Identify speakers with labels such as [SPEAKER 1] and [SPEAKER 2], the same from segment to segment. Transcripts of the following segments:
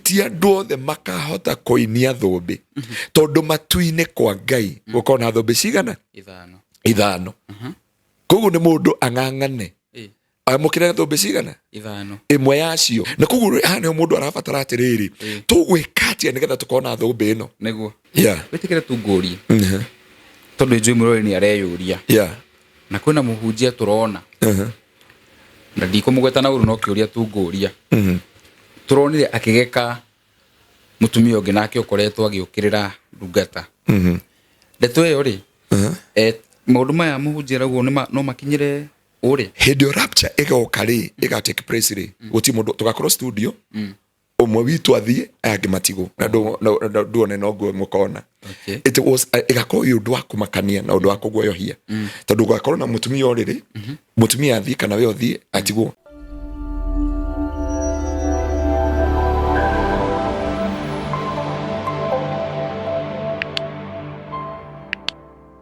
[SPEAKER 1] Ti andũ othe makahota kũinia thũmbĩ, tondũ matu-inĩ kwa Ngai gũkorwo na thũmbĩ cigana?
[SPEAKER 2] Ithano.
[SPEAKER 1] Ithano. Koguo nĩ mũndũ ang'ang'ane amũkĩre thũmbĩ cigana?
[SPEAKER 2] Ithano.
[SPEAKER 1] Ĩmwe yacio. Na koguo haha nĩho mũndũ arabatara atĩrĩrĩ, tũgwĩka atĩa nĩgetha tũkorwo na thũmbĩ ĩno?
[SPEAKER 2] Nĩguo.
[SPEAKER 1] Wĩtĩkĩre
[SPEAKER 2] tu ngũrie, tondũ njũĩ mũrori nĩ areyũria, na kwĩna mũhunjia tũrona, na ndikũmũgweta na ũru, no kĩũria tu ngũria. Tũronire akĩgeka mũtumia ũngĩ nake ũkoretwo agĩũkĩrĩra ndungata. Ndeto ĩyo rĩ, maũndũ maya mũhunjia arauga no makinyĩre ũrĩa?
[SPEAKER 1] Hĩndĩ ĩyo rapture ĩgoka rĩ, ĩga take place rĩ, gũtirĩ mũndũ tũgakorwo studio. Ũmwe witũ athiĩ, aya angĩ matigwo, na nduone noguo mũkona. It was ĩgakorwo ĩ ũndũ wa kũmakania na ũndũ wa kũguoyohia, tondũ gũgakorwo na mũtumia ũrĩrĩ, mũtumia athiĩ kana we ũthiĩ atigwo.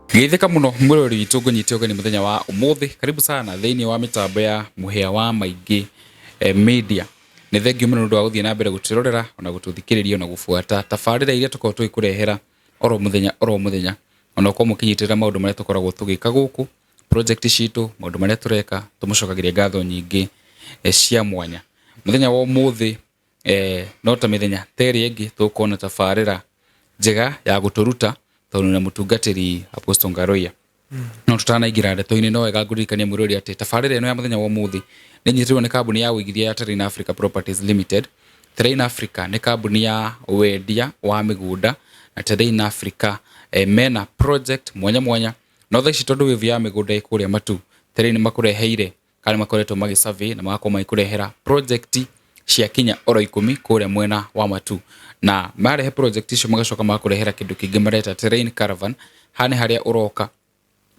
[SPEAKER 2] Geithĩka mũno mwĩroreri witũ, ngũnyite ũgeni mũthenya wa ũmũthĩ. Karibu sana thĩinĩ wa mĩtambo ya Mũhĩa wa Maingĩ Media. Nĩ thengio mũno nĩ ũndũ wa gũthiĩ na mbere gũtwĩrorera ona gũtũthikĩrĩria ona gũbuata tabarĩra iria tũkoragwo tũgĩkũrehera oro mũthenya oro mũthenya, ona ũkorwo mũkĩnyitĩrĩra maũndũ marĩa tũkoragwo tũgĩka gũkũ, project citũ, maũndũ marĩa tũreka, tũmũcokagĩria ngatho nyingĩ cia mwanya. Mũthenya wa ũmũthĩ, no ta mĩthenya ta ĩrĩa ĩngĩ, tũgũkorwo na tabarĩra njega ya gũtũruta tondũ na mũtungatĩri Apostle Ngaruiya. No tutanaingĩra ndeto-inĩ, no wega ngũririkanie mwĩrori atĩ tabarĩra ĩno ya mũthenya wa ũmũthĩ nĩ nyitĩrĩirwo nĩ kambuni ya ũigithia ya Terrain Africa Properties Limited. Terrain Africa nĩ kambuni ya wendia wa mĩgũnda, na Terrain Africa mena project mwanya mwanya. No thaa ici tondũ wave ya mĩgũnda ĩ kũrĩa matu, Terrain makũreheire kana makoretwo magĩ survey na magakorwo magĩkũrehera project cia kinya oro 10 kũrĩa mwena wa matu. Na marehe project icio, magacoka magakũrehera kĩndũ kĩngĩ mareta Terrain Caravan. Haha nĩ harĩa ũroka,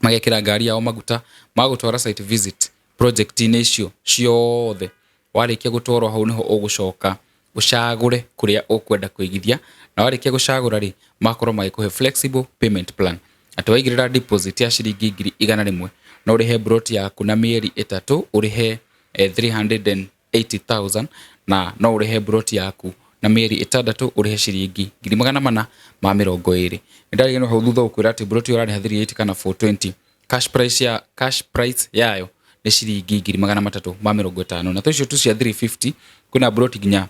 [SPEAKER 2] magekĩra ngari yao maguta, magagũtwara site visit project-inĩ icio ciothe. Warĩkia gũtwarwo hau, nĩho ũgũcoka ũcagũre kũrĩa ũkwenda kũigithia, na warĩkia gũcagũra rĩ, magakorwo magĩkũhe flexible payment plan, atĩ waigĩrĩra deposit ya ciringi 100,000, no ũrĩhe plot yaku na mĩeri 3, ũrĩhe 380,000, na no ũrĩhe plot yaku na mĩeri 6, ũrĩhe ciringi 420,000. Nĩ ndariganĩrwo hau thutha gũkwĩra atĩ plot ĩyo ũrarĩha 380 kana 420, cash price yayo nĩ ciringi 350,000. Na tũicio tu cia 350, kwĩna plot nginya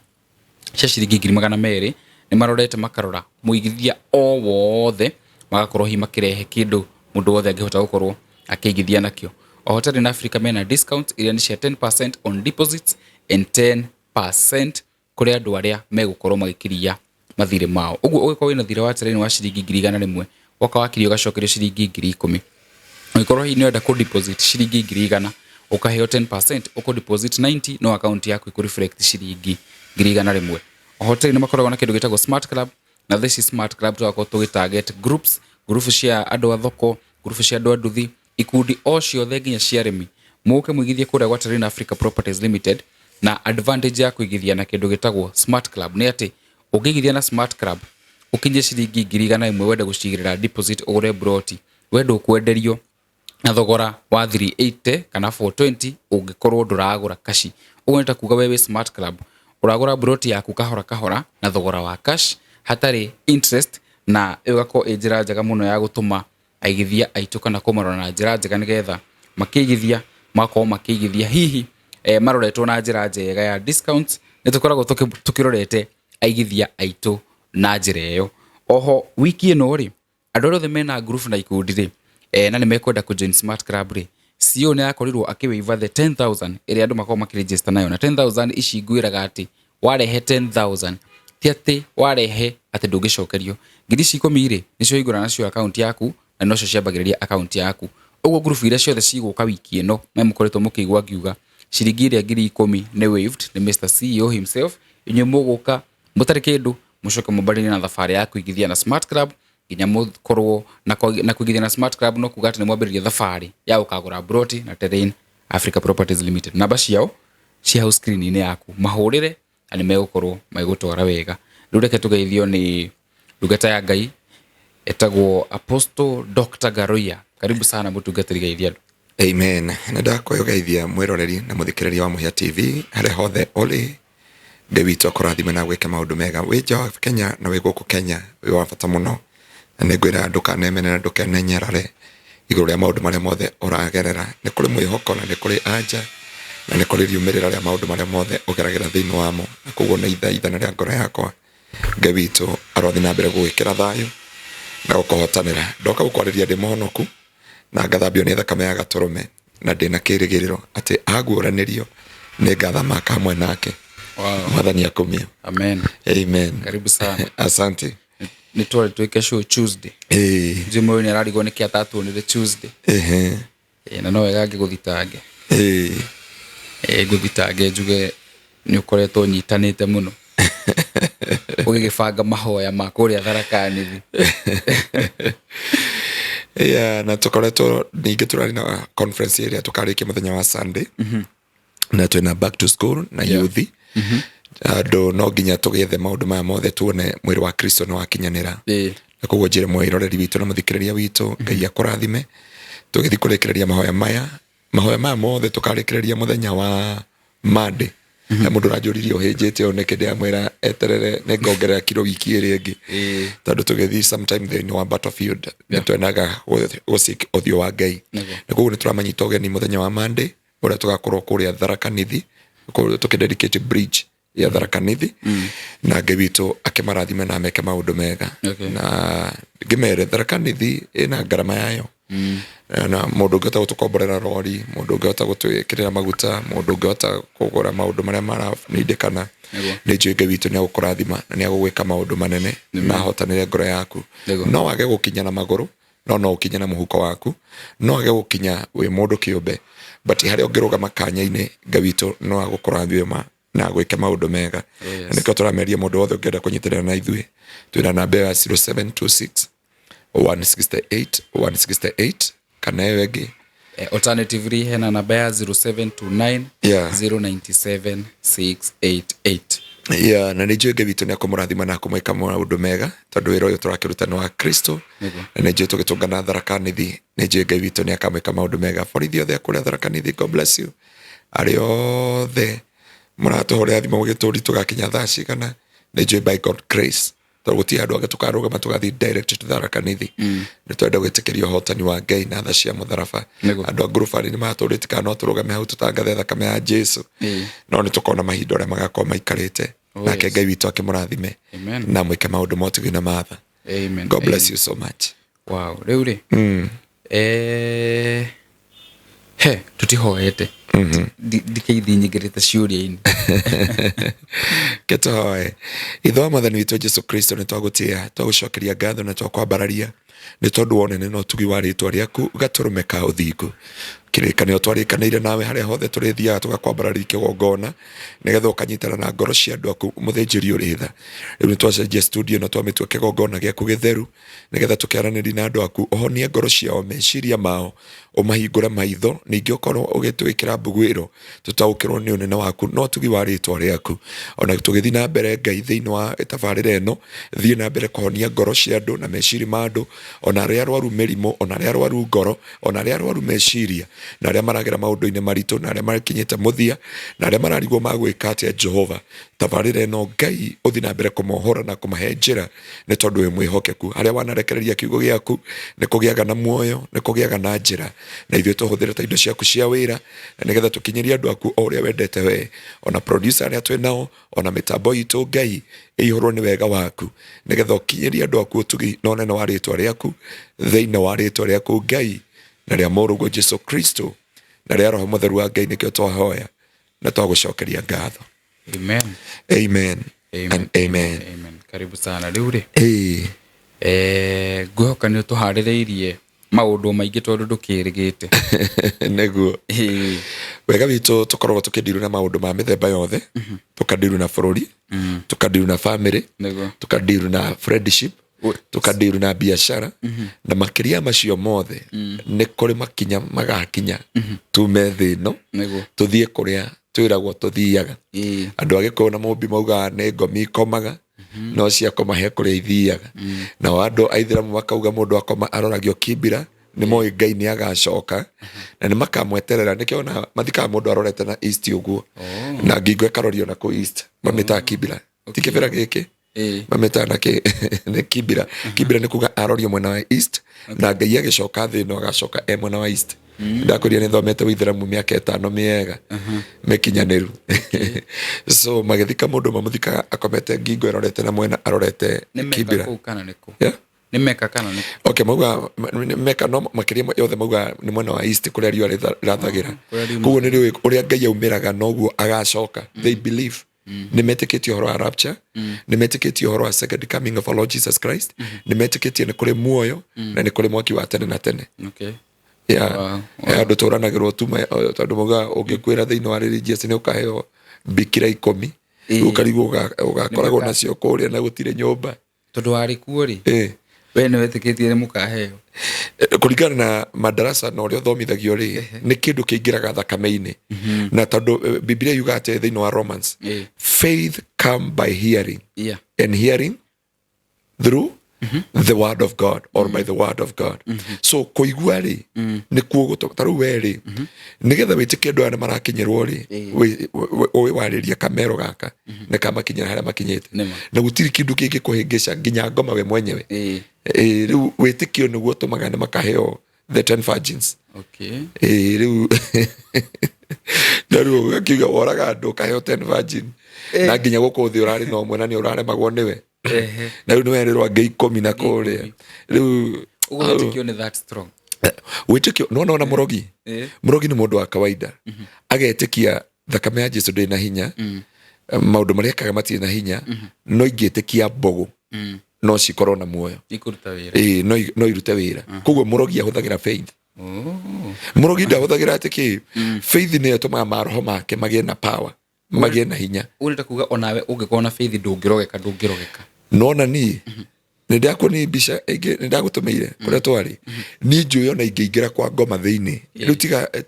[SPEAKER 2] cia ciringi 200,000. Nĩ marorete makarora mũigithia o wothe, magakorwo hihi makĩrehe kĩndũ mũndũ wothe angĩhota gũkorwo akĩigithia nakĩo. Oho Terrain Africa mena discount iria nĩ cia 10% on deposits and 10% kũrĩ andũ arĩa megũkorwo magĩkiria mathirĩ mao. Ũguo ũngĩkorwo wĩna thirĩ wa Terrain wa ciringi 100,000, woka wakiria ũgacokerio ciringi 10,000. Ũngĩkorwo hihi nĩ ũrenda kũ deposit ciringi 100,000, ũkaheo 10%, ũkũ deposit 90, no account yaku ĩkũ reflect ciringi 100,000. Oho Terrain nĩ makoragwo na kĩndũ gĩtagwo Smart Club, na thaa ici Smart Club tũgakorwo tũgĩ target groups, ngurubu cia andũ a thoko, ngurubu cia andũ a nduthi, ikundi o ciothe nginya cia arĩmi. Mũke mũigithie kũrĩa gwa Terrain Africa Properties Limited. Na advantage ya kũigithia na kĩndũ gĩtagwo Smart Club nĩ atĩ ũngĩigithia na Smart Club ũkinyie ciringi 100,000 wende gũcigĩrĩra deposit ũgũre mburoti, we ndũkwenderio na thogora wa 380 kana 420 ũngĩkorwo ndũragũra cash. Ũguo nĩ ta kuga we wĩ Smart Club ũragũra mburoti yaku kahora kahora na thogora wa cash hatarĩ interest, na ĩyo ĩgakorwo ĩ njĩra njega mũno ya gũtũma aigithia aitũ kana kũmarora na njĩra njega, nĩgetha makĩigithia magakorwo makĩigithia hihi maroretwo na njĩra njega ya discounts. Nĩ tũkoragwo tũkĩrorete aigithia aitũ na njĩra ĩyo. Oho wiki ĩno rĩ, andũ arĩa othe mena ngurubu na ikundi rĩ, na nĩ mekwenda kũ join Smart Club rĩ, CEO nĩ akorirwo akĩ waiver the 10,000 ĩrĩa andũ makoragwo makĩregister nayo. Na 10,000 ici ngwĩraga atĩ warehe 10,000, ti atĩ warehe atĩ ndũngĩcokerio. Ngiri ici 10 rĩ, nĩcio hingũra nacio account yaku na nocio ciambagĩrĩria account yaku. Ũguo ngurubu iria ciothe cigũka wiki ĩno na mũkoretwo mũkĩigua ngiuga ciringi ĩrĩa 10,000 nĩ waived nĩ Mr CEO himself, inyuĩ mũgũka mũtarĩ kĩndũ, mũcoke mwambĩrĩrie na thabarĩ ya kũigithia na Smart Club nginya mũkorwo na kũigithia na Smart Club no kuga atĩ nĩ mwambĩrĩria thabarĩ ya gũkagũra mburoti na Terrain Africa Properties Limited. Namba ciao ci hau screen-inĩ yaku, mahũrĩre na nĩ megũkorwo magĩgũtwara wega. Rĩu reke tũgeithio nĩ ndungata ya Ngai etagwo Apostle Dr. Ngaruiya. Karibu sana mũtungatĩri, geithia andũ.
[SPEAKER 1] Amen. Nĩ ndakũgeithia mwĩroreri na mũthikĩrĩria wa Mũhĩa TV harĩa hothe ũrĩ. Ngai witũ akũrathime na gwĩke maũndũ mega. Wĩ nja wa Kenya na wĩ gũkũ Kenya, wĩ wa bata mũno. Na nĩ ngwĩra ndũkanemene na ndũkenenyerare igũrũ rĩa maũndũ marĩa mothe ũragerera. Nĩ kũrĩ mwĩhoko na nĩ kũrĩ anja na nĩ kũrĩ riumĩrĩra rĩa maũndũ marĩa mothe ũgeragĩra thĩinĩ wamo. Na koguo nĩ ithaithana rĩa ngoro yakwa, Ngai witũ arothiĩ na mbere gũgwĩkĩra thayũ na gũkũhotanĩra. Ndoka gũkwarĩria ndĩ mũhonoku na ngathambio nĩ thakame ya gatũrũme na ndĩna kĩrĩgĩrĩro atĩ aguũranĩrio nĩ ngathamaka hamwe nake.
[SPEAKER 2] Wow.
[SPEAKER 1] Mwathani akumio.
[SPEAKER 2] Amen.
[SPEAKER 1] Amen.
[SPEAKER 2] Karibu sana.
[SPEAKER 1] Asante.
[SPEAKER 2] Nĩ twarĩ twĩke show Tuesday.
[SPEAKER 1] Ĩĩ.
[SPEAKER 2] Jim ũyũ nĩ ararigwo nĩkĩ atatuonire Tuesday.
[SPEAKER 1] Ehe.
[SPEAKER 2] Na no wega ngĩgũthitange.
[SPEAKER 1] Ĩĩ.
[SPEAKER 2] Ngũthitange njuge nĩ ũkoretwo ũnyitanĩte mũno. Ũgĩgĩbanga mahoya ma kũrĩa Tharaka Nithi.
[SPEAKER 1] Yeah, na tũkoretwo ningĩ tũrarĩ na conference ĩrĩa tũkarĩkia mũthenya wa Sunday. Na twĩna back to school na youth. Andũ no nginya tũgĩethe maũndũ maya mothe tuone mwĩrĩ wa Kristo nĩ wakinyanĩra. Na koguo njĩre mwĩroreri witũ na mũthikĩrĩria witũ, Ngai akũrathime. Tũgĩthiĩ kũrĩkĩrĩria mahoya maya. Mahoya maya mothe tũkarĩkĩrĩria mũthenya wa Monday. He mũndũ ũranjũririe ũhĩnjĩte ũũ nĩkĩ, ndĩramwĩra eterere nĩ ngongerera kiro wiki ĩrĩa ĩngĩ. Tondũ tũgĩthiĩ sometime thĩinĩ wa battlefield nĩ twendaga gũseek ũthiũ wa Ngai. Na koguo nĩ tũramanyita ũgeni mũthenya wa Monday ũrĩa tũgakorwo kũrĩa Tharaka Nithi, kũrĩa tũkĩdedicate bridge ya Tharaka Nithi. Na Ngai witũ akĩmarathime na ameke maũndũ mega. Na ngĩmere Tharaka Nithi ĩna ngarama yayo. Na mũndũ ũngĩhota gũtũkomborera rori, mũndũ ũngĩhota gũtwĩkĩrĩra maguta, mũndũ ũngĩhota kũgũra maũndũ marĩa maranindĩkana, nĩ njũĩ Ngai witũ nĩ agũkũrathima na nĩ agũgwĩka maũndũ manene na ahotanĩre ngoro yaku. No wage gũkinya na magũrũ, no no ũkinye na mũhuko waku, no wage gũkinya wĩ mũndũ kĩũmbe, but harĩa ũngĩrũgama kanya-inĩ, Ngai witũ no agũkũrathima na agwĩke maũndũ mega. Na nĩkĩo tũrameria mũndũ wothe ũngĩenda kũnyitanĩra na ithuĩ, twĩna namba ya 0726 168 168 kana ĩyo ĩngĩ.
[SPEAKER 2] Alternatively hena namba ya 0729 097 688.
[SPEAKER 1] Yeah, na nĩ njũĩ Ngai witũ nĩ akũmũrathima na akũmwĩka maũndũ mega tondũ wĩra ũyũ tũrakĩruta nĩ wa Kristo. Na nĩ njũĩ tũgĩtũngana Tharaka Nithi, nĩ njũĩ Ngai witũ nĩ akamwĩka maũndũ mega. Borithi othe a kũrĩa Tharaka Nithi, God bless you. Arĩa othe mũratũhũrĩra thimũ mũgĩtũria tũgakinya thaa cigana, nĩ njũĩ by God grace tondũ gũtirĩ handũ hangĩ tũkarũgama tũgathiĩ direct to Tharaka Nithi. Nĩ twenda gwĩtĩkĩria ũhotani wa Ngai na tha cia mũtharaba. Andũ a ngurubani nĩ matũrĩtie kana no tũrũgame hau tũtangathe thakame ya Jesu. No nĩ tũkona mahinda ũrĩa magakorwo maikarĩte. Nake Ngai witũ akĩmũrathime na mwĩke maũndũ ma ũtugi na matha.
[SPEAKER 2] Amen.
[SPEAKER 1] God bless you so much.
[SPEAKER 2] Wow, rĩu rĩ, he tũtihoete. Ndikeithi nyingĩrĩte ciũria-inĩ.
[SPEAKER 1] Ke tũhoe. Ithe wa Mwathani witũ Jesu Kristo, nĩ twagũtĩa, twagũcokeria ngatho na twakwambararia nĩ tondũ wa ũnene na ũtugi wa rĩtwa rĩaku gatũrũme ka ũthingu. Kĩrĩkanĩro twarĩkanĩire nawe harĩa hothe tũrĩthiaga tũgakwambararia kĩgongona nĩgetha ũkanyitana na ngoro cia andũ aku mũthĩnjĩri ũrĩ tha. Rĩu nĩ twacenjia studio ĩno twamĩtua kĩgongona gĩaku gĩtheru nĩgetha tũkĩaranĩrie na andũ aku, ũhonie ngoro ciao, meciria mao, ũmahingũre maitho, ningĩ ũkorwo ũgĩtwĩkĩra mbuguĩro tũtaũkĩrwo nĩ ũnene waku na ũtugi wa rĩtwa rĩaku. Ona tũgĩthiĩ na mbere Ngai thĩinĩ wa tabarĩra ĩno, thiĩ na mbere kũhonia ngoro cia andũ na meciria ma andũ, ona arĩa arwaru mĩrimũ, ona arĩa arwaru ngoro, ona arĩa arwaru meciria, na arĩa maragera maũndũ-inĩ maritũ, na arĩa makinyĩte mũthia, na arĩa mararigwo magwĩka atĩa. Jehova, tabarĩra ĩno Ngai ũthiĩ na mbere kũmohora na kũmahe njĩra, nĩ tondũ wĩ mwĩhokeku. Harĩa wanarekereria kiugo gĩaku nĩ kũgĩaga na muoyo, nĩ kũgĩaga na njĩra, na ithuĩ tũhũthĩre ta indo ciaku cia wĩra, na nĩgetha tũkinyĩrie andũ aku o ũrĩa wendete we. Ona producer arĩa twĩ nao, ona mĩtambo itũ, Ngai ĩihũrwo nĩ wega waku, nĩgetha ũkinyĩrie andũ aku ũtugi na ũnene wa rĩtwa rĩaku, thĩinĩ wa rĩtwa rĩaku Ngai na rĩa mũrũguo Jesu Kristo na rĩa Roho Mũtheru wa Ngai, nĩkĩo twahoya na twagũcokeria ngatho.
[SPEAKER 2] Amen.
[SPEAKER 1] Amen.
[SPEAKER 2] Amen.
[SPEAKER 1] And amen.
[SPEAKER 2] Amen. Karibu sana. Rĩu rĩ,
[SPEAKER 1] Ĩĩ.
[SPEAKER 2] Ngwĩhoka nĩ ũtũharĩrĩirie maũndũ maingĩ tondũ ndũkĩrĩgĩte.
[SPEAKER 1] Nĩguo. Wega witũ tũkoragwo tũkĩndiru na maũndũ ma mĩthemba yothe, tũkandiru na bũrũri, tũkandiru na family, tũkandiru na friendship, tũkandiru na biacara, na makĩria macio mothe nĩ kũrĩ makinya magakinya tume thĩ ĩno tũthiĩ kũrĩa twĩragwo tũthiaga. Andũ a Gĩkũyũ na Mũmbi maugaga nĩ ngomi ikomaga, no ciakoma he kũrĩa ithiaga. Nao andũ a Ithĩramu makauga mũndũ akoma aroragio kibira Nĩ moĩ Ngai nĩ agacoka na nĩ makamweterera. Nĩkĩo ona mathikaga mũndũ arorete na east ũguo na ngingo ĩkarorio na kũ east, mamĩtaga kibira, ti kĩbĩra gĩkĩ. Mamĩtaga na kĩ nĩ kibira. Kibira nĩ kuga arorio mwena wa east, na Ngai agĩcoka thĩ ĩno agacoka e mwena wa east. Ndakwĩria nĩ thomete ũithĩramu mĩaka 5 mĩega mĩkinyanĩru. So magĩthika mũndũ, mamũthikaga akomete ngingo ĩrorete na mwena arorete
[SPEAKER 2] Nĩ Meka
[SPEAKER 1] kibira.
[SPEAKER 2] Kũu kana nĩ kũ?
[SPEAKER 1] Yeah?
[SPEAKER 2] Nĩ Meka kana nĩ kũ?
[SPEAKER 1] Okay, mauga Meka, no makĩria yothe mauga nĩ mwena wa east kũrĩa riũa rĩrathagĩra.
[SPEAKER 2] Kũrĩa riuma.
[SPEAKER 1] Koguo nĩ rĩũĩ ũrĩa Ngai aumĩraga noguo agacoka. They believe, nĩ metĩkĩtie ũhoro wa rapture, nĩ metĩkĩtie ũhoro wa second coming of our Lord Jesus Christ, nĩ metĩkĩtie nĩ kũrĩ muoyo na nĩ kũrĩ mwaki wa tene na tene. Yeah. Andũ tũranagĩrwo tu tondũ mauga ũngĩkwĩra thĩinĩ wa religious nĩ ũkaheo mbikira 10. Rĩu ũkarigwo ũgakoragwo nacio kũrĩa na gũtirĩ nyũmba.
[SPEAKER 2] Tondũ warĩ kuo rĩ, we nĩ wetĩkĩtie nĩ mũkaheo?
[SPEAKER 1] Kũringana na madarasa na ũrĩa ũthomithagio rĩ, nĩ kĩndũ kĩingĩraga thakame-inĩ, na tondũ Biblia yugaga atĩ thĩinĩ wa Romans, faith come by hearing and hearing through the word of God or by the word of God. So kũigua rĩ, nĩkuo gũtũ ta rĩu we rĩ, nĩgetha wĩtĩkie andũ aya nĩ marakinyĩrwo rĩ, ũĩ warĩria kamero gaka nĩ kamakinyĩra harĩa makinyĩte.
[SPEAKER 2] Nĩma.
[SPEAKER 1] Na gũtirĩ kĩndũ kĩngĩkũhĩngĩca nginya ngoma we mwenyewe. Rĩu wĩtĩkio nĩguo ũtũmaga nĩ makaheo the 10 virgins. Rĩu na rĩu ũgakiuga woraga andũ ũkaheo 10 virgin, na nginya gũkũ thĩ ũrarĩ na ũmwe na nĩ ũraremagwo nĩwe, na rĩu nĩ werĩrwo angĩ 10 na kũrĩa rĩu.
[SPEAKER 2] Ũguo wĩtĩkio nĩ that strong?
[SPEAKER 1] Wĩtĩkio nona ona mũrogi. Mũrogi nĩ mũndũ wa kawaida agetĩkia thakame ya Jesu ndĩrĩ na hinya, maũndũ marĩa ekaga matirĩ na hinya, no ingĩtĩkia mbũgũ no cikorwo na muoyo.
[SPEAKER 2] Ikũruta wĩra.
[SPEAKER 1] Ĩĩ, no irute wĩra. Koguo mũrogi ahũthagĩra faith. Mũrogi ndahũthagĩra atĩ kĩ, faith nĩyo ĩtũmaga maroho make magĩe na power, magĩe na hinya.
[SPEAKER 2] Ũguo nĩ ta kuga onawe ũngĩkorwo na faith ndũngĩrogeka, ndũngĩrogeka.
[SPEAKER 1] Nona niĩ nĩ ndakuonia mbica ĩngĩ, nĩ ndagũtũmĩire kũrĩa twarĩ. Niĩ njũĩ ona ingĩingĩra kwa ngoma thĩinĩ rĩu,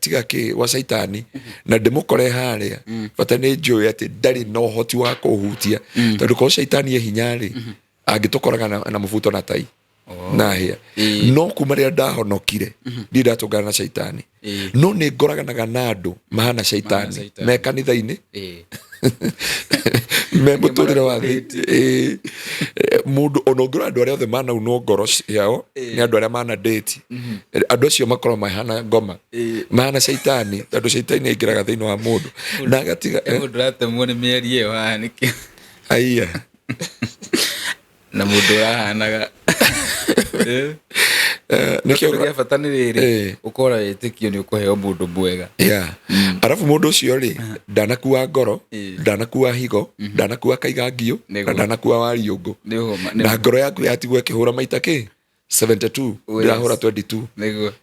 [SPEAKER 1] tiga kĩ gwa caitani na ndĩmũkore harĩa, bata nĩ njũĩ atĩ ndarĩ na ũhoti wa kũhutia, tondũ korwo caitani e hinya rĩ, angĩtũkoraga na mũbuto na tai na hĩa. No kuma rĩrĩa ndahonokire, ndirĩ ndatũngana na caitani. No nĩ ngoraganaga na andũ mahana caitani.
[SPEAKER 2] Caitani.
[SPEAKER 1] Me kanitha-inĩ, me mũtũrĩre wa thĩ. Mũndũ ona ũngĩrora andũ arĩa othe manaunwo ngoro ciao nĩ andũ arĩa mana date. Andũ acio makorwo mahana ngoma, mahana caitani, tondũ caitani aingĩraga thĩinĩ wa mũndũ na agatiga
[SPEAKER 2] Mũndũ ũratemwo nĩ mĩario ĩyo haha nĩkĩ?
[SPEAKER 1] Aiya.
[SPEAKER 2] Na mũndũ ũrahanaga.
[SPEAKER 1] Nĩkĩo
[SPEAKER 2] Kĩndũ kĩa bata nĩ rĩrĩ, ũkora wĩtĩkio nĩ ũkũheo mũndũ mwega.
[SPEAKER 1] Yeah. Arabu mũndũ ũcio rĩ, ndanakua ngoro, ndanakua higo, ndanakua kaigangio na ndanakua wariũngũ.
[SPEAKER 2] Nĩ ũhoma
[SPEAKER 1] Na ngoro yaku yatigwo ĩkĩhũra maita kĩ 72, ndĩrahũra 22.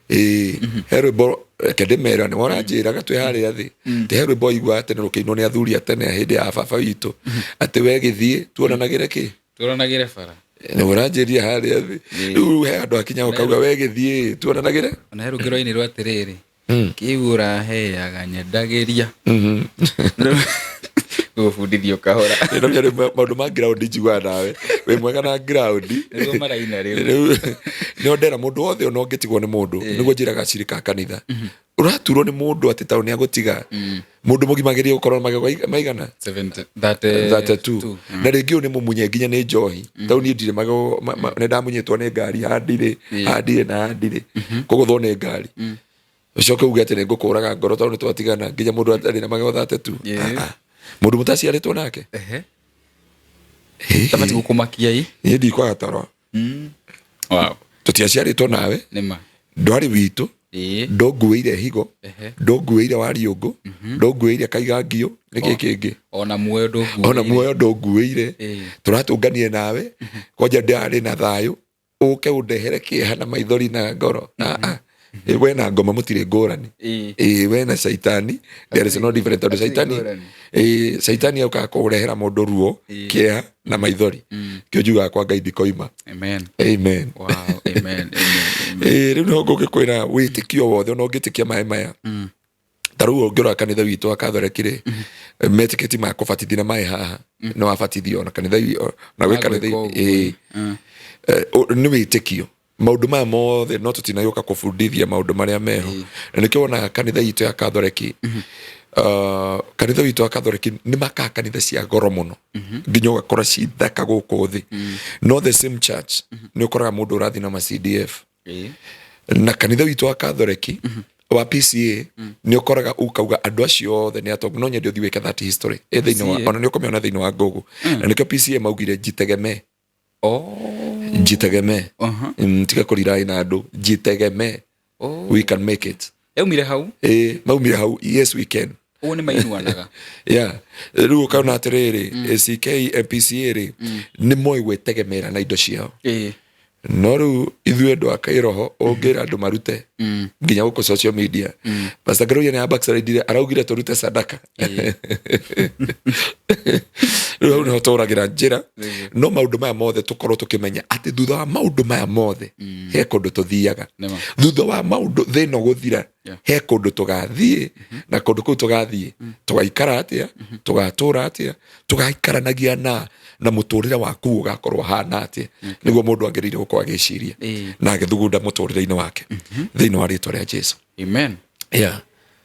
[SPEAKER 1] Ĩĩ, he rwĩmbo, reke ndĩmera nĩ waranjĩraga twĩ harĩa thĩ ti he rwĩmbo igua atĩ nĩ rũkĩinwo nĩ athuri a tene a hĩndĩ ya baba witũ, atĩ we gĩthiĩ tuonanagĩre kĩ.
[SPEAKER 2] Tũranagĩre bara.
[SPEAKER 1] Nĩ ũranjĩria harĩa thĩ. Rĩu he andũ akinya ũkauga we gĩthiĩ tuonanagĩre.
[SPEAKER 2] Ona he rũngĩ rwainĩrwo atĩrĩrĩ, kĩu ũraheaga nyendagĩria gũbundithio kahora.
[SPEAKER 1] Ĩno nĩ maũndũ ma ground njiguaga nawe wĩ mwega na ground.
[SPEAKER 2] Nĩguo maraina rĩu.
[SPEAKER 1] Rĩu nĩo ndera mũndũ wothe ona ũngĩtigwo nĩ mũndũ, nĩguo njĩraga acirika a kanitha, ũraturwo nĩ mũndũ atĩ taũ nĩ agũtiga, mũndũ mũgima agĩrĩire gũkorwo na magego maigana?
[SPEAKER 2] 70, 32.
[SPEAKER 1] 32. Na rĩngĩ ũyũ nĩ mũmunye nginya nĩ njohi, tau niĩ ndirĩ magego nĩ ndamunyĩtwo nĩ ngari handirĩ, handirĩ na handirĩ kũgũthwo nĩ ngari, ũcoke uge atĩ nĩ ngũkũraga ngoro tondũ nĩ twatigana, nginya mũndũ atarĩ na magego 32. Ah, ah. Mũndũ mũtaciarĩtwo nake.
[SPEAKER 2] Tabati gũkũmakia i.
[SPEAKER 1] Niĩ ndikwaga toro. Tũtiaciarĩtwo nawe.
[SPEAKER 2] Nĩma.
[SPEAKER 1] Ndwarĩ witũ. Ndũnguĩire higo, ndũnguĩire wariũngũ, ndũnguĩire kaigangio, nĩkĩ kĩngĩ?
[SPEAKER 2] Ona muoyo ndũnguĩire.
[SPEAKER 1] Ona muoyo ndũnguĩire. Tũratũnganie nawe kwanja ndĩrarĩ na thayũ, ũke ũndehere kĩeha na maithori na ngoro. Ah, ah. We na ngoma mũtirĩ ngũrani. Ĩĩ, we na caitani there is no difference, tondũ
[SPEAKER 2] Hatirĩ
[SPEAKER 1] caitani
[SPEAKER 2] ngũrani.
[SPEAKER 1] Ĩĩ, caitani okaga kũrehera mũndũ ruo, kĩeha na maithori. Kĩo njugaga kwa Ngai ndikoima.
[SPEAKER 2] Amen.
[SPEAKER 1] Amen.
[SPEAKER 2] Wow, amen, amen, amen.
[SPEAKER 1] Ĩĩ, rĩu nĩho ngũgĩkwĩra wĩtĩkio wothe ona ũngĩtĩkia maĩ maya, ta rĩu ũngĩrora kanitha witũ wa Catholic rĩ, metĩkĩtie ma kũbatithia na maĩ haha nĩ wabatithio ona kanitha na gwĩ
[SPEAKER 2] Magwĩka
[SPEAKER 1] kanitha
[SPEAKER 2] ũguo.
[SPEAKER 1] Ĩĩ. Nĩ wĩtĩkio. Maũndũ maya mothe no tũtinagĩũka kũbundithia maũndũ marĩa meho, na nĩkĩo wonaga kanitha itũ ya Katholeki, kanitha witũ wa Katholeki nĩ makaga kanitha cia goro mũno, nginya ũgakora ci thaka gũkũ thĩ, no the same church nĩ ũkoraga mũndũ ũrathiĩ na ma CDF. Na kanitha witũ wa Katholeki wa PCA nĩ ũkoraga ukauga andũ acio othe nĩ atongu. No nyende ũthiĩ wĩke that history ĩ thĩinĩ wa
[SPEAKER 2] PCA?
[SPEAKER 1] Ona nĩ ũkũmĩona thĩinĩ wa Google, na nĩkĩo PCA maugire jitegemee. Jitegemee. Tiga kũrirai na andũ, jitegemee. We can make it.
[SPEAKER 2] Yaumire hau.
[SPEAKER 1] Ĩ, maumire hau, yes we can.
[SPEAKER 2] Ũguo nĩ mainuanaga.
[SPEAKER 1] Yeah, rĩu ũkaona atĩrĩrĩ, ACK MPCA rĩ, nĩ moĩ gwĩtegemera na indo ciao. No rĩu ithuĩ andũ a kĩroho, ũngĩra andũ marute nginya gũkũ social media, Pastor Ngaruiya nĩ backslide, araugire tũrute sadaka. Rĩu hau nĩho tũragĩra njĩra. No maũndũ maya mothe tũkorwo tũkĩmenya atĩ thutha wa maũndũ maya mothe he kũndũ tũthiaga.
[SPEAKER 2] Nĩma.
[SPEAKER 1] Thutha wa maũndũ thĩ ĩno gũthira, he kũndũ tũgathiĩ, na kũndũ kũu tũgathiĩ tũgaikara atĩa, tũgatũra atĩa, tũgaikaranagia na mũtũrĩre waku ũgakorwo hana atĩa, nĩguo mũndũ agĩrĩire gũkorwo agĩciria na agĩthugunda mũtũrĩre-inĩ wake thĩinĩ wa rĩtwa rĩa Jesu.
[SPEAKER 2] Amen.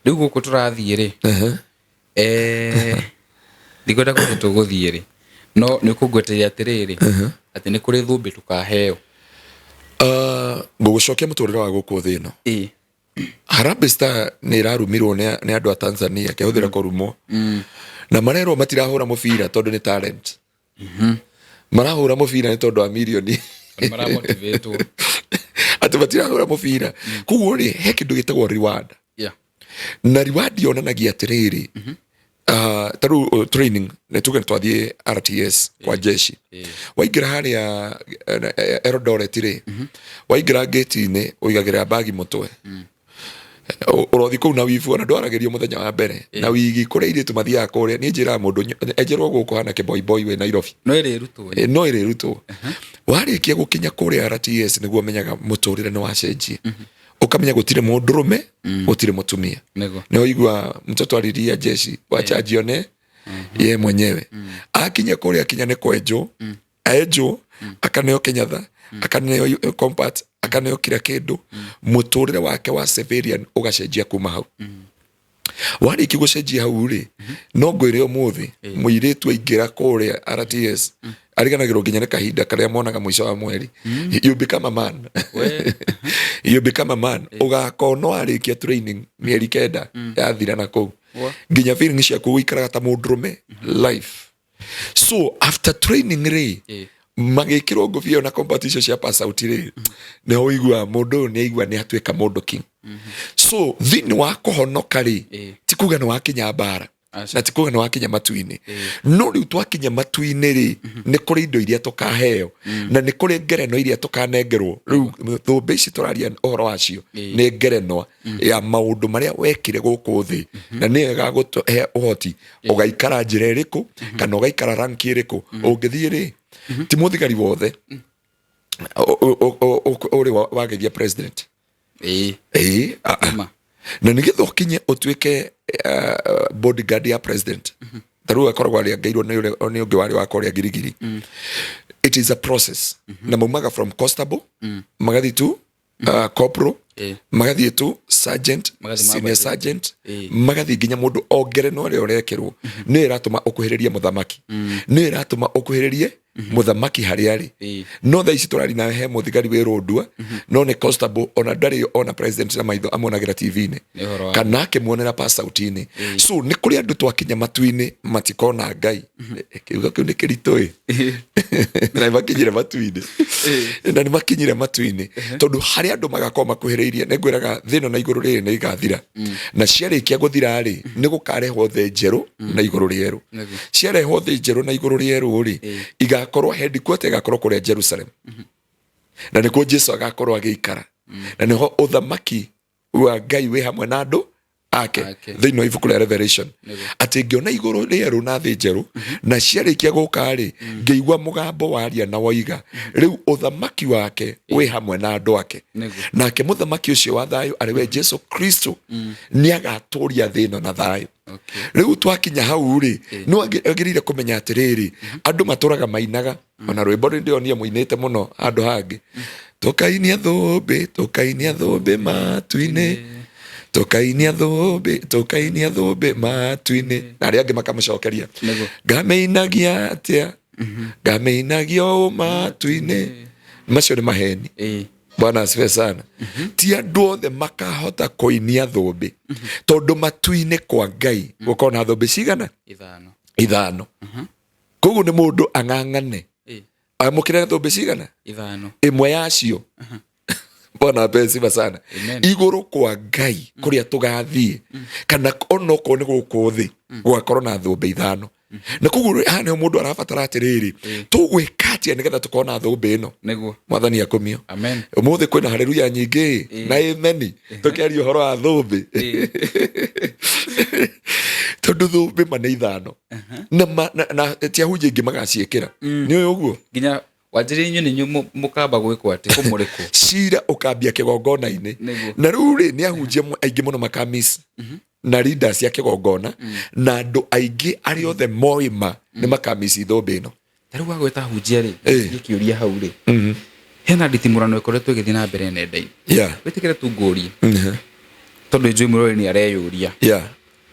[SPEAKER 2] Rĩu gũkũ tũrathiĩ rĩ, ndikwenda kũndũ tũgũthiĩ rĩ, no nĩ ũkũngweteria atĩrĩrĩ, atĩ nĩ kũrĩ thũmbĩ tũkaheo.
[SPEAKER 1] Ngũgũcokia mũtũrĩre wa gũkũ thĩ ĩno. Harambee Star nĩ ĩrarumirwo nĩ andũ a Tanzania, kĩhũthĩra kũrumwo, na marerwo matirahũra mũbira tondũ nĩ talent, marahũra mũbira nĩ tondũ wa mirioni.
[SPEAKER 2] Nĩ maramotivatwo.
[SPEAKER 1] Atĩ matirahũra mũbira. Koguo rĩ, he kĩndũ gĩtagwo reward. Na reward yonanagia atĩrĩrĩ, ta rĩu training, nĩ tuge twathiĩ RTS kwa jeshi. Waingĩra harĩa Eldoret rĩ, waingĩra ngĩti-inĩ, ũigagĩrĩra bagi mũtwe. Ũrothi kũu na wibu, ona ndwaragĩrio mũthenya wa mbere na wigi kũrĩa airĩtu mathiaga kũrĩa. Niĩ njĩraga mũndũ enjerwo gũkũ hana kĩboiboi wĩ Nairobi.
[SPEAKER 2] No ĩrĩrutwo.
[SPEAKER 1] No ĩrĩrutwo. Warĩkia gũkinya kũrĩa RTS, nĩguo ũmenyaga mũtũrĩre nĩ wacenjia, ũkamenya gũtirĩ mũndũrũme, gũtirĩ mũtumia. Nĩ ũigua mtoto alilia jeshi, wacha ajione ye mwenyewe. Akinya kũrĩa, akinya nĩ kwenjwo, enjwo, akaneo kĩnyatha, akaneo combat, akaneo kila kĩndũ. Mũtũrĩre wake wa civilian ũgacenjia kuma hau. Warĩkia gũcenjia hau rĩ, no ngwĩre ũmũthĩ mũirĩtu aingĩra kũrĩa RTS ariganagĩrwo nginya nĩ kahinda karĩa monaga mũico wa mweri. You become a man. You become a man. Ũgakona warĩkia training mĩeri 9 yathira na kũu, nginya feeling ciaku ũikaraga ta mũndũrũme life. So after training rĩ, magĩkĩrwo ngũbia ĩyo na competition cia pass out rĩ, nĩho ũiguaga mũndũ ũyũ nĩ aigua nĩ atuĩka mũndũ king. So thĩinĩ wa kũhonoka rĩ, ti kuga nĩ wakinya mbara.
[SPEAKER 2] Aca.
[SPEAKER 1] Na ti kuga nĩ wakinya matu-inĩ. No rĩu twakinya matu-inĩ rĩ, nĩ kũrĩ indo iria tũkaheo na nĩ kũrĩ ngerenwa iria tũkanengerwo. Rĩu thũmbĩ ici tũraria ũhoro wacio nĩ ngerenwa ya maũndũ marĩa wekire gũkũ thĩ, na nĩyo ĩgagũhe ũhoti ũgaikara njĩra ĩrĩkũ kana ũgaikara ranki ĩrĩkũ ũngĩthiĩ rĩ. Ti mũthigari wothe ũrĩ wageithia president. Ĩĩ, ah, ah.
[SPEAKER 2] Ma.
[SPEAKER 1] Na nĩgetha ũkinye ũtuĩke bodyguard ya president, ta rĩu akoragwo arĩangeirwo nĩ ũrĩa- nĩ ũngĩ warĩ wa kũrĩa Girigiri, it is a process, na maumaga from constable, magathiĩ tu corporal, magathiĩ tu sergeant,
[SPEAKER 2] Magathiĩ
[SPEAKER 1] senior
[SPEAKER 2] mambatĩte.
[SPEAKER 1] sergeant, magathiĩ nginya mũndũ ongerenwo ĩrĩa ũrekĩrwo nĩyo ĩratũma ũkuhĩrĩrie mũthamaki, nĩyo ĩratũma ũkuhĩrĩrie mũthamaki harĩa arĩ. No thaa ici tũrari nawe he mũthigari wĩ rũndua, no nĩ constable, ona ndarĩ ona president na maitho, amuonagĩra TV-inĩ
[SPEAKER 2] Nĩ ũhoro wa
[SPEAKER 1] kana akĩmuonera pass out-inĩ. So nĩ kũrĩ andũ twakinya matu-inĩ matikona Ngai. Kiugo kĩu nĩ kĩritũ ĩ, na nĩ makinyire matu-inĩ, na nĩ makinyire matu-inĩ tondũ harĩa andũ magakorwo makuhĩrĩirie. Nĩ ngwĩraga thĩ ĩno na igũrũ rĩrĩ nĩ igathira, na ciarĩkia gũthira rĩ, nĩ gũkarehwo thĩ njerũ na igũrũ rĩerũ. Ciarehwo thĩ njerũ na igũrũ rĩerũ rĩ, igakorwo headquarter igakorwo kũrĩa Jerusalem, na nĩkuo Jesu agakorwo agĩikara, na nĩho ũthamaki wa Ngai wĩ hamwe na andũ ake.
[SPEAKER 2] Ake.
[SPEAKER 1] Thĩinĩ wa ibuku rĩa Revelation, atĩ ngĩona igũrũ rĩerũ na thĩ njerũ, na ciarĩkia gũka rĩ, ngĩigua mũgambo waria na woiga, rĩu ũthamaki wake wĩ hamwe na andũ ake. Nake mũthamaki ũcio wa thayũ, arĩ we Jesu Kristo, nĩ agatũria thĩ ĩno na thayũ. Rĩu twakinya hau rĩ, nĩ wagĩrĩire kũmenya atĩrĩrĩ, andũ matũraga mainaga, ona rwĩmbo rĩ ndĩronire mũinĩte mũno handũ hangĩ. Tũkainia thũmbĩ, tũkainia thũmbĩ matu-inĩ, tũkainia thũmbĩ, tũkainia thũmbĩ matu-inĩ. Na arĩa angĩ makamũcokeria, ngamĩinagia atĩa, ngamĩinagia ũũ matu-inĩ. Macio nĩ maheni. Bwana asifiwe sana. Ti andũ othe makahota kũinia thũmbĩ, tondũ matu-inĩ kwa Ngai gũkorwo na thũmbĩ cigana?
[SPEAKER 2] Ithano.
[SPEAKER 1] Ithano. Koguo nĩ mũndũ ang'ang'ane amũkĩre thũmbĩ cigana?
[SPEAKER 2] Ithano.
[SPEAKER 1] Ĩmwe yacio. Bwana apewe sifa sana.
[SPEAKER 2] Amen.
[SPEAKER 1] Igũrũ kwa Ngai kũrĩa tũgathiĩ, kana onokorwo nĩ gũkũ thĩ, gũgakorwo na thũmbĩ ithano. Na koguo haha nĩho mũndũ arabatara atĩrĩrĩ, tũgwĩka atĩa nĩgetha tũkorwo na thũmbĩ ĩno?
[SPEAKER 2] Nĩguo.
[SPEAKER 1] Mwathani akumio.
[SPEAKER 2] Amen.
[SPEAKER 1] Ũmũthĩ kwĩna haleluya nyingĩ na ĩmeni tũkĩaria ũhoro wa thũmbĩ, tondũ thũmbĩ ma nĩ ithano na na ti ahunjia aingĩ magaciĩkĩra. Nĩ ũyũ ũguo.
[SPEAKER 2] Nginya wanjĩrĩ inyuĩ nĩ inyuĩ mũkamba gwĩkwo atĩ kũmũrĩkwo.
[SPEAKER 1] Cira ũkambia kĩgongona-inĩ.
[SPEAKER 2] Nĩguo.
[SPEAKER 1] Na rĩu rĩ, nĩ ahunjia aingĩ mũno makamis na leaders ya kĩgongona, na andũ aingĩ arĩa othe moĩ ma nĩ makamisi thũmbĩ ĩno.
[SPEAKER 2] Ta rĩu wagwĩta ahunjia rĩ, gĩkĩũria hau rĩ, hena nditimũrano ĩkoretwo ĩgĩthiĩ na mbere nenda-inĩ. Wĩtĩkĩre tu ngũrie, tondũ njũĩ mũrori nĩ areyũria.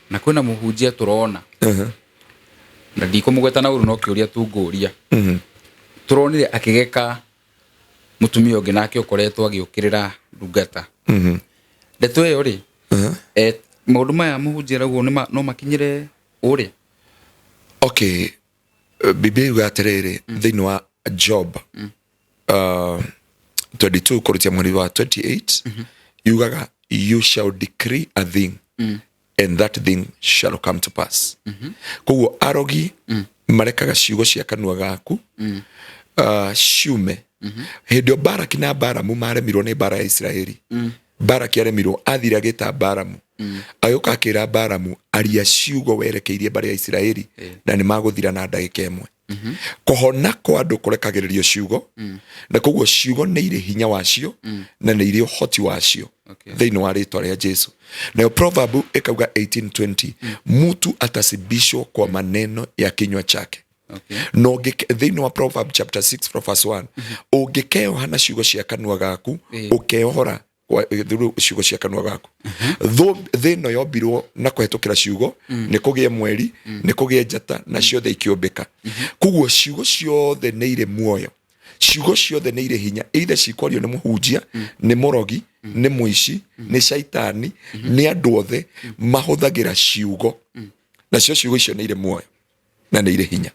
[SPEAKER 2] Na kwĩna mũhunjia tũrona, na ndikũmũgweta na ũru, no kĩũria tu ngũria. Tũronire akĩgeka mũtumia ũngĩ nake ũkoretwo agĩũkĩrĩra ndungata. Ndeto ĩyo rĩ, maũndũ maya mũhunjia arauga no makinyĩre ũrĩa?
[SPEAKER 1] Okay, Biblia yuga atĩrĩrĩ thĩinĩ wa Job 22 kũrutia mweri wa 28, yugaga, "You shall decree a thing and that thing shall come to pass." Koguo arogi marekaga ciugo cia kanua gaku ciume. Hĩndĩ ĩyo Baraki na Baramu maremirwo nĩ mbara ya Isiraeli, Baraki aremirwo, athire agĩta Baramu, agĩũka akĩra Baramu, "Aria ciugo werekeirie mbarĩ ya Isiraeli na nĩ magũthira na ndagĩka ĩmwe." Kũhona kwa andũ kũrekagĩrĩrio ciugo, na koguo ciugo nĩ irĩ hinya wacio na nĩ irĩ ũhoti wacio thĩinĩ wa rĩtwa rĩa Jesu. Nayo proverb ĩkauga 1820, "Mtu atasibishwa kwa maneno ya kinywa chake." Na thĩinĩ wa Proverb chapter 6 from verse 1, ũngĩkeoha na ciugo cia kanua gaku, ũkeohora through ciugo cia kanua gaku. Thĩ ĩno yombirwo na kũhetũkĩra ciugo, nĩ kũgĩe mweri, nĩ kũgĩe njata, na ciothe ikĩũmbĩka. Koguo ciugo ciothe nĩ irĩ muoyo, ciugo ciothe nĩ irĩ hinya, either cikwario nĩ mũhunjia, nĩ mũrogi, nĩ mũici, nĩ caitani, nĩ andũ othe mahũthagĩra ciugo, nacio ciugo icio nĩ irĩ muoyo na nĩ irĩ hinya.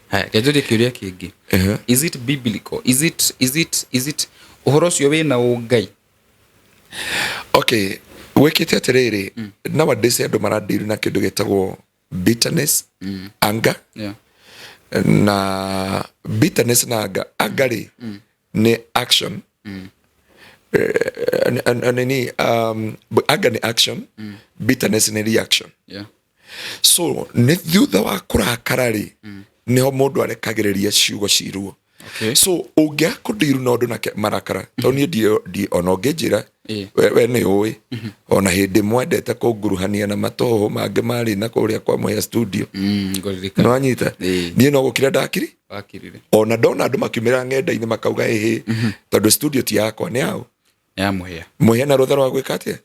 [SPEAKER 2] Haya, reke njũrie kĩũria kĩngĩ. Is it biblical? Is it ũhoro ũcio wĩna ũngai?
[SPEAKER 1] Okay, wĩkĩte atĩrĩrĩ, nowadays andũ maradiri na kĩndũ gĩtagwo bitterness, anger. Na bitterness na anger, anger rĩ, nĩ action. Nini, anger nĩ action, bitterness nĩ reaction. So nĩ thutha wa kũrakara rĩ, nĩho mũndũ arekagĩrĩria ciugo ciruo. So ũngĩaga kũndiru na ũndũ na marakara, tondũ niĩ ona ũngĩnjĩra, we nĩ ũĩ ona hĩndĩ mwendete kũnguruhania na matũhũhũ mangĩ marĩ na kũrĩa kwa Mwea studio.
[SPEAKER 2] Ngũririkana.
[SPEAKER 1] Nĩwanyita?
[SPEAKER 2] Ĩĩ.
[SPEAKER 1] Niĩ no gũkira ndakiri.
[SPEAKER 2] Wakirire.
[SPEAKER 1] Ona ndona andũ makiumĩra ng'enda-inĩ makauga ĩhĩ, tondũ studio ti yakwa, nĩ yaũ?
[SPEAKER 2] Ya Mũhĩa.
[SPEAKER 1] Mũhĩa na rũtha rwa gwĩka atĩa?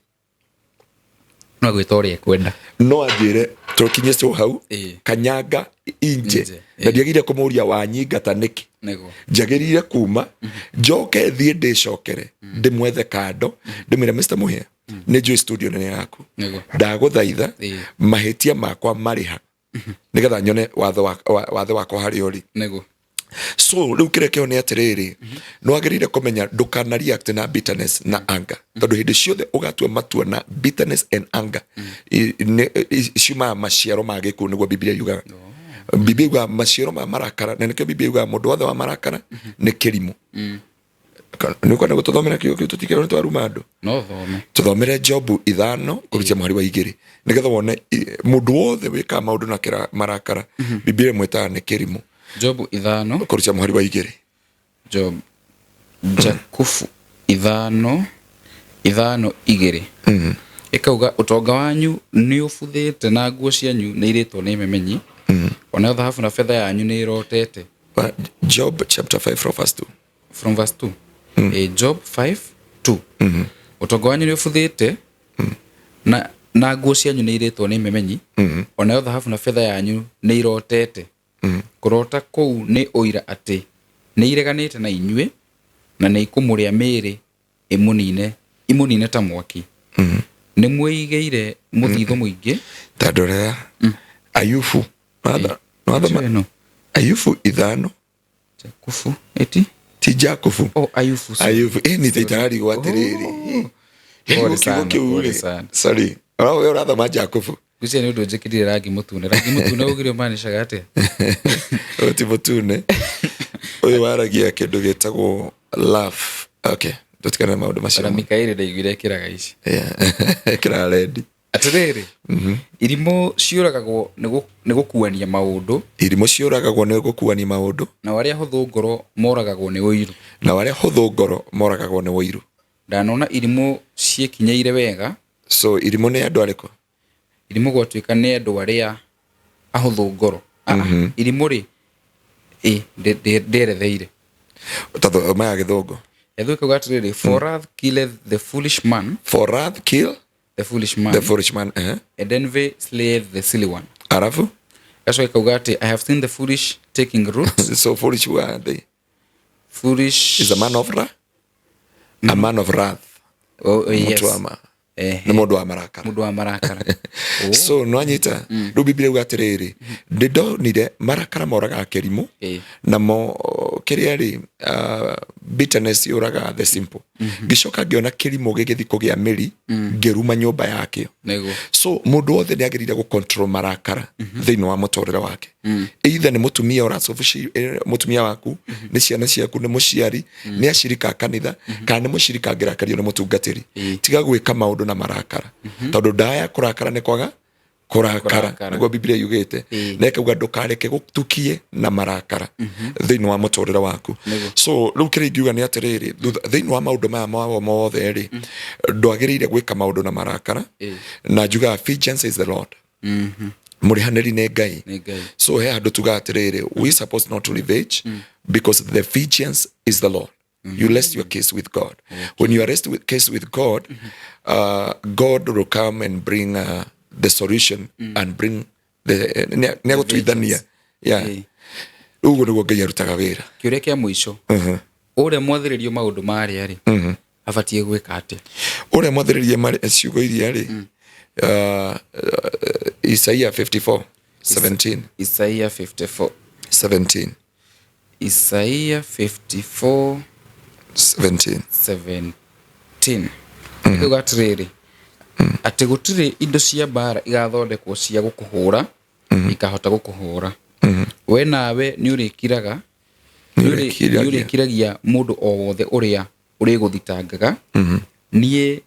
[SPEAKER 2] No gwĩta ũrĩa ekwenda.
[SPEAKER 1] No anjĩre tũkinye so hau. Kanyanga inje.
[SPEAKER 2] Inje,
[SPEAKER 1] Na ndiagĩrĩire kũmũria wanyingata nĩkĩ. Njagĩrĩire kuma njoke thiĩ ndĩcokere, ndĩmwethe kando, ndĩmwĩre, "Mr Mũhĩa, nĩ njũĩ studio nene yaku, ndagũthaitha, mahĩtia makwa marĩha nĩgetha nyone watho wathe wakwa harĩa ũrĩ." So rĩu kĩrĩa kĩho nĩ atĩrĩrĩ, nĩ wagĩrĩire kũmenya ndũkana react na bitterness na anger, tondũ hĩndĩ ciothe ũgatua matua na bitterness and anger, ciumaga maciaro ma gĩkuũ. Nĩguo Biblia yugaga. Biblia yugaga maciaro ma marakara, na nĩkĩo Biblia yugaga mũndũ wothe wa marakara nĩ kĩrimũ. Nĩ ũkwenda gũtũthomera kiugo kĩu tũtikĩrwo nĩ twaruma andũ?
[SPEAKER 2] No thome.
[SPEAKER 1] Tũthomere Jobu 5 kũrutia mũhari wa 2, nĩgetha wone mũndũ wothe wĩkaga maũndũ na marakara, Biblia ĩmwĩtaga nĩ kĩrimũ.
[SPEAKER 2] Jobu 5.
[SPEAKER 1] Kũrutia mũhari wa 2.
[SPEAKER 2] Job, Jakubu 5 5 2 ĩkauga, "Ũtonga wanyu nĩ ũbuthĩte na nguo cianyu nĩ irĩtwo nĩ memenyi, onayo thahabu na betha yanyu nĩ ĩrotete."
[SPEAKER 1] Job chapter 5 from verse 2.
[SPEAKER 2] From verse 2. Job 5 2. Ũtonga wanyu nĩ ũbuthĩte na nguo cianyu nĩ irĩtwo nĩ memenyi, onayo thahabu na betha yanyu nĩ irotete. Kũrota kũu nĩ ũira atĩ nĩ ireganĩte na inyuĩ, na nĩ ikũmũrĩa mĩĩrĩ imũnine ta mwaki. Nĩ mwĩigĩire mũthithũ mũingĩ.
[SPEAKER 1] Ta ndorera Ayubu. Nwathoma
[SPEAKER 2] Ĩno.
[SPEAKER 1] Ayubu 5.
[SPEAKER 2] Jakubu ĩti.
[SPEAKER 1] Ti Jakubu.
[SPEAKER 2] Oh, Ayubu, sorry.
[SPEAKER 1] Ayubu ĩ nĩ itararigwo atĩrĩrĩ.
[SPEAKER 2] Pole
[SPEAKER 1] Kiugo
[SPEAKER 2] sana,
[SPEAKER 1] kĩu
[SPEAKER 2] pole
[SPEAKER 1] rĩ,
[SPEAKER 2] sana.
[SPEAKER 1] Sorry, we ũrathoma Jakubu.
[SPEAKER 2] Ngwĩciria nĩ ũndũ njĩkĩrire rangi mũtune. Rangi mũtune ugire ũmaanishaga atĩa?
[SPEAKER 1] Ũyũ ti mũtune, ũyũ waragia kĩndũ gĩtagwo love. Okay, tũtikane na maũndũ macio.
[SPEAKER 2] Ona Mikaeli ndaiguire ĩkĩraga ici.
[SPEAKER 1] Yeah. Ĩkĩraga rendi.
[SPEAKER 2] Atĩrĩrĩ, irimũ ciũragagwo nĩ gũkuania maũndũ.
[SPEAKER 1] Irimũ ciũragagwo nĩ gũkuania maũndũ.
[SPEAKER 2] Nao arĩa ahũthũ ngoro moragagwo nĩ ũiru.
[SPEAKER 1] Nao arĩa hũthũ ngoro moragagwo nĩ ũiru.
[SPEAKER 2] Ndanona irimũ ciĩkinyĩire wega.
[SPEAKER 1] So irimũ nĩ andũ arĩkũ?
[SPEAKER 2] Irimũ gwatuĩka nĩ andũ arĩa ahũthũ ngoro. Irimũ rĩ, ndĩeretheire.
[SPEAKER 1] Tondũ maya gĩthũngũ.
[SPEAKER 2] Gĩthũngũ kĩuga atĩrĩrĩ, for wrath killeth the foolish man.
[SPEAKER 1] For wrath kill
[SPEAKER 2] the foolish man.
[SPEAKER 1] The foolish man.
[SPEAKER 2] And envy slayeth the silly one.
[SPEAKER 1] Arafu?
[SPEAKER 2] Gacoka kauga atĩ, I have seen the foolish taking root.
[SPEAKER 1] So foolish who are they?
[SPEAKER 2] Foolish
[SPEAKER 1] is a man of wrath. A man of wrath.
[SPEAKER 2] Oh, yes.
[SPEAKER 1] Mũtu wa ma. Nĩ mũndũ wa marakara.
[SPEAKER 2] Mũndũ wa marakara. Oh.
[SPEAKER 1] So nwanyita rĩu Biblia yuga atĩrĩrĩ, ndĩndonire marakara moragaga kĩrimũ, namo kĩrĩa rĩ, bitterness yũragaga the simple. Ngĩcoka ngĩona kĩrimũ gĩgĩthiĩ kũgĩa mĩri, ngĩruma nyũmba yakĩo.
[SPEAKER 2] Nĩguo.
[SPEAKER 1] So mũndũ wothe nĩ agĩrĩire gũ control marakara thĩinĩ wa mũtũrĩre wake. Either nĩ mũtumia ũracobuci, mũtumia waku, nĩ ciana ciaku, nĩ mũciari, nĩ acirika a kanitha, kana nĩ mũcirika angĩrakario nĩ mũtungatĩri. Tiga gwĩka maũndũ na marakara. Tondũ ndawa ya kũrakara nĩ kwaga kũrakara.
[SPEAKER 2] Kũrakara.
[SPEAKER 1] Nĩguo Biblia yugĩte. Na ĩkauga ndũkareke gũtukie na marakara thĩinĩ wa mũtũrĩre waku.
[SPEAKER 2] Nĩguo.
[SPEAKER 1] So rĩu kĩrĩa ingiuga nĩ atĩrĩrĩ, thĩinĩ wa maũndũ maya mao mothe rĩ, ndwagĩrĩire gwĩka maũndũ na marakara. Na njugaga vengeance is the Lord. Mũrĩhanĩri nĩ Ngai.
[SPEAKER 2] Nĩ Ngai.
[SPEAKER 1] So he handũ tugaga atĩrĩrĩ, we supposed not to revenge because the vengeance is the Lord. You rest your case with God. When you rest with case with God, God will come and bring the solution and bring the nĩ agũtuithania. Yeah. Rĩu ũguo nĩguo Ngai arutaga wĩra.
[SPEAKER 2] Kĩũria kĩa mũico. Ũrĩa mwathĩrĩrio maũndũ marĩa rĩ, abatiĩ gwĩka atĩa?
[SPEAKER 1] Ũrĩa mwathĩrĩrie ciugo iria rĩ, Isaiah 54:17.
[SPEAKER 2] Isaiah 54.
[SPEAKER 1] 17.
[SPEAKER 2] Isaiah 54
[SPEAKER 1] 17.
[SPEAKER 2] 17. Ĩkuga atĩrĩrĩ, atĩ gũtirĩ indo cia mbara igathondekwo cia gũkũhũra, ikahota gũkũhũra. We nawe nĩũrĩkiraga,
[SPEAKER 1] Nĩũrĩkiragia.
[SPEAKER 2] nĩũrĩkiragia mũndũ o wothe ũrĩa ũrĩgũthitangaga. Niĩ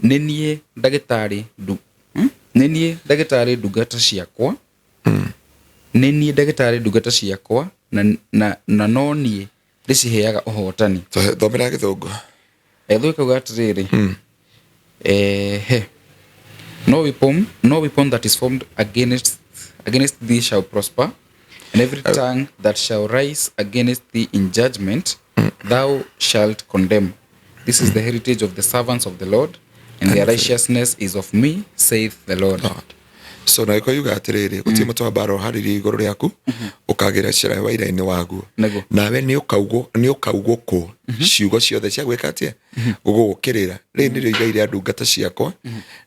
[SPEAKER 2] nĩ niĩ ndagĩtarĩ ndu-, Nĩ niĩ ndagĩtarĩ ndungata ciakwa. Nĩ niĩ ndagĩtarĩ ndungata ciakwa, na no niĩ ndĩciheaga ũhotani.
[SPEAKER 1] Thomera gĩthũngũ.
[SPEAKER 2] Gĩthũngũ kĩuga atĩrĩrĩ, he. No weapon, no weapon that is formed against thee shall prosper, and every tongue that shall rise against thee in judgment thou shalt condemn. This is the heritage of the servants of the Lord, and their righteousness is of me, saith the Lord.
[SPEAKER 1] Lord. So na gĩkũyũ yuga atĩrĩrĩ, gũtirĩ mũtĩ wa mbara ũharĩrie igũrũ rĩaku, ũkagĩra cira wa ira-inĩ waguo.
[SPEAKER 2] Nĩguo.
[SPEAKER 1] Nawe nĩ ũkaugũkwo ciugo ciothe cia gwĩka atĩa? Gũgũkĩrĩra. Rĩrĩ nĩrĩo igai rĩa ndungata ciakwa,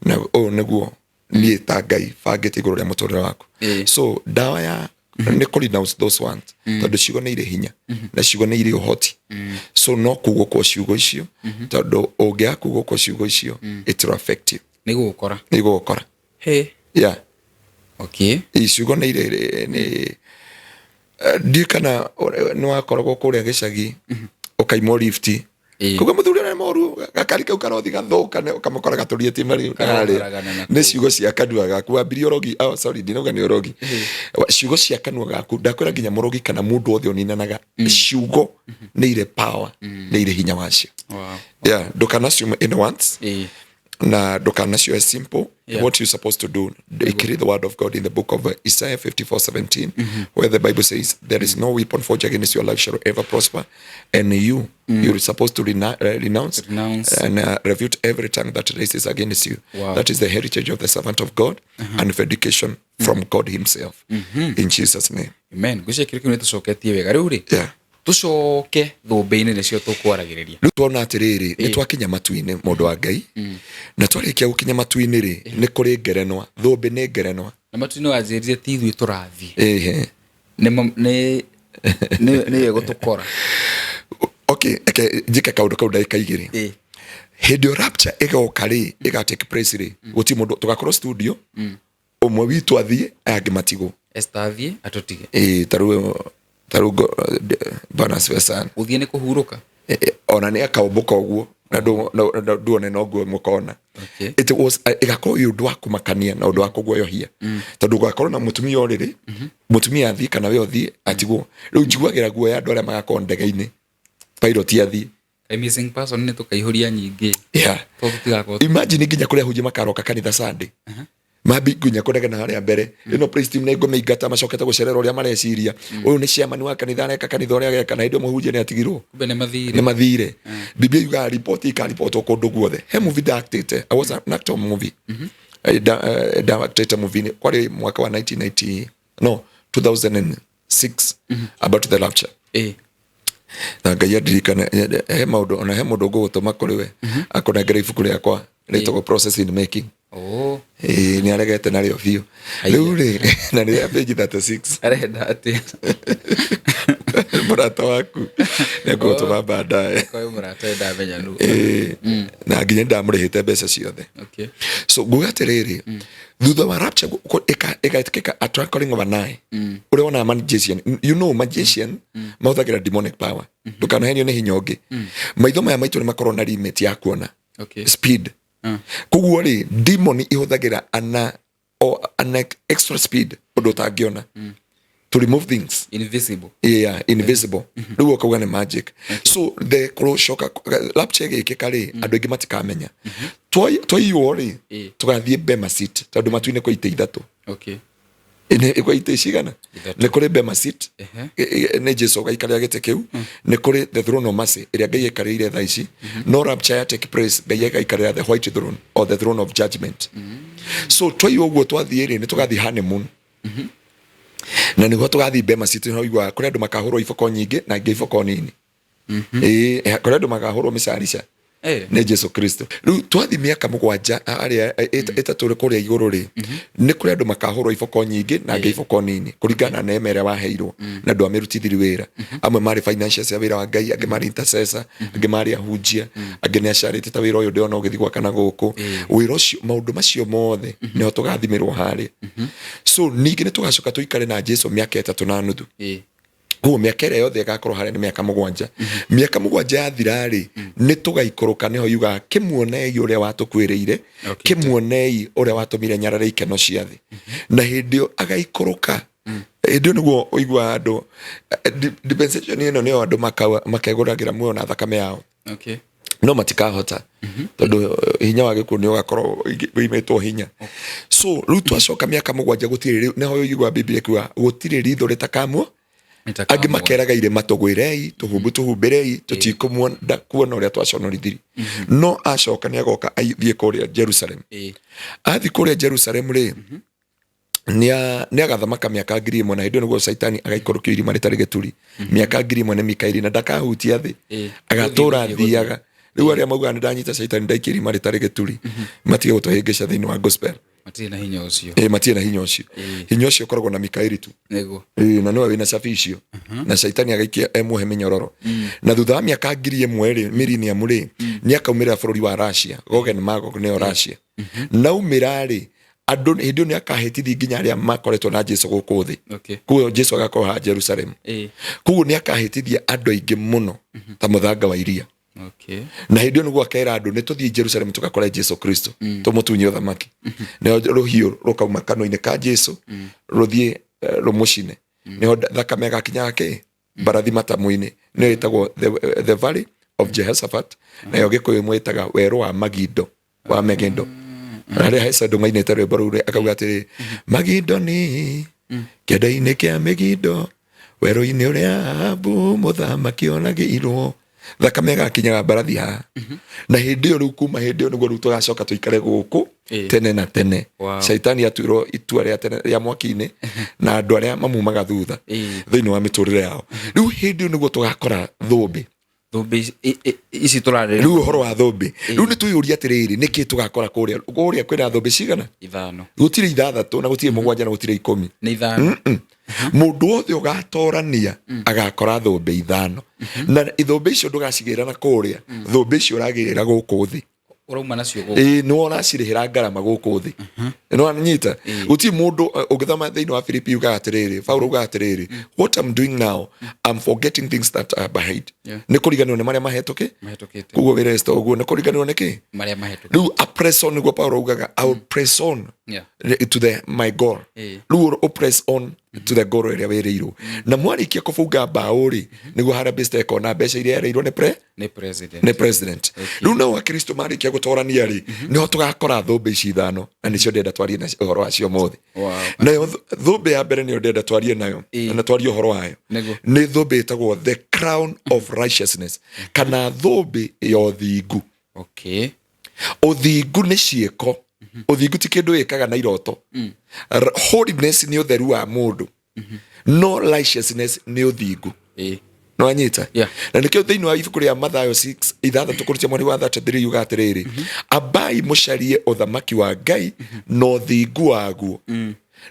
[SPEAKER 1] na ũyũ nĩguo niĩ ta Ngai bangĩte igũrũ rĩa mũtũrĩre waku. So ndawa ya nĩ kũ renounce those ones, tondũ ciugo nĩ irĩ hinya, na ciugo nĩ irĩ ũhoti. So no kugũkwo ciugo icio, tondũ ũngĩaga kugũkwo ciugo icio, it will affect you.
[SPEAKER 2] Nĩ gũgũkora.
[SPEAKER 1] Nĩ gũgũkora.
[SPEAKER 2] He.
[SPEAKER 1] Yeah.
[SPEAKER 2] Okay.
[SPEAKER 1] Ciugo nĩ irĩ, nĩ, ndiũĩ kana nĩ wakoragwo kũrĩa gĩcagi, ũkaimwo lift. Kuga mũthuri ũrĩa mũru, gakari kau karothi gathũka, nĩ ũkamũkora gatũrĩtie marĩ
[SPEAKER 2] Karoragana
[SPEAKER 1] harĩa.
[SPEAKER 2] na
[SPEAKER 1] Nĩ
[SPEAKER 2] kũu.
[SPEAKER 1] ciugo cia kanua gaku. Wambirie ũrogi, oh, sorry, ndinauga nĩ ũrogi. Ciugo cia kanua gaku, ndakwĩra nginya mũrogi kana mũndũ wothe ũninanaga, ciugo nĩ irĩ power, nĩ irĩ hinya wacio.
[SPEAKER 2] Wow.
[SPEAKER 1] Yeah, ndũkana assume any once. Na ndũkanacioe simple. What you supposed to do, decree the word of God in the book of Isaiah 54:17, where the Bible says there is no weapon forged against your life shall ever prosper, and you're supposed to renounce,
[SPEAKER 2] Renounce.
[SPEAKER 1] and refute every tongue that raises against you. That is the heritage of the servant of God and vindication from God himself, in Jesus' name.
[SPEAKER 2] Amen. Ngwĩciria kĩrĩa kĩu nĩ tũcoketie wega rĩu rĩ. Tũcoke thũmbĩ-inĩ, nĩcio tũkwaragĩrĩria.
[SPEAKER 1] Rĩu tuona atĩrĩrĩ, nĩ twakinya matu-inĩ, mũndũ wa Ngai, na twarĩkia gũkinya matu-inĩ rĩ, nĩ kũrĩ ngerenwa. Thũmbĩ nĩ ngerenwa.
[SPEAKER 2] Na matu-inĩ wanjĩrire ti ithuĩ tũrathiĩ.
[SPEAKER 1] Ĩhĩ.
[SPEAKER 2] Nĩ gũtũkora.
[SPEAKER 1] Okay, eke njĩke kaũndũ kau ndagĩka 2. Hĩndĩ ĩyo rapture ĩgoka rĩ, ĩga take place rĩ, gũtirĩ mũndũ tũgakorwo studio. Ũmwe witũ athiĩ, aya angĩ matigwo.
[SPEAKER 2] Esther athiĩ atũtige.
[SPEAKER 1] Ĩĩ, tarĩu bwana asifiwe sana.
[SPEAKER 2] Gũthiĩ nĩ kũhurũka.
[SPEAKER 1] Ona nĩ akaũmbũka ũguo na nduone noguo mũkona. It was ĩgakorwo ĩ ũndũ wa kũmakania na ũndũ wa kũguoyohia, tondũ gũgakorwo na mũtumia ũrĩrĩ, mũtumia athiĩ kana we ũthiĩ atigwo. Rĩu njiguagĩra guoya andũ arĩa magakorwo ndege-inĩ, pilot athiĩ.
[SPEAKER 2] Kaĩ missing person nĩ tũkaihũria nyingĩ? Tondũ tũtigakorwo.
[SPEAKER 1] Imagine nginya kũrĩa ahunjia makaroka kanitha Sunday, mambi nginya kũnegena harĩa mbere. Ĩno praise team nĩ ngũmĩingata, macokete gũcerera ũrĩa mareciria. Ũyũ nĩ chairman wa kanitha, areka kanitha ũrĩa ageka, na hĩndĩ ĩyo mũhunjia nĩ atigirwo.
[SPEAKER 2] Kumbe nĩ mathire.
[SPEAKER 1] Nĩ mathire. Biblia yugaga ripoti ikaribotwo kũndũ guothe. He movie ndaactĩte, I was an actor movie. Ndaactĩte movie kwarĩ mwaka wa 1990, no, 2006, about the rapture. Na Ngai andirikane, he maũndũ, ona he mũndũ ngũgũtũma kũrĩ we akũnengere ibuku rĩakwa rĩtagwo Process in Making. Ĩĩ, nĩ aregete narĩo biũ rĩu rĩ, na nĩ rĩa page 36.
[SPEAKER 2] Arenda atĩa?
[SPEAKER 1] Mũrata waku nĩ ngũgũtũma baadaye.
[SPEAKER 2] Kwa mũrata ndamenya nũ.
[SPEAKER 1] Ĩĩ, na nginya ndamũrĩhĩte mbeca ciothe. So nguga atĩrĩrĩ, thutha wa rapture ĩgetĩkĩka a twinkling of an eye, ũrĩa wonaga magician, magician mahũthagĩra demonic power. Ndũkanahenio nĩ hinya ũngĩ. Maitho maya maitũ nĩ makorwo na limit ya kuona speed. Koguo rĩ, demon ihũthagĩra ana o an extra speed ũndũ ũtangĩona to remove things.
[SPEAKER 2] Invisible.
[SPEAKER 1] Yeah, invisible. Rĩu ũkauga nĩ magic. So the kũcoka rapture ĩgĩkĩka rĩ, andũ aingĩ matikamenya. Twaiywo rĩ, tũgathiĩ bema seat, tondũ matu-inĩ kwĩ itĩ ithatũ. Nĩ kwĩ itĩ cigana?
[SPEAKER 2] Ithatũ.
[SPEAKER 1] Nĩ kũrĩ bema seat, nĩ Jesu ũgaikarĩra gĩtĩ kĩu. Nĩ kũrĩ the throne of mercy ĩrĩa Ngai aikarĩire thaa ici, no rapture ya take place, Ngai agaikarĩra the white throne or the throne of judgment. So twaiywo ũguo twathiĩ rĩ, nĩ tũgathiĩ honeymoon, na nĩguo tũgathiĩ bema seat. Nĩ ũiguaga kũrĩ andũ makahũrwo iboko nyingĩ na angĩ iboko nini. Ĩĩ, kũrĩ andũ makahũrwo mĩcarica nĩ Jesu Kristo. Rĩu twathiĩ mĩaka 7 arĩa 3 kũrĩa igũrũ rĩ, nĩ kũrĩ andũ makahũrwo iboko nyingĩ na angĩ iboko nini, kũringana na neema ĩrĩa waheirwo na ndwamĩrutithirie wĩra. Amwe marĩ financiers ya wĩra wa Ngai, angĩ marĩ intercessor, angĩ marĩ ahunjia, angĩ nĩ acarĩte ta wĩra ũyũ ndĩrona ũgĩthiĩ gwaka na gũkũ wĩra ũcio. Maũndũ macio mothe nĩho tũgathimĩrwo harĩa. So ningĩ nĩ tũgacoka tũikare na Jesu mĩaka 3 na nuthu. Koguo mĩaka ĩrĩa yothe ĩgakorwo harĩa nĩ mĩaka 7. Mĩaka 7 yathira rĩ, nĩ tũgaikũrũka. Nĩho yugaga, "Kĩmuonei ũrĩa watũkuĩrĩire, kĩmuonei ũrĩa watũmire nyarare ikeno cia thĩ." Na hĩndĩ ĩyo agaikũrũka, hĩndĩ ĩyo nĩguo ũiguaga andũ dispensation ĩno nĩyo andũ makegũragĩra muoyo na thakame yao. No matikahota, tondũ hinya wa gĩkuũ nĩ ũgakorwo wĩimĩtwo hinya. So rĩu twacoka mĩaka 7, gũtirĩ rĩu, nĩho ũiguaga Biblia ĩkiuga gũtirĩ ritho rĩtakamuo. Angĩ makeraga irĩma, "Tũgwĩrei, tũhumbu tũhumbĩrei, tũtikũmuona kuona ũrĩa twaconorithiri." No acoka nĩ agoka athiĩ kũrĩa Jerusalem. Athiĩ kũrĩa Jerusalem rĩ, nĩ agathamaka mĩaka 1000, na hĩndĩ ĩyo nĩguo Caitani agaikũrũkio irima rĩtarĩ gĩturi mĩaka 1000 nĩ Mikaeli, na ndakahutia thĩ. Agatũra
[SPEAKER 2] Gũthiĩ, gũthiĩ.
[SPEAKER 1] athiaga. Rĩu arĩa maugaga nĩ ndanyita Caitani, ndaikia irima rĩtarĩ gĩturi, matige gũtũhĩngĩca thĩinĩ wa gospel.
[SPEAKER 2] Matirĩ na hinya ũcio.
[SPEAKER 1] Ĩ, matirĩ na hinya ũcio. Hinya ũcio ũkoragwo na Mikaeli tu. Ĩ, na nĩwe wĩna cabi icio, na Caitani agaikia emuohe mĩnyororo. Na thutha wa mĩaka 1000 rĩ, millennium rĩ, nĩ akaumĩrĩra bũrũri wa Russia. Gog and Magog nĩyo Russia. Naumĩra rĩ, andũ hĩndĩ ĩyo nĩ akahĩtithia nginya arĩa makoretwo na Jesu gũkũ thĩ. Koguo Jesu agakorwo haha Jerusalem. Koguo nĩ akahĩtithia andũ aingĩ mũno ta mũthanga wa iria. Na hĩndĩ ĩyo nĩguo akera andũ nĩ tũthiĩ Jerusalem tũgakore Jesu Kristo, tũmũtunye ũthamaki. Nĩho rũhiũ rũkauma kanua-inĩ ka Jesu rũthiĩ rũmũcine. Nĩho thakame ĩgakinya kĩ mbarathi matamu-inĩ. Nĩyo ĩtagwo the valley of Jehoshaphat, nayo Gĩkũyũ mwĩtaga werũ wa Magindo. Wa Megindo harĩa he andũ mainĩte rwĩmbo rũu rĩ, akauga atĩrĩ, Magindoni kĩanda-inĩ kĩa Megindo, werũ-inĩ ũrĩa Ahabu mũthamaki oragĩirwo, thakame ĩgakinyaga mbarathi haha. Na hĩndĩ ĩyo rĩu, kuma hĩndĩ ĩyo nĩguo rĩu tũgacoka tũikare gũkũ tene na tene. Shaitani atuirwo itua rĩa tene rĩa mwaki-inĩ na andũ arĩa mamumaga thutha thĩinĩ wa mĩtũrĩre yao. Rĩu hĩndĩ ĩyo nĩguo tũgakora thũmbĩ.
[SPEAKER 2] Thũmbĩ ici tũrarĩrĩria.
[SPEAKER 1] Rĩu ũhoro wa thũmbĩ, rĩu nĩ twĩyũria atĩrĩrĩ, nĩkĩ tũgakora kũrĩa? Kũrĩa kwĩna thũmbĩ cigana?
[SPEAKER 2] Ithano.
[SPEAKER 1] Gũtirĩ ithathatũ, na gũtirĩ mũgwanja, na gũtirĩ 10.
[SPEAKER 2] Nĩ ithano.
[SPEAKER 1] Mũndũ wothe ũgatorania agakora thũmbĩ ithano, na thũmbĩ icio ndũgacigĩra na kũrĩa, thũmbĩ icio ũragĩrĩra gũkũ thĩ.
[SPEAKER 2] Ũrauma nacio gũkũ.
[SPEAKER 1] Ĩĩ, nĩwe ũracirĩhĩra ngarama gũkũ thĩ, nĩwanyita? Gũtirĩ mũndũ ũngĩthoma thĩinĩ wa Filipi ugaga atĩrĩrĩ, Paulo ugaga atĩrĩrĩ, "What I'm doing now, I'm forgetting things that are behind." Nĩ kũriganĩrwo nĩ marĩa mahĩtũkĩ.
[SPEAKER 2] Mahĩtũkĩte.
[SPEAKER 1] Koguo wĩra Esther ũguo nĩ kũriganĩrwo nĩ kĩ?
[SPEAKER 2] Marĩa mahĩtũkĩte.
[SPEAKER 1] Rĩu a press on, nĩguo Paulo ugaga, "I will press on to the my goal." Rĩu ũ press on to the goal ĩrĩa wĩrĩirwo, na mwarĩkia kũbunga mbaũ rĩ, nĩguo Harambee Star ĩkona mbeca iria yerĩirwo nĩ pre
[SPEAKER 2] Nĩ president.
[SPEAKER 1] Nĩ president. Rĩu nao akristo marĩkia gũtorania rĩ, nĩho tũgakora thũmbĩ ici ithano, na nĩcio ndĩrenda twarie na ũhoro wacio ũmũthĩ. Nayo thũmbĩ ya mbere nĩyo ndĩrenda twarie nayo na twarie ũhoro wayo. Nĩ thũmbĩ ĩtagwo the crown of righteousness, kana thũmbĩ ya ũthingu. Ũthingu nĩ ciĩko, ũthingu ti kĩndũ wĩkaga na iroto. Holiness nĩ ũtheru wa mũndũ, no righteousness nĩ ũthingu. Nĩwanyita?
[SPEAKER 2] Yeah.
[SPEAKER 1] Na nĩkĩo thĩinĩ wa ibuku rĩa Mathayo 6 ithathatũ kũrutia mweri wa 33 yuga atĩrĩrĩ, ambai mũcarie ũthamaki wa Ngai na ũthingu waguo,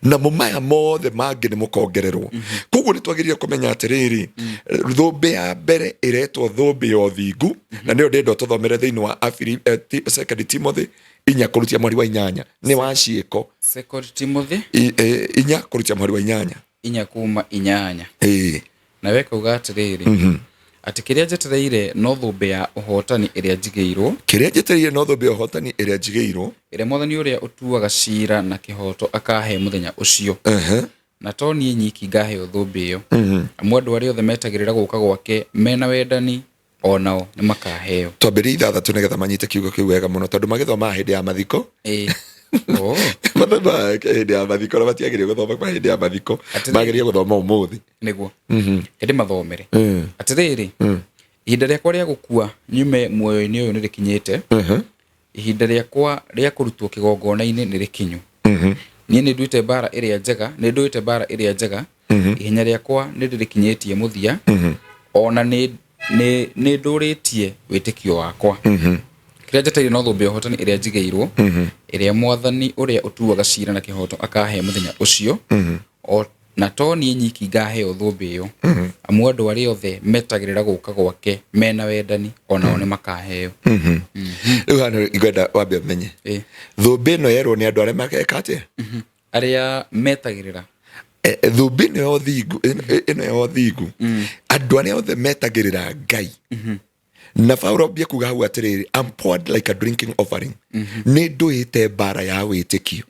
[SPEAKER 1] namo maya mothe mangĩ nĩ mũkongererwo. Koguo nĩ twagĩrĩire kũmenya atĩrĩrĩ, thũmbĩ ya mbere ĩretwo thũmbĩ ya ũthingu, na nĩyo ndĩrenda tũthomere thĩinĩ wa Second Timothy 4 kũrutia mweri wa 8, nĩ wa ciĩko.
[SPEAKER 2] Second Timothy
[SPEAKER 1] 4 kũrutia mweri wa 8.
[SPEAKER 2] 4 kuma 8.
[SPEAKER 1] Ĩĩ.
[SPEAKER 2] Nawe kauga atĩrĩrĩ, atĩ kĩrĩa njetereire no thũmbĩ ya ũhotani ĩrĩa njigĩirwo,
[SPEAKER 1] Kĩrĩa njetereire no thũmbĩ ya ũhotani ĩrĩa njigĩirwo,
[SPEAKER 2] ĩrĩa Mwathani ũrĩa ũtuaga cira na kĩhooto akahe mũthenya ũcio. Na to niĩ nyiki ngaheo thũmbĩ ĩyo, amu andũ arĩa othe metagĩrĩra gũka gwake mena wendani o nao nĩ makaheo.
[SPEAKER 1] Twambĩrĩrie ithathatũ nĩgetha manyite kiugo kĩu wega mũno, tondũ magĩthomaga hĩndĩ ya mathiko.
[SPEAKER 2] Oh.
[SPEAKER 1] Mathomaga hĩndĩ ya mathiko na matiagĩrĩire gũthoma kwa hĩndĩ ya mathiko. Magĩrĩire gũthoma ũmũthĩ.
[SPEAKER 2] Nĩguo hĩndĩ mathomere atĩrĩrĩ, ihinda rĩakwa rĩa gũkua nyume muoyo-inĩ ũyũ nĩ rĩkinyĩte, ihinda rĩakwa rĩa kũrutwo kĩgongona-inĩ nĩ rĩkinyu. Niĩ nĩ nduĩte mbara ĩrĩa njega, nĩ ndũĩte mbara ĩrĩa njega, ihenya rĩakwa nĩ ndĩrĩkinyĩtie mũthia, ona nĩ ndũrĩtie wĩtĩkio wakwa. Kĩrĩa njetereire no thũmbĩ ya ũhotani ĩrĩa njigĩirwo, ĩrĩa Mwathani ũrĩa ũtuaga cira na kĩhooto akaahe mũthenya ũcio, o na to niĩ nyiki ngaheo thũmbĩ ĩyo, amu andũ arĩa othe metagĩrĩra gũka gwake mena wendani o nao nĩ makaheo.
[SPEAKER 1] Rĩu haha nĩ ngwenda wambe ũmenye thũmbĩ ĩno yerwo nĩ andũ arĩa mageka atĩa?
[SPEAKER 2] Arĩa metagĩrĩra.
[SPEAKER 1] Thũmbĩ ĩno ya ũthingu, ĩno ya ũthingu, andũ arĩa othe metagĩrĩra Ngai. Na Paulo ambia kuga hau atĩrĩrĩ, "I'm poured like a drinking offering." Nĩ ndũĩte mbara ya wĩtĩkio,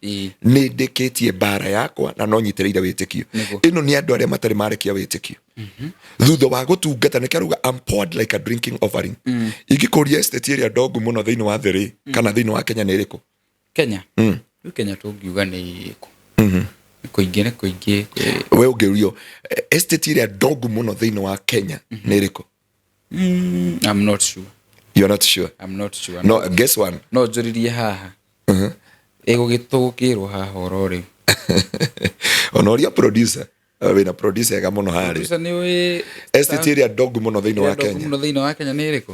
[SPEAKER 1] nĩ ndĩkĩtie mbara yakwa, na no nyitĩrĩire wĩtĩkio. Ĩno nĩ andũ arĩa matarĩ marekia wĩtĩkio thutha wa gũtungata. Nĩkĩo arauga, "I'm poured like a drinking offering." Ingĩkũria, estate ĩrĩa ndongu mũno thĩinĩ wa thĩ rĩ, kana thĩinĩ wa Kenya, nĩ ĩrĩkũ?
[SPEAKER 2] Kenya? Rĩu Kenya tũngiuga nĩ kũ? Nĩ kũingĩ, nĩ kũingĩ.
[SPEAKER 1] We ũngĩũrio, estate ĩrĩa ndongu mũno thĩinĩ wa Kenya nĩ ĩrĩkũ?
[SPEAKER 2] I'm not sure.
[SPEAKER 1] You're not sure?
[SPEAKER 2] I'm not sure.
[SPEAKER 1] No, guess one.
[SPEAKER 2] No njũririe haha, ĩgũgĩtũkĩrwo haha oro rĩu.
[SPEAKER 1] Ona ũria producer. Wĩna producer ega mũno harĩa.
[SPEAKER 2] Producer, nĩ ũĩ
[SPEAKER 1] estate ĩrĩa ndongu mũno thĩinĩ wa
[SPEAKER 2] ĩrĩa ndongu
[SPEAKER 1] Kenya
[SPEAKER 2] mũno thĩinĩ wa Kenya nĩ ĩrĩkũ?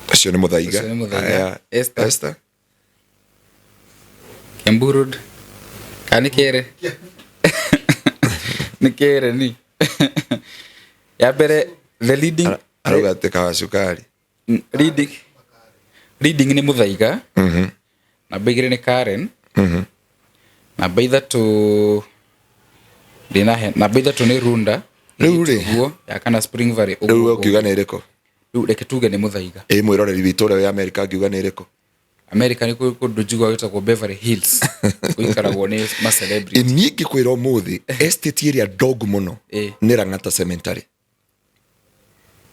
[SPEAKER 1] Ũcio nĩ Mũthaiga.
[SPEAKER 2] Ũcio nĩ Mũthaiga.
[SPEAKER 1] Aya,
[SPEAKER 2] Esther.
[SPEAKER 1] Esther.
[SPEAKER 2] Kiambu Road kana nĩ kere? Nĩ kere ni ya mbere, the leading.
[SPEAKER 1] Arauga atĩ kawa cukari.
[SPEAKER 2] Leading nĩ Mũthaiga, namba 2 nĩ Karen, namba 3 ndĩnahe, namba 3 nĩ Runda.
[SPEAKER 1] Rĩu rĩ.
[SPEAKER 2] Ũguo ya kana Spring Valley.
[SPEAKER 1] Rĩu
[SPEAKER 2] Ũguo
[SPEAKER 1] we ũngiuga nĩ ĩrĩkũ?
[SPEAKER 2] Rĩu reke tuge nĩ Mũthaiga.
[SPEAKER 1] Ĩ mwĩroreri witũ ũrĩa wĩ Amerika angiuga nĩ ĩrĩkũ?
[SPEAKER 2] America nĩ kũrĩ kũndũ njiguaga gwĩtagwo Beverly Hills, gũikaragwo nĩ ma celebrity.
[SPEAKER 1] Niĩ ngĩkwĩra ũmũthĩ, estate ĩrĩa ndongu mũno nĩ Lang'ata Cemetery.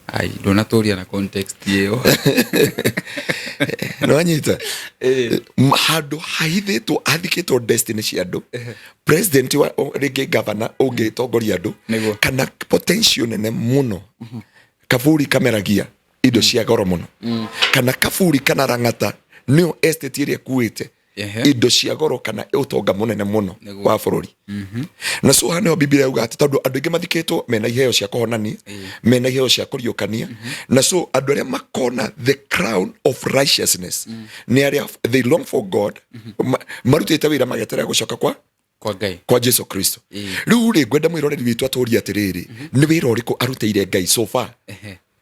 [SPEAKER 2] Ai, ndũnatũria na context ĩyo.
[SPEAKER 1] Nĩwanyita? Handũ hahithĩtwo, hathikĩtwo destiny cia andũ, president wa rĩngĩ governor ũngĩtongoria andũ. Kana potential nene mũno. Kaburi kameragia indo cia goro mũno, kana kaburi kana rang'ata nĩyo estate ĩrĩa ĩkuĩte indo cia goro kana ũtonga mũnene mũno wa bũrũri. Na so haha nĩho Biblia yauga atĩ tondũ andũ aingĩ mathikĩtwo mena iheo cia kũhonania, mena iheo cia kũriũkania, na so andũ arĩa makona the crown of righteousness nĩ arĩa they long for God, marutĩte wĩra mageterera gũcoka kwa
[SPEAKER 2] kwa Ngai,
[SPEAKER 1] kwa Jesu Kristo. Rĩu rĩ, ngwenda mwĩroreri witũ atũrie atĩrĩrĩ, nĩ wĩra ũrĩkũ arutĩire Ngai so far?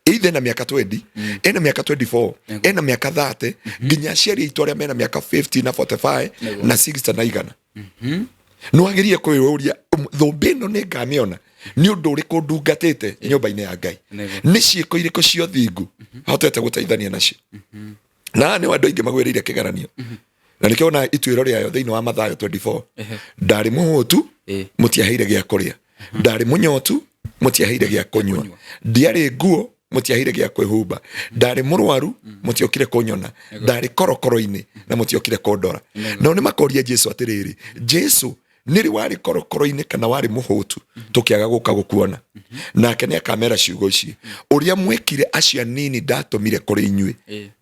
[SPEAKER 1] Either ena mĩaka 20, ena mĩaka 24, ena mĩaka 30, nginya aciari aitũ arĩa mena mĩaka 50 na 45 na 60 na igana. Nĩ wagĩrĩire kwĩyũria, thũmbĩ ĩno nĩ ngamĩona? Nĩ ũndũ ũrĩkũ ndungatĩte nyũmba-inĩ ya Ngai? Nĩ ciĩko irĩkũ cia ũthingu hotete gũteithania nacio? Na haha nĩho andũ aingĩ magwĩrĩire kĩgeranio, na nĩkĩo ona ituĩro rĩayo thĩinĩ wa Mathayo 24: ndarĩ mũhũtu, mũtiaheire gĩa kũrĩa; ndarĩ mũnyotu, mũtiaheire gĩa kũnyua; ndiarĩ nguo, mũtiaheire gĩa kwĩhumba; ndarĩ mũrwaru, mũtiokire kũnyona; ndarĩ korokoro-inĩ, na mũtiokire kũndora. Nao nĩ makoria Jesu atĩrĩrĩ, Jesu, nĩrĩ warĩ korokoro-inĩ kana warĩ mũhũtu tũkĩaga gũka gũkuona? Nake nĩ akamera ciugo ici: ũrĩa mwekire acio anini ndatũmire kũrĩ inyuĩ,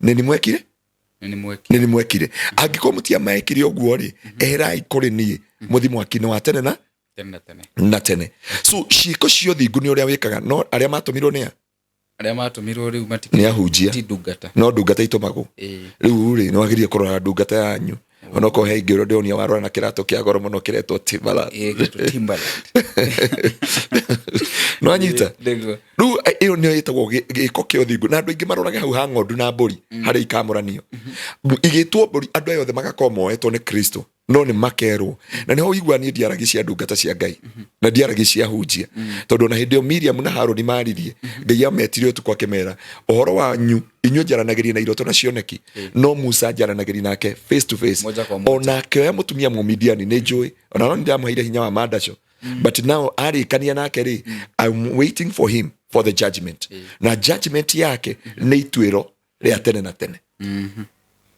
[SPEAKER 1] nĩ nĩ mwekire.
[SPEAKER 2] Nĩ mwekire.
[SPEAKER 1] Nĩ nĩ mwekire. Angĩkorwo mũtiamaekire ũguo rĩ, eherai kũrĩ niĩ, mũthi mwaki-inĩ wa tene na
[SPEAKER 2] tene na tene.
[SPEAKER 1] Na tene. So ciĩko cia ũthingu nĩ ũrĩa wĩkaga, no arĩa matũmirwo nĩ a?
[SPEAKER 2] Arĩa matũmirwo rĩu
[SPEAKER 1] nĩ ahunjia.
[SPEAKER 2] Ti ndungata.
[SPEAKER 1] No ndungata itũmagwo. Rĩu rĩ, nĩ wagĩrĩire kũrora ndungata yanyu, onokorwo he ingĩ ũrĩa ndĩronia warora na kĩratũ kĩa goro mũno kĩretwo Timberland.
[SPEAKER 2] Gĩtwo Timberland.
[SPEAKER 1] Nĩwanyita?
[SPEAKER 2] Nĩguo.
[SPEAKER 1] Rĩu ĩyo nĩyo ĩtagwo gĩko kĩa ũthingu, na andũ aingĩ maroraga hau ha ng'ondu na mbũri harĩa ikamũranio igĩtwo mbũri. Andũ aya othe magakorwo moetwo nĩ Kristo, no nĩ makerwo, na nĩho ũiguaga niĩ ndiaragia cia ndungata cia Ngai na ndiaragia cia hunjia, tondũ ona hĩndĩ ĩyo Miriam na Harũni maririe, Ngai ametire ũtukũ akĩmera, ũhoro wanyu inyuĩ njaranagĩria na iroto na cioneki, no Musa njaranagĩria nake face to face.
[SPEAKER 2] Moja kwa moja.
[SPEAKER 1] Ona akĩoya mũtumia Mũmidiani, nĩ njũĩ ona no nĩndamũheire hinya wa mandaco, but now arĩkania nake rĩ, I'm waiting for him for the judgment, na judgment yake nĩ ituĩro rĩa tene na tene.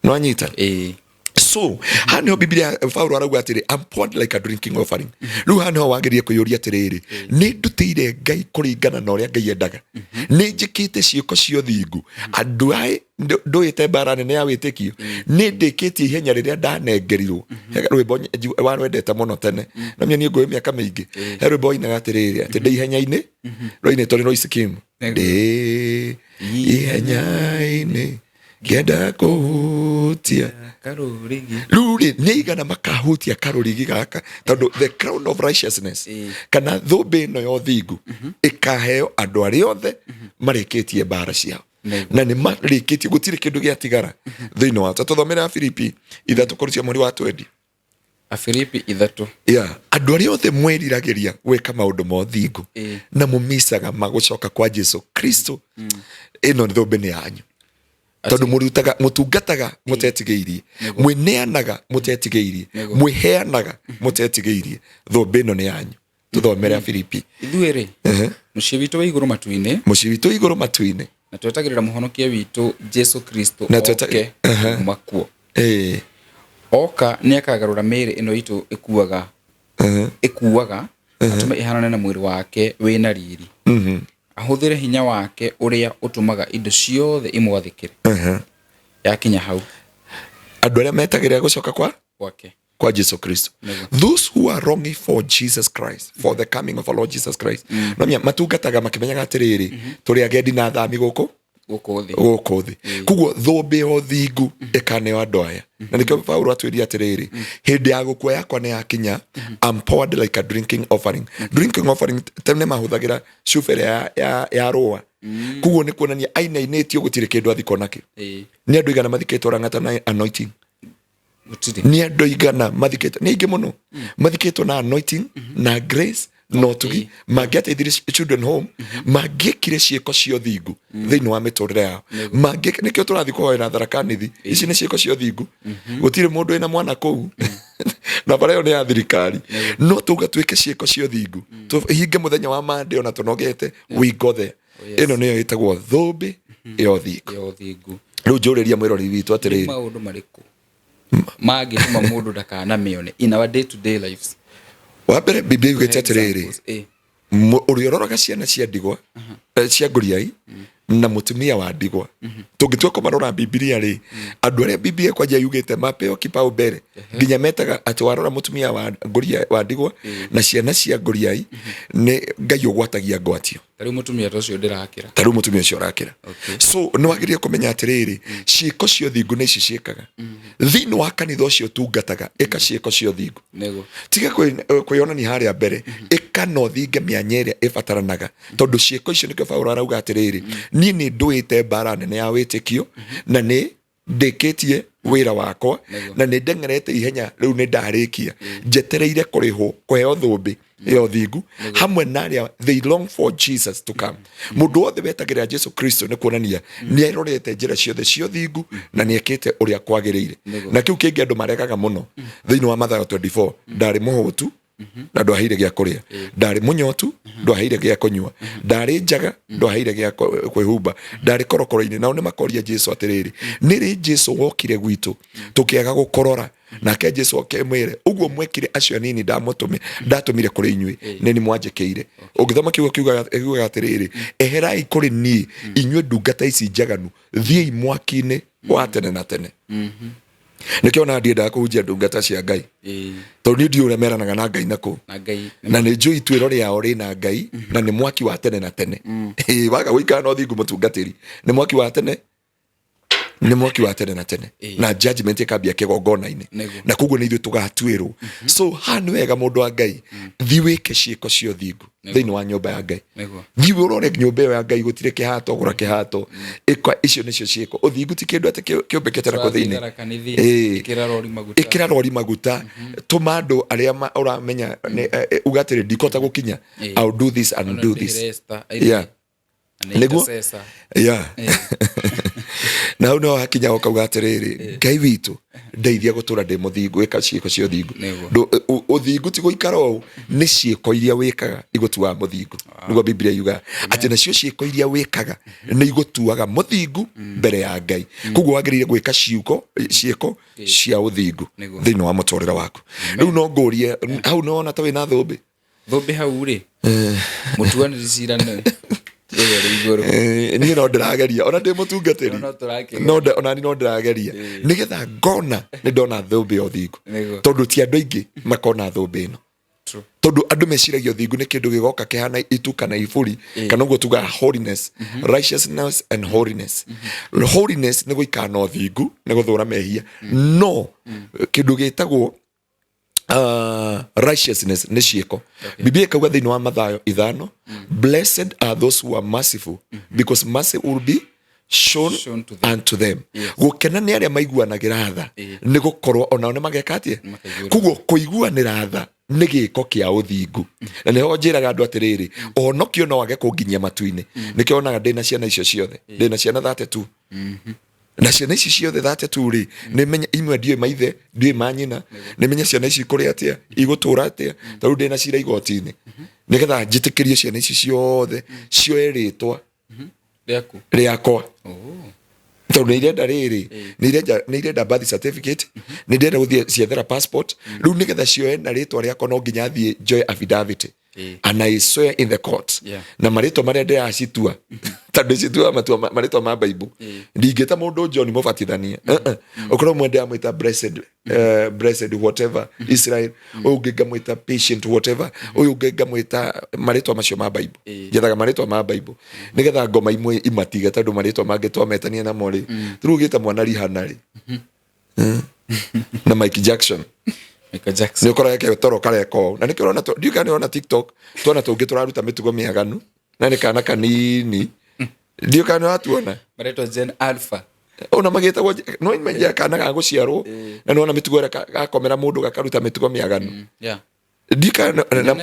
[SPEAKER 1] Nĩwanyita? So haha nĩho Biblia Paulo arauga atĩrĩ, I'm poured like a drinking offering. Rĩu haha nĩho wagĩrĩire kwĩyũria atĩrĩrĩ, nĩ ndutĩire Ngai kũringana na ũrĩa Ngai endaga? Nĩ njĩkĩte ciĩko cia ũthingu? Andũ aya ndũĩte mbara nene ya wĩtĩkio? Nĩ ndĩkĩtie ihenya rĩrĩa ndanengerirwo? He rwĩmbo warwendete mũno tene, no niĩ ngũĩ mĩaka mĩingĩ, he rwĩmbo wainaga atĩrĩrĩ, atĩ ndĩ ihenya-inĩ, rwainĩtwo nĩ Royce Kim, ndĩ ihenya-inĩ ngĩenda kũhutia
[SPEAKER 2] karũrigi.
[SPEAKER 1] Rĩu rĩ, nĩ igana makahutia karũrigi gaka, tondũ the crown of righteousness kana thũmbĩ ĩno ya ũthingu ĩkaheo andũ arĩa othe marĩkĩtie mbara ciao. Na nĩ marĩkĩtie, gũtirĩ kĩndũ gĩatigara thĩinĩ wao. Tũthomere Filipi 3 kũrucia mweri wa 20.
[SPEAKER 2] Afilipi 3.
[SPEAKER 1] Yeah. Andũ arĩa othe mwĩriragĩria gwĩka maũndũ ma ũthingu na mũmicaga magũcoka kwa Jesu Kristo, ĩno nĩ thũmbĩ nĩ yanyu, tondũ mũrutaga, mũtungataga mũtetigĩirie, mwĩneanaga mũtetigĩirie, mwĩheanaga mũtetigĩirie. Thũmbĩ ĩno nĩ yanyu. Tũthomere Afilipi.
[SPEAKER 2] Ithuĩ rĩ, mũciĩ witũ wĩ igũrũ matu-inĩ,
[SPEAKER 1] Mũciĩ witũ igũrũ matu-inĩ,
[SPEAKER 2] na twetagĩrĩra mũhonokia witũ Jesu Kristo
[SPEAKER 1] Na
[SPEAKER 2] oke kuma kuo. Oka nĩ akagarũra mĩĩrĩ ĩno itũ ĩkuaga, ĩkuaga, atũme ĩhanane na mwĩrĩ wake wĩna riri, ahũthĩre hinya wake ũrĩa ũtũmaga indo ciothe imwathĩkĩre. Yakinya hau.
[SPEAKER 1] Andũ arĩa metagĩrĩra gũcoka kwa
[SPEAKER 2] gwake,
[SPEAKER 1] kwa Jesu Kristo. Those who are longing for Jesus Christ, for the coming of our Lord Jesus Christ, no menya matungataga makĩmenyaga atĩrĩrĩ, tũrĩ agendi na athami gũkũ
[SPEAKER 2] gũkũ thĩ.
[SPEAKER 1] Gũkũ thĩ. Koguo thũmbĩ ya ũthingu ĩkaneo andũ aya, na nĩkĩo Paulo atwĩrire atĩrĩrĩ, hĩndĩ ya gũkua yakwa nĩ yakinya, I'm poured like a drinking offering. Drinking offering tene mahũthagĩra cuba ĩrĩa ya rũa. Koguo nĩ kuonania ainainĩtio, gũtirĩ kĩndũ athikwo nakĩo. Nĩ andũ igana mathikĩtwo Lang'ata na anointing?
[SPEAKER 2] Gũtirĩ.
[SPEAKER 1] Nĩ andũ igana mathikĩtwo? Nĩ aingĩ mũno mathikĩtwo na anointing na grace na ũtugi. Mangĩateithirie children home, mangĩekire ciĩko cia ũthingu thĩinĩ wa mĩtũrĩre yao. Nĩkĩo tũrathiĩ kũhoera Tharaka Nithi. Ici nĩ ciĩko cia ũthingu. Gũtirĩ mũndũ wĩna mwana kũu, na bara ĩyo nĩ ya thirikari, no tuga twĩke ciĩko cia ũthingu, tũhinge mũthenya wa Monday ona tũnogete, we go there.
[SPEAKER 2] Yes.
[SPEAKER 1] Ĩno nĩyo ĩtagwo thũmbĩ ya ũthingu.
[SPEAKER 2] Ya ũthingu.
[SPEAKER 1] Rĩu njũrĩria mwĩrori witũ atĩrĩrĩ,
[SPEAKER 2] Maũndũ marĩkũ mangĩtũma mũndũ ndakanamĩone in our day to day lives?
[SPEAKER 1] Wa mbere, Biblia yugĩte atĩrĩrĩ,
[SPEAKER 2] Examples,
[SPEAKER 1] ũrĩa ũroraga ciana cia ndigwa, cia ngũriai na mũtumia wa ndigwa. Tũngĩtua kũmarora Bibilia rĩ, andũ arĩa Bibilia kwanja yugĩte mapeo kipaumbele, nginya metaga atĩ warora mũtumia wa ngũria wa ndigwa na ciana cia ngũriai, nĩ Ngai ũgwatagia ngwatio.
[SPEAKER 2] Ta rĩu mũtumia ta ũcio ndĩrakĩra.
[SPEAKER 1] Ta rĩu mũtumia ũcio ũrakĩra.
[SPEAKER 2] Okay.
[SPEAKER 1] So nĩ wagĩrĩire kũmenya atĩrĩrĩ, ciĩko cia ũthingu nĩ ici ciĩkaga thĩinĩ wa kanitha ũcio ũtungataga. Ĩka ciĩko cia ũthingu. Tiga kwĩyonania harĩa mbere. Ĩka na ũthinge mĩanya ĩrĩa ĩbataranaga, tondũ ciĩko icio nĩkĩo Paulo arauga atĩrĩrĩ, niĩ nĩ ndũĩte mbara nene ya wĩtĩkio, na nĩ ndĩkĩtie wĩra wakwa, na nĩ ndeng'erete ihenya, rĩu nĩ ndarĩkia, njetereire kũrĩhwo, kũheo thũmbĩ ya ũthingu hamwe na arĩa they long for Jesus to come. Mũndũ wothe wetagĩrĩra Jesu Kristo nĩ kuonania nĩ arorete njĩra ciothe cia ũthingu na nĩ ekĩte ũrĩa kwagĩrĩire. Na kĩu kĩngĩ andũ maregaga mũno thĩinĩ wa Mathayo 24, ndarĩ mũhũtu na ndwaheire gĩa kũrĩa, ndarĩ mũnyotu, ndwaheire gĩa kũnyua, ndarĩ njaga, ndwaheire gĩa kwĩhumba, ndarĩ korokoro-inĩ. Nao nĩ makoria Jesu atĩrĩrĩ, nĩ rĩ Jesu wokire gwitũ tũkĩaga gũkũrora? Nake Jesu akĩmwĩre, ũguo mwekire acio anini ndamũtũme ndatũmire kũrĩ inyuĩ, nĩ ni mwanjĩkĩire. Ũngĩthoma kiugo kiugaga atĩrĩrĩ, eherai kũrĩ niĩ, inyuĩ ndungata ici njaganu, thiĩi mwaki-inĩ wa tene na tene. Nĩkĩo ona ndiendaga kũhunjia ndungata cia Ngai, tondũ niĩ ndiũĩ ũrĩa meranaga na Ngai nakũu.
[SPEAKER 2] Na Ngai.
[SPEAKER 1] Na nĩ njũĩ ituĩro rĩao rĩna Ngai, na nĩ mwaki wa tene na tene. Ĩĩ, waga gũikara na ũthingu, mũtungatĩri, nĩ mwaki wa tene, nĩ mwaki wa tene na tene. Na judgment ĩkambia kĩgongona-inĩ. Na koguo nĩ ithuĩ tũgatuĩrwo. So haha nĩ wega, mũndũ wa Ngai, thiĩ wĩke ciĩko cia ũthingu thĩinĩ wa nyũmba ya Ngai. Thiĩ ũrore nyũmba ĩyo ya Ngai, gũtirĩ kĩhato, gũra kĩhato. Ĩka icio nĩcio ciĩko. Ũthingu ti kĩndũ atĩ kĩũmbĩkĩte na kũ thĩinĩ.
[SPEAKER 2] Tharaka Nithi, ĩkĩra rori maguta.
[SPEAKER 1] Ĩkĩra rori maguta, tũma andũ arĩa ũramenya uga atĩrĩ, ndikũhota gũkinya, I'll do this and
[SPEAKER 2] Ona
[SPEAKER 1] do this.
[SPEAKER 2] ndĩhĩre Esther, na intercessor.
[SPEAKER 1] Na hau no hakinya ũkauga atĩrĩrĩ, Ngai witũ, ndeithia gũtũra ndĩ mũthingu, ĩka ciĩko cia ũthingu. Ũthingu ti gũikara ũũ, nĩ ciĩko iria wĩkaga igũtuaga mũthingu. Nĩguo Biblia yugaga atĩ nacio ciĩko iria wĩkaga nĩ igũtuaga mũthingu mbere ya Ngai. Koguo wagĩrĩire gwĩka ciĩko cia ũthingu thĩinĩ wa mũtũrĩre waku. Rĩu no ngũrie, hau nĩ wona ta wĩna thũmbĩ?
[SPEAKER 2] Thũmbĩ hau rĩ, mũtuanĩri cira nĩ ũrĩa ũrĩ igũrũ.
[SPEAKER 1] Niĩ no ndĩrageria, ona ndĩ mũtungatĩri.
[SPEAKER 2] No tũrakĩgeria.
[SPEAKER 1] Ona ni no ndĩrageria nĩgetha ngona nĩ ndona thũmbĩ ya ũthingu, tondũ ti andũ aingĩ makona thũmbĩ ĩno. Tondũ andũ meciragia ũthingu nĩ kĩndũ gĩgoka kĩhana itu kana iburi, kana ũguo tugaga holiness, righteousness and holiness. Holiness nĩ gũikara na ũthingu, nĩ gũthũra mehia, no kĩndũ gĩtagwo righteousness nĩ ciĩko. Biblia ĩkauga thĩinĩ wa Mathayo 5, blessed are those who are merciful, because mercy will be shown
[SPEAKER 2] Shown to them.
[SPEAKER 1] unto them. Gũkena nĩ arĩa maiguanagĩra tha, nĩ gũkorwo onao nĩ mageka atĩa?
[SPEAKER 2] Makaiguĩrwo.
[SPEAKER 1] Koguo kũiguanĩra tha nĩ gĩko kĩa ũthingu. Na nĩho njĩraga andũ atĩrĩrĩ, ũhonokio no wage kũnginyia matu-inĩ. Nĩkĩo onaga ndĩna ciana icio ciothe, ndĩna ciana 32, na ciana ici ciothe 32 rĩ, nĩ menya imwe ndiũĩ maithe, ndiũĩ manyina, nĩ menye ciana ici ikũrĩ atĩa, igũtũra atĩa. Ta rĩu ndĩna cira igoti-inĩ nĩgetha njĩtĩkĩrie ciana ici ciothe cioe rĩtwa
[SPEAKER 2] rĩaku.
[SPEAKER 1] Rĩakwa. Tondũ nĩ irenda rĩrĩ, nĩ irenda birth certificate, nĩ irenda gũthiĩ ciethera passport. Rĩu nĩgetha cioe na rĩtwa rĩakwa, no nginya thiĩ njoe affidavit and I swear in the court. Na marĩtwa marĩa ndĩracitua, tondũ cituaga matua marĩtwa ma Bible, ndingĩta mũndũ John Mũbatithania. Ũkorwo mwe ndĩramwĩta blessed, blessed whatever Israel, ũyũ ũngĩ ngamwĩta patient whatever, ũyũ ũngĩ ngamwĩta marĩtwa macio ma Bible. Njethaga marĩtwa ma Bible nĩgetha ngoma imwe imatige, tondũ marĩtwa mangĩ twametania namo rĩ, rĩu ũgĩta mwana Rihanna rĩ, na Mike Jackson.
[SPEAKER 2] Michael Jackson.
[SPEAKER 1] Nĩ ũkoraga ke toro kareka ũũ, na nĩkĩo ũrona ndiũĩ kana nĩ ũrona TikTok twana tũngĩ tũraruta mĩtugo mĩaganu, na nĩ kana kanini. Ndiũĩ kana nĩ ũratuona.
[SPEAKER 2] Maretwo Gen Alpha.
[SPEAKER 1] Ona magĩtagwo no imenye kana ga gũciarwo, na nĩwona mĩtugo ĩrĩa gakomera mũndũ gakaruta mĩtugo mĩaganu. Ndika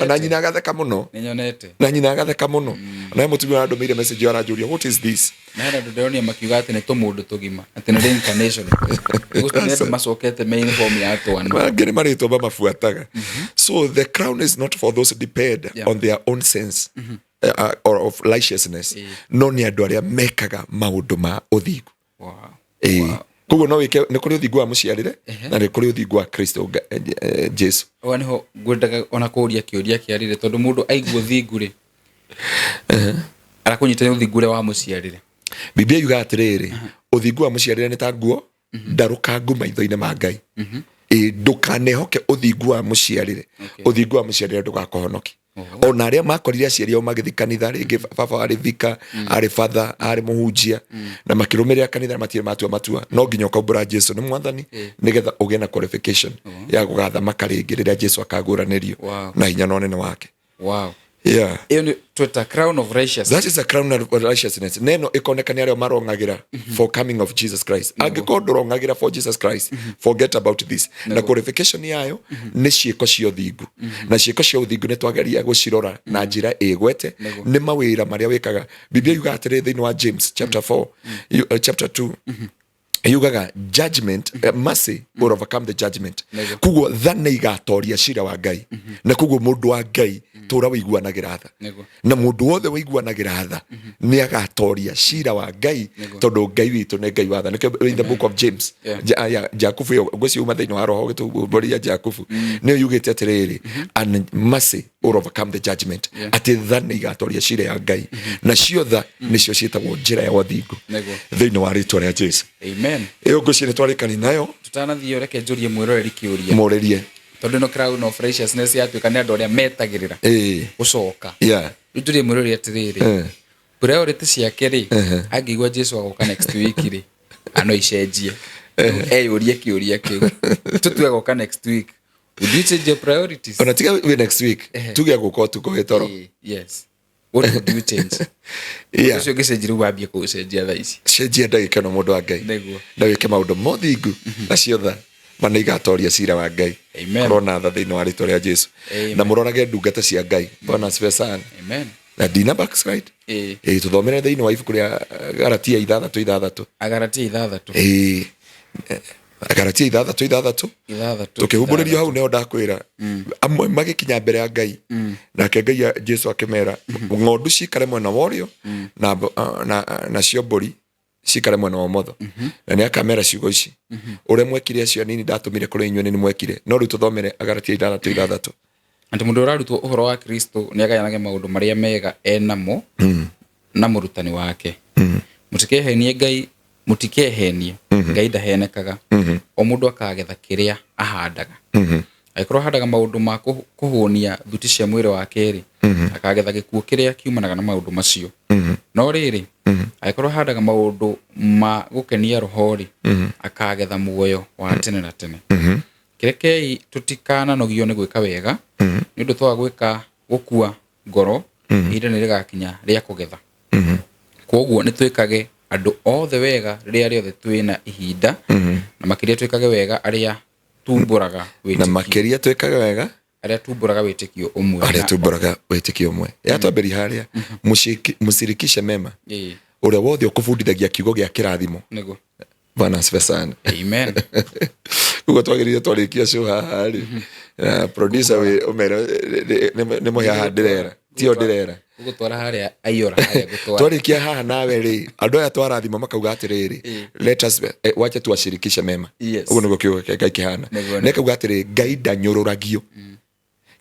[SPEAKER 1] na nyina agatheka mũno.
[SPEAKER 2] Nĩnyonete.
[SPEAKER 1] Na nyina agatheka mũno. Na mũtumia arandũmĩire message aranjũria, "What is this?"
[SPEAKER 2] Na hena andũ ndĩronire makiuga atĩ nĩ tũmũndũ tũgima, atĩ nĩ reincarnation. Nĩ andũ macokete me uniform ya twana.
[SPEAKER 1] Mangĩ nĩ marĩtwa mamabuataga. So the crown is not for those who depend on their own sense. or of righteousness, no nĩ andũ arĩa mekaga maũndũ ma ũthingu. Ĩĩ. Koguo no wĩke, nĩ kũrĩ ũthingu wa mũciarĩre na nĩ kũrĩ ũthingu wa Kristo Jesu.
[SPEAKER 2] Haha nĩho ngwendaga ona kũria kĩũria kĩa rĩrĩ, tondũ mũndũ aigua ũthingu rĩ, arakũnyita nĩ ũthingu ũrĩa wa mũciarĩre.
[SPEAKER 1] Biblia yugaga atĩrĩrĩ, ũthingu wa mũciarĩre nĩ ta nguo ndarũkangu maitho-inĩ ma Ngai. Ĩĩ, ndũkanehoke ũthingu wa mũciarĩre. Ũthingu wa mũciarĩre ndũgakũhonoki. Ona arĩa makorire aciari ao magĩthiĩ kanitha rĩngĩ, baba arĩ vika, arĩ father, arĩ mũhunjia, na makĩrũmĩrĩra kanitha, matirĩ matua matua. No nginya ũkaumbũra Jesu nĩ mwathani nĩgetha ũgĩe na qualification ya gũgathamaka rĩngĩ rĩrĩa Jesu akagũranĩrio na hinya na ũnene wake.
[SPEAKER 2] Ĩyo nĩ tweta crown of righteousness.
[SPEAKER 1] That is a crown of righteousness. Neno ĩkoneka nĩ arĩa marong'agĩra for coming of Jesus Christ. Angĩkorwo ndũrong'agĩra for Jesus Christ, forget about this. Na qualification yayo nĩ ciĩko cia ũthingu, na ciĩko cia ũthingu nĩ twageria gũcirora na njĩra ĩgwete nĩ mawĩra marĩa wĩkaga. Biblia yugaga atĩrĩ thĩinĩ wa James chapter 4, chapter 2, yugaga judgment, mercy will overcome the judgment. Koguo tha nĩ igatoria cira wa Ngai, na koguo mũndũ wa Ngai tũra wĩiguanagĩra tha. Na mũndũ wothe wĩiguanagĩra tha nĩ agatoria cira wa Ngai, tondũ Ngai witũ nĩ Ngai wa tha. Nĩkĩo in the book of James, Jakubu ĩyo ngwĩciria uma thĩinĩ wa roho gĩtũmbũria Jakubu, nĩyo yugĩte atĩrĩrĩ, and mercy will overcome the judgment, atĩ tha nĩ igatoria cira ya Ngai, nacio tha nĩcio ciĩtagwo njĩra ya ũthingu thĩinĩ wa rĩtwa rĩa Jesu.
[SPEAKER 2] Amen.
[SPEAKER 1] Ĩyo ngwĩciria nĩ twarĩkani nayo.
[SPEAKER 2] Tũtanathiĩ, reke njũrie mwĩroreri kĩũria.
[SPEAKER 1] Mũrĩrie.
[SPEAKER 2] Tondũ ĩno crown of righteousness yatuĩka nĩ andũ arĩa metagĩrĩra gũcoka. Rĩu njũrie mwĩroreri atĩrĩrĩ, priority ciake rĩ, angĩigua Jesu agoka next week rĩ, ano icenjie? Eyũrie kĩũria kĩu. Tũtue agoka next week, would you change your priorities?
[SPEAKER 1] Ona tiga wĩ next week, tuge gũka ũtukũ wĩ toro.
[SPEAKER 2] Yes, what would you change? Ũcio ũngĩcenjia rĩu, wambie kũũcenjia thaa ici.
[SPEAKER 1] Cenjia ndagĩka ĩno, mũndũ wa Ngai, na wĩke maũndũ mothingu, nacio tha ma nĩ igatoria cira wa Ngai.
[SPEAKER 2] Amen.
[SPEAKER 1] Korwo tha thĩinĩ wa rĩtwa rĩa Jesu.
[SPEAKER 2] Amen.
[SPEAKER 1] Na mũrorage ndungata cia Ngai. Bwana asifiwe sana.
[SPEAKER 2] Amen.
[SPEAKER 1] Na ndina backslide. Ĩĩ, tũthomere thĩinĩ wa ibuku rĩa Galatia 6:6.
[SPEAKER 2] Agaratia 6.
[SPEAKER 1] Ĩĩ, Galatia 6:6.
[SPEAKER 2] 6.
[SPEAKER 1] Tũkĩhumbũrĩrio hau nĩho ndakwĩra amwe magĩkinya mbere ya Ngai, nake Ngai Jesu akĩmera ng'ondu cikare mwena wa ũrĩo na nacio mbũri cikare mwena wa ũmotho, na nĩ akamera ciugo ici, ũrĩa mwekire acio anini ndatũmire kũrĩ inyuĩ nĩ mwekire. No rĩu tũthomere Agalatia 6:6.
[SPEAKER 2] Atĩ mũndũ ũrarutwo ũhoro wa Kristo nĩ agayanage maũndũ marĩa mega enamo na mũrutani wake. Mũtikehenie Ngai, mũtikehenie Ngai ndahenekaga. O mũndũ akagetha kĩrĩa ahandaga. Angĩkorwo ahandaga maũndũ ma kũhũnia thuti cia mwĩrĩ wake rĩ, akagetha gĩkuũ kĩrĩa kiumanaga na maũndũ macio. No rĩrĩ, angĩkorwo ahandaga maũndũ ma gũkenia roho rĩ, akagetha muoyo wa tene na tene. Kĩrekei tũtikananogio nĩ gwĩka wega, nĩ ũndũ twaga gwĩka gũkua ngoro, ihinda nĩ rĩgakinya rĩa kũgetha. Kwoguo nĩ twĩkage andũ othe wega rĩrĩa rĩothe twĩna ihinda, na makĩria twĩkage wega arĩa tumbũraga
[SPEAKER 1] Na
[SPEAKER 2] wĩtĩkio.
[SPEAKER 1] Makĩria twĩkage wega
[SPEAKER 2] arĩa tumbũraga wĩtĩkio ũmwe.
[SPEAKER 1] Arĩa tumbũraga wĩtĩkio ũmwe. Yatwambĩria harĩa mũcirikishe mema, ũrĩa wothe ũkũbundithagia kiugo gĩa kĩrathimo. Bwana asifiwe sana.
[SPEAKER 2] Amen.
[SPEAKER 1] Koguo twagĩrĩire twarĩkia show haha rĩ, na producer wĩ ũmere nĩ mũhĩa haha ndĩrera, tio ndĩrera.
[SPEAKER 2] Ũgũtwara harĩa aiyora harĩa ngũtwara.
[SPEAKER 1] Twarĩkia haha nawe rĩ, andũ aya twarathima makauga atĩrĩrĩ, let us, wacha tuwashirikishe mema. Ũguo nĩguo kiugo kĩa Ngai kĩhana.
[SPEAKER 2] Nĩguo.
[SPEAKER 1] Nĩ kauga atĩrĩ, Ngai ndanyũrũragio,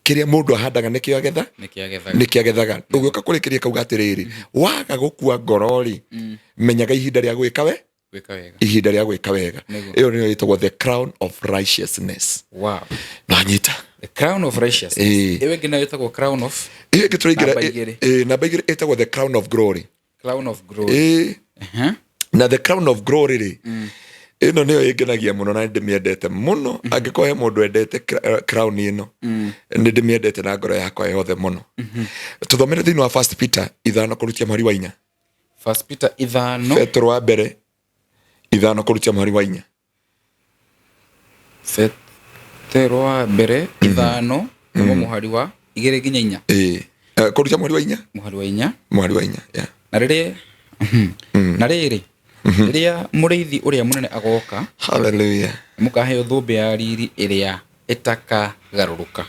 [SPEAKER 1] kĩrĩa mũndũ ahandaga nĩkĩo agetha.
[SPEAKER 2] Nĩkĩo agethaga.
[SPEAKER 1] Nĩkĩo agethaga. Ũgĩũka kũrĩkĩria kauga atĩrĩrĩ, waga gũkua ngoro rĩ, menyaga ihinda rĩa gwĩka we
[SPEAKER 2] Gwĩka wega.
[SPEAKER 1] Ihinda rĩa gwĩka wega. Ĩyo nĩyo ĩtagwo the crown of righteousness. Nanyita?
[SPEAKER 2] The crown of righteousness. Ĩyo ĩngĩ nayo ĩtagwo crown of
[SPEAKER 1] Ĩyo ĩngĩ tũraingĩra.
[SPEAKER 2] Namba 2.
[SPEAKER 1] Ĩĩ, namba 2 ĩtagwo the crown of glory.
[SPEAKER 2] Crown of glory.
[SPEAKER 1] Ĩĩ. Na the crown of glory rĩ, ĩno nĩyo ĩngenagia mũno na nĩndĩmĩendete mũno. Angĩkorwo he mũndũ endete crown ĩno, nĩ ndĩmĩendete na ngoro yakwa yothe mũno. Tũthomere thĩinĩ wa First Peter 5 kũrutia mũhari wa 4.
[SPEAKER 2] First Peter 5.
[SPEAKER 1] Petero wa mbere 5 kũrutia mũhari wa 4.
[SPEAKER 2] Petero wa mbere 5 kuma mũhari wa 2 nginya 4.
[SPEAKER 1] Ĩĩ. Kũrutia mũhari wa 4.
[SPEAKER 2] Mũhari wa 4.
[SPEAKER 1] Mũhari wa 4, yeah.
[SPEAKER 2] Na rĩrĩ, rĩrĩa mũrĩithi ũrĩa mũnene agoka,
[SPEAKER 1] Hallelujah.
[SPEAKER 2] nĩmũkaheo thũmbĩ ya riri ĩrĩa ĩtakagarũrũka.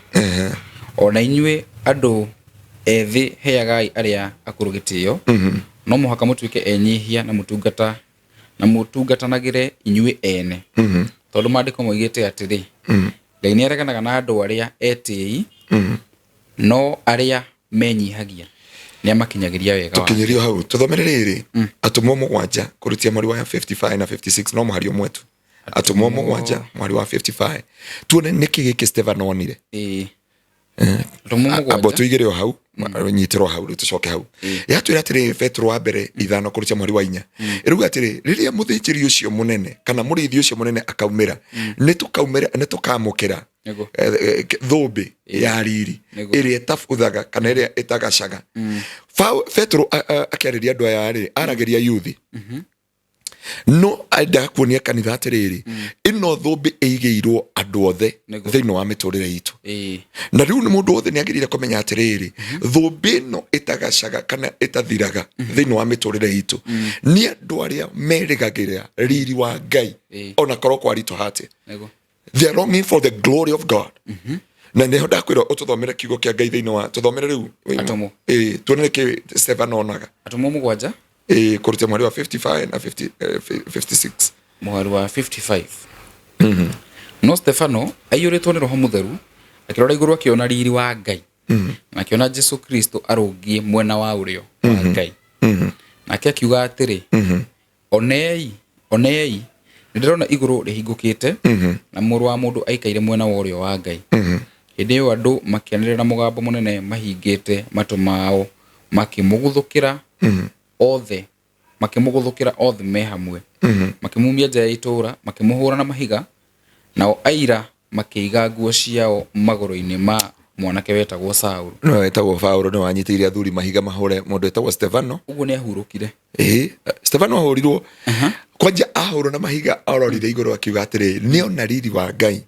[SPEAKER 2] Ona inyuĩ andũ Ethĩ, heagai arĩa akũrũ gĩtĩo, no mũhaka mũtuĩke enyihia na mũtungata na mũtungatanagĩre inyuĩ ene, tondũ maandĩko moigĩte atĩrĩ, Ngai nĩ areganaga na andũ arĩa etĩi, no arĩa menyihagia nĩ amakinyagĩria wega wake.
[SPEAKER 1] Tũkinyĩrio hau, tũthomere rĩrĩ, Atũmwo 7 kũrutia mweri wa 55 na 56, no mũhari ũmwe tu. Atũmwo 7 mweri wa 55, tuone nĩkĩ gĩkĩ Stephen onire.
[SPEAKER 2] Ĩĩ. Atũmwo
[SPEAKER 1] Amba
[SPEAKER 2] 7.
[SPEAKER 1] tũigĩre o hau, nyitĩrwo hau rĩu, tũcoke hau. Yatwĩra atĩrĩ, Petero wa mbere 5 kũrutia mweri wa 4, ĩrauga atĩrĩ, rĩrĩa mũthĩnjĩri ũcio mũnene kana mũrĩithi ũcio mũnene akaumĩra, nĩ tũkaumĩra, nĩ tũkamũkĩra thũmbĩ ya riri ĩrĩa ĩtabuthaga kana ĩrĩa ĩtagacaga. Petero akĩarĩria andũ aya rĩ, aragĩria yuthi, no endaga kuonia kanitha atĩrĩrĩ, ĩno thũmbĩ ĩigĩirwo andũ othe thĩinĩ wa mĩtũrĩre itũ. Na rĩu nĩ mũndũ wothe nĩ agĩrĩire kũmenya atĩrĩrĩ, thũmbĩ ĩno ĩtagacaga kana ĩtathiraga thĩinĩ wa mĩtũrĩre itũ nĩ andũ arĩa merĩgagĩrĩra riri wa Ngai, ona korwo kwaritũha atĩa. They are longing for the glory of God. Na nĩho ndakwĩra ũtũthomere kiugo kĩa Ngai thĩinĩ wa, tũthomere rĩu.
[SPEAKER 2] Atũmwo.
[SPEAKER 1] Ĩĩ, tuone nĩkĩ Stephen onaga.
[SPEAKER 2] Atũmwo 7.
[SPEAKER 1] Ĩĩ, kũruta mweri wa 55 na 50, 56.
[SPEAKER 2] Mũhari wa 55. No Stefano aiyũrĩtwo nĩ Roho Mũtheru, akĩrora igũrũ, akĩona riri wa Ngai, na akĩona Jesu Kristo arũngiĩ mwena wa ũrĩo wa Ngai. Nake akiuga atĩrĩ, Onei, onei, nĩ ndĩrona igũrũ rĩhingũkĩte, na Mũrũ wa Mũndũ aikaire mwena wa ũrĩo wa Ngai. Hĩndĩ ĩyo andũ makĩanĩrĩra na mũgambo mũnene mahingĩte matũ mao, makĩmũgũthũkĩra othe, makĩmũgũthũkĩra othe me hamwe, makĩmumia nja ya itũũra, makĩmũhũra na mahiga. Nao aira makĩiga nguo ciao magũrũ-inĩ ma mwanake wetagwo Saũlũ.
[SPEAKER 1] Nĩwe wetagwo Paũlũ, nĩwe wanyitĩire athuri mahiga mahũre mũndũ wetagwo Stefano.
[SPEAKER 2] Ũguo nĩ ahurũkire.
[SPEAKER 1] Ĩĩ, Stefano ahũrirwo kwanja, ahũrwo na mahiga, arorire igũrũ akiuga atĩrĩ, nĩona riri wa Ngai.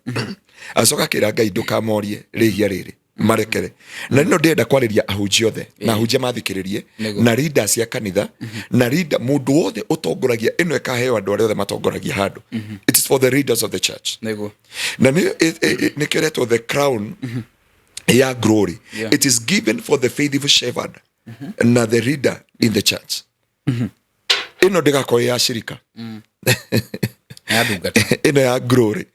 [SPEAKER 1] Acoka akĩra Ngai, ndũkamorie rĩhia rĩrĩ, marekere. Na nino ndĩrenda kwarĩria ahunjia othe na ahunjia mathikĩrĩrie, na leaders ya kanitha, na leader, mũndũ wothe ũtongoragia. Ĩno ĩkaheo andũ arĩa othe matongoragia handũ. It is for the leaders of the church. Na nĩkĩo ĩretwo the crown ya glory. It is given for the faithful shepherd na the leader in the church. Ĩno ndĩgakorwo ya shirika.
[SPEAKER 2] Ya ndungata.
[SPEAKER 1] Ĩno ya glory.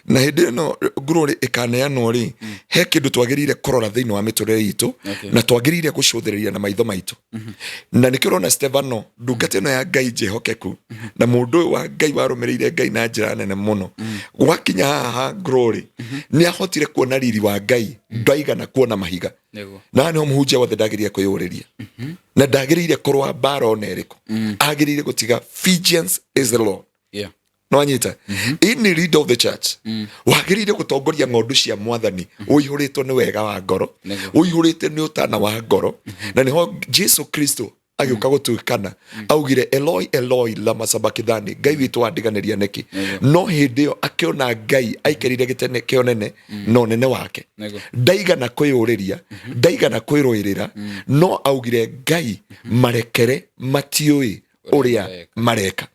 [SPEAKER 1] Na hĩndĩ ĩno glory ĩkaneanwo rĩ, he kĩndũ twagĩrĩire kũrora thĩinĩ wa mĩtũrĩre itũ, na twagĩrĩire gũcũthĩrĩria na maitho maitũ. Na nĩkĩo ũrona Stefano, ndungata ĩno ya Ngai njĩhokeku, na mũndũ ũyũ wa Ngai warũmĩrĩire Ngai na njĩra nene mũno, gwakinya haha ha glory nĩ ahotire kuona riri wa Ngai, ndaigana kuona mahiga. Na haha nĩho mũhunjia wothe ndagĩrĩire kwĩyũrĩria, na ndagĩrĩire kũrũa mbara ona ĩrĩkũ, agĩrĩire gũtiga. Vengeance is the Lord. No anyita ini leader of the church wagĩrĩire gũtongoria ng'ondu cia Mwathani ũihũrĩtwo nĩ wega wa ngoro, ũihũrĩte nĩ ũtana wa ngoro. Na nĩho Jesu Kristo agĩũka gũtuĩkana augire, "Eloi, Eloi, lama sabakithani?" Ngai witũ, wandiganĩria nĩkĩ? No hĩndĩ ĩyo akĩona Ngai aikarĩire gĩtene kĩa ũnene na ũnene wake. Ndaigana kwĩyũrĩria, ndaigana kwĩrũĩrĩra, no augire, "Ngai, marekere, matiũĩ ũrĩa mareka."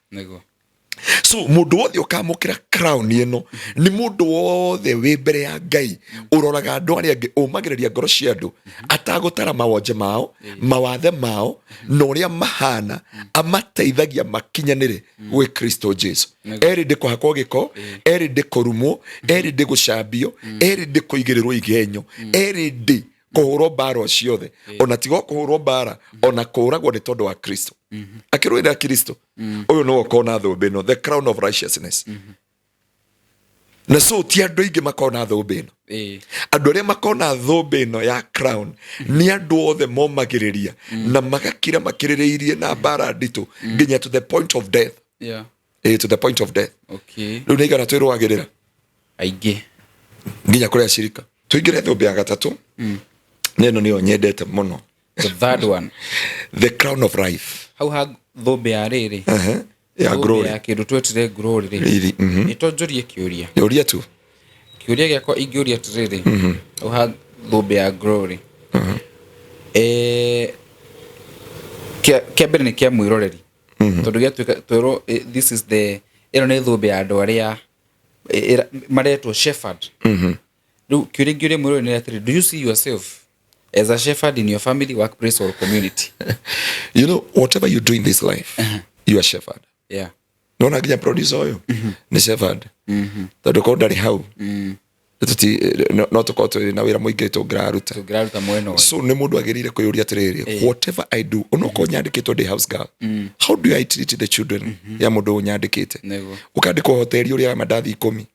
[SPEAKER 1] So mũndũ wothe ũkamũkĩra crown ĩno nĩ mũndũ wothe wĩ mbere ya Ngai, ũroraga andũ arĩa angĩ, ũmagĩrĩria ngoro cia andũ, atagũtara mawonje mao, mawathe mao na ũrĩa mahana, amateithagia makinyanĩre gwĩ Kristo Jesu. Erĩ ndĩ kũhakwo gĩko, erĩ ndĩ kũrumwo, erĩ ndĩ gũcambio, erĩ ndĩ kũigĩrĩrwo igenyo, erĩ ndĩ kũhũrwo mbara o ciothe, ona tiga o kũhũrwo mbara, ona kũũragwo nĩ tondũ wa Kristo, akĩrũĩrĩra Kristo. Ũyũ nĩwe ũkona thũmbĩ ĩno, the crown of righteousness. Na so ti andũ aingĩ makona thũmbĩ ĩno. Andũ arĩa makona thũmbĩ ĩno ya crown nĩ andũ othe momagĩrĩria na magakira makĩrĩrĩirie na mbara nditũ nginya to the point of death. To the point of death. Rĩu nĩ igana twĩrũagĩrĩra?
[SPEAKER 2] Aingĩ.
[SPEAKER 1] Nginya kũrĩa cirika. Tũingĩre thũmbĩ ya gatatũ, na ĩno nĩyo nyendete mũno.
[SPEAKER 2] The third one.
[SPEAKER 1] The crown of life.
[SPEAKER 2] Hau ha thũmbĩ ya rĩrĩ,
[SPEAKER 1] Ya
[SPEAKER 2] thũmbĩ
[SPEAKER 1] glory.
[SPEAKER 2] ya kĩndũ twetire glory rĩ,
[SPEAKER 1] Riri,
[SPEAKER 2] nĩ tonjorie kĩũria.
[SPEAKER 1] Ũria tu.
[SPEAKER 2] Kĩũria gĩakwa ingĩũria atĩrĩrĩ, hau ha thũmbĩ ya glory, kĩa mbere nĩ kĩa mwĩroreri, tondũ gĩatuĩka twerwo, this is the, ĩno nĩ thũmbĩ ya andũ arĩa maretwo shepherd. Rĩu kĩũria ingĩũria mwĩroreri nĩ atĩrĩ, do you see yourself As a shepherd in your family, workplace or community.
[SPEAKER 1] You know, whatever you do in this life, you are shepherd. Nona nginya producer ũyũ nĩ shepherd, tondũ korwo ndarĩ hau, no tũkorwo twĩ na wĩra mũingĩ tũngĩraruta.
[SPEAKER 2] Tũngĩraruta mwena ũyũ.
[SPEAKER 1] So nĩ mũndũ agĩrĩire kwĩyũria atĩrĩrĩ, whatever I do, onokorwo nyandĩkĩtwo ndĩ house girl, how do I treat the children ya mũndũ ũyũ nyandĩkĩte? Ũkandĩkwo hoteli ũrĩaga mandathi 10,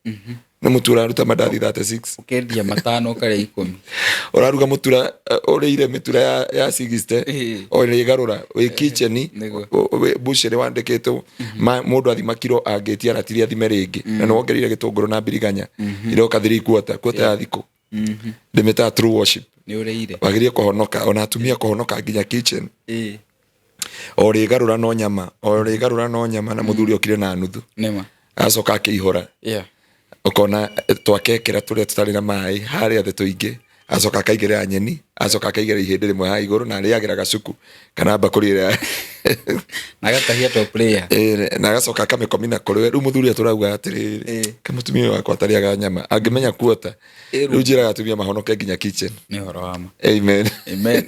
[SPEAKER 1] nĩ mũtu ũraruta mandathi 36.
[SPEAKER 2] Ũkendia 5, ũkarĩa 10.
[SPEAKER 1] Ũraruga mũtura, ũrĩire mĩtura ya 60. O rĩgarũra wĩ kitchen, bucĩrĩ wandĩkĩtwo mũndũ athima kiro angĩtia ratiri athime rĩngĩ, na nĩ wongereire gĩtũngũrũ na mbiriganya iroka 3/4 quarter ya thikũ. Ndĩmĩtaga true worship.
[SPEAKER 2] Nĩ ũrĩire.
[SPEAKER 1] Wagĩrĩire kũhonoka, ona atumia kũhonoka nginya kitchen. O rĩgarũra no nyama, o rĩgarũra no nyama, na mũthuri okire na nuthu.
[SPEAKER 2] Nĩma.
[SPEAKER 1] Acoka akĩihũra. Ũkona twakekera tũrĩa tũtarĩ na maĩ harĩa thĩ tũingĩ, acoka akaigĩrĩra nyeni, acoka akaigĩrĩra ihĩndĩ rĩmwe haha igũrũ, na arĩagĩra gacuku kana mbakũri ĩrĩa.
[SPEAKER 2] Na agatahia top layer.
[SPEAKER 1] Na agacoka akamĩkomina kũrĩ we. Rĩu mũthuri atũrauga atĩrĩrĩ, ke mũtumia ũyũ wakwa atarĩaga nyama angĩmenya kuota. Rĩu njĩraga atumia mahonoke nginya kitchen.
[SPEAKER 2] Nĩ ũhoro wa ma.
[SPEAKER 1] Amen.
[SPEAKER 2] Amen.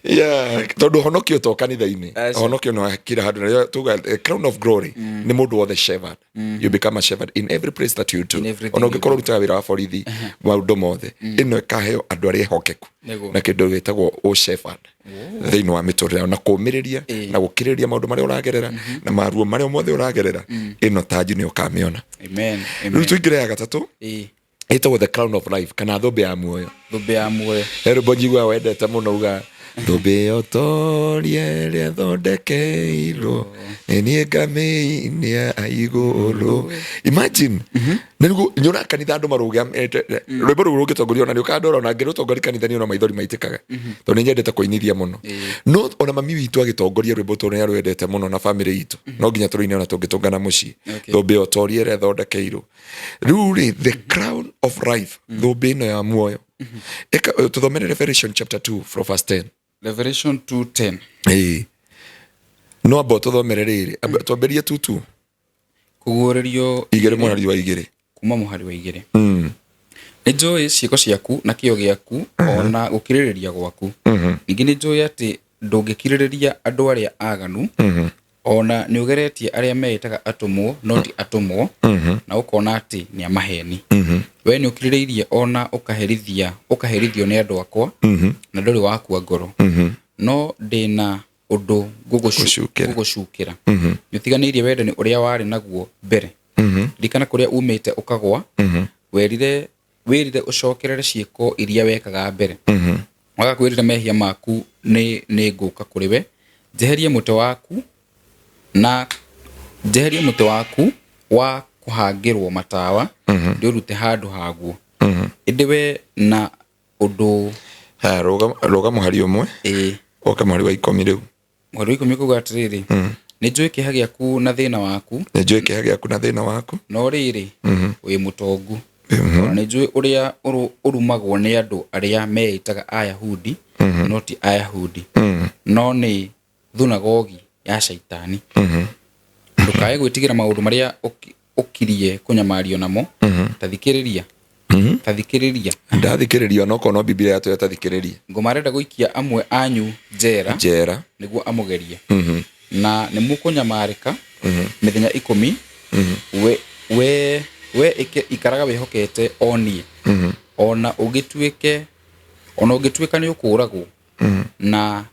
[SPEAKER 1] Yeah, tondũ honokio to kanitha-inĩ.
[SPEAKER 2] Aca.
[SPEAKER 1] Honokio no kila handũ. Na rĩo tuga crown of glory nĩ mũndũ wothe shepherd. You become a shepherd in every place that you do.
[SPEAKER 2] In everything
[SPEAKER 1] Ona
[SPEAKER 2] you
[SPEAKER 1] ũngĩkorwo ũrutaga wĩra wa borithi, maũndũ mothe, ĩno ĩkaheo andũ arĩa ehokeku na kĩndũ gĩtagwo ũ shepherd thĩinĩ wa mĩtũrĩre yao, na kũũmĩrĩria na gũkirĩrĩria maũndũ marĩa ũragerera na maruo marĩa mothe ũragerera, ĩno tanji nĩ ũkamĩona.
[SPEAKER 2] Amen.
[SPEAKER 1] Rĩu
[SPEAKER 2] Amen.
[SPEAKER 1] tũingĩre ya gatatũ, ĩtagwo the crown of life kana thũmbĩ ya muoyo.
[SPEAKER 2] Thũmbĩ ya muoyo.
[SPEAKER 1] He rwĩmbo njiguaga wendete mũno, uga thũmbĩ ĩyo torie ĩrĩa thondekeirwo nĩ niĩ ngamĩinia igũrũ. Imagine, nĩguo nyona kanitha andũ marũgamĩte rwĩmbo rũu rũngĩtongorio, ona nĩ ũkandora, ona ngĩrũtongoria kanitha nĩ ona maithori maitĩkaga, tondũ nĩ nyendete kũinithia mũno. No ona mami witũ agĩtongoria rwĩmbo tondũ nĩ arwendete mũno na famĩlĩ itũ, no nginya tũrũine ona tũngĩtũngana mũciĩ. Thũmbĩ ĩyo torie ĩrĩa ĩthondekeirwo rĩu rĩ, the crown of life, thũmbĩ ĩno ya muoyo. Tũthomere Revelation chapter 2 from verse 10.
[SPEAKER 2] Revelation 2:10.
[SPEAKER 1] Ĩĩ, no amba ũtũthomere rĩrĩ, twambĩrie 2:2.
[SPEAKER 2] Kũguũrĩrio
[SPEAKER 1] 2 mũhari wa 2.
[SPEAKER 2] Kuma mũhari wa 2. Nĩ njũĩ ciĩko ciaku na kĩyo gĩaku ona gũkirĩrĩria gwaku. Ningĩ nĩ njũĩ atĩ ndũngĩkirĩrĩria andũ arĩa aganu, ona nĩ ũgeretie arĩa meĩtaga atũmwo no ti atũmwo, na ũkona atĩ nĩ amaheni. We nĩ ũkirĩrĩirie ona ũkaherithio nĩ andũ akwa, na ndũrĩ wakua ngoro. No ndĩna ũndũ
[SPEAKER 1] Gũcukĩra.
[SPEAKER 2] ngũgũcukĩra: nĩ ũtiganĩirie wendani ũrĩa warĩ naguo mbere. Ririkana kũrĩa umĩte ũkagwa, werire wĩrire ũcokerere ciĩko iria wekaga mbere. Waga kwĩrira mehia maku, nĩ ngũka kũrĩ we njeherie mũtĩ waku na njeherie mũtĩ waku wa kũhangĩrwo matawa, ndĩũrute handũ haguo. Ĩndĩ we na ũndũ.
[SPEAKER 1] Haya, rũga mũhari ũmwe. Ũka mũhari wa 10 rĩu.
[SPEAKER 2] Mũhari wa 10 kuga atĩrĩrĩ, nĩ njũĩ kĩeha gĩaku na thĩna waku.
[SPEAKER 1] Nĩ njũĩ kĩeha gĩaku na thĩna waku.
[SPEAKER 2] No rĩrĩ, wĩ mũtongu. Ona nĩ njũĩ ũrĩa ũrumagwo nĩ andũ arĩa meĩtaga Ayahudi no ti Ayahudi, no nĩ thunagogi ya Shaitani. Ndũkae gwĩtigĩra maũndũ marĩa ũkirie kũnyamario namo. Ta thikĩrĩria, ta thikĩrĩria.
[SPEAKER 1] Ndathikĩrĩria, onokorwo no Biblia yatwĩra tathikĩrĩria.
[SPEAKER 2] Ngoma arenda gũikia amwe anyu njera
[SPEAKER 1] njera
[SPEAKER 2] nĩguo amũgerie, na nĩ mũkũnyamarĩka mĩthenya 10. We ikaraga wĩhokete o niĩ, ona ũngĩtuĩka nĩ ũkũũragwo na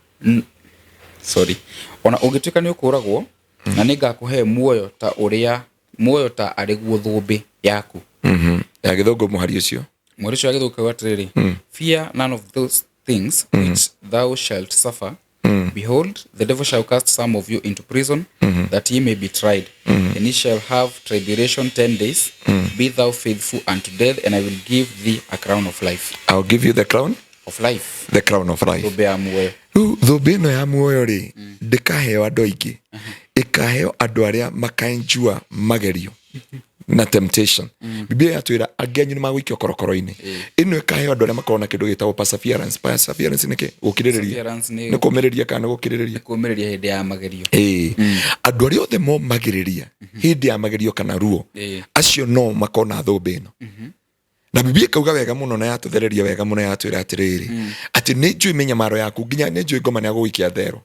[SPEAKER 2] sorry, ona ũngĩtuĩka nĩ ũkũũragwo, na nĩ ngakũhe muoyo ta ũrĩa muoyo ta arĩ guo thũmbĩ yaku.
[SPEAKER 1] Ya gĩthũngũ mũhari ũcio.
[SPEAKER 2] Mweri ũcio wa gĩthũngũ kauga atĩrĩrĩ, "Fear none of those things which thou shalt suffer. Behold, the devil shall cast some of you into prison, that ye may be tried, and ye shall have tribulation 10 days. Be thou faithful unto death, and I will give thee a crown of life."
[SPEAKER 1] I'll give you the crown
[SPEAKER 2] of life.
[SPEAKER 1] The crown of life.
[SPEAKER 2] Thũmbĩ ya muoyo.
[SPEAKER 1] Rĩu thũmbĩ ĩno ya muoyo rĩ, ndĩkaheo andũ aingĩ, ĩkaheo andũ arĩa makaenjua magerio na temptation. Biblia yatwĩra angĩ anyu nĩ magũikio korokoro-inĩ. Ĩno ĩkaheo andũ arĩa makoragwo na kĩndũ gĩtagwo perseverance. Perseverance nĩ kĩ? Gũkirĩrĩria.
[SPEAKER 2] Perseverance nĩ
[SPEAKER 1] nĩ kũmĩrĩria kana nĩ gũkirĩrĩria?
[SPEAKER 2] Kũũmĩrĩria hĩndĩ ya magerio.
[SPEAKER 1] Ĩĩ, andũ arĩa othe momagĩrĩria hĩndĩ ya magerio kana ruo, acio no makona thũmbĩ ĩno. Na Biblia ĩkauga wega mũno na yatũthereria wega mũno, yatwĩra atĩrĩrĩ, atĩ nĩ njũĩ mĩnyamaro yaku, nginya nĩ njũĩ ngoma nĩ agũgũikia thero.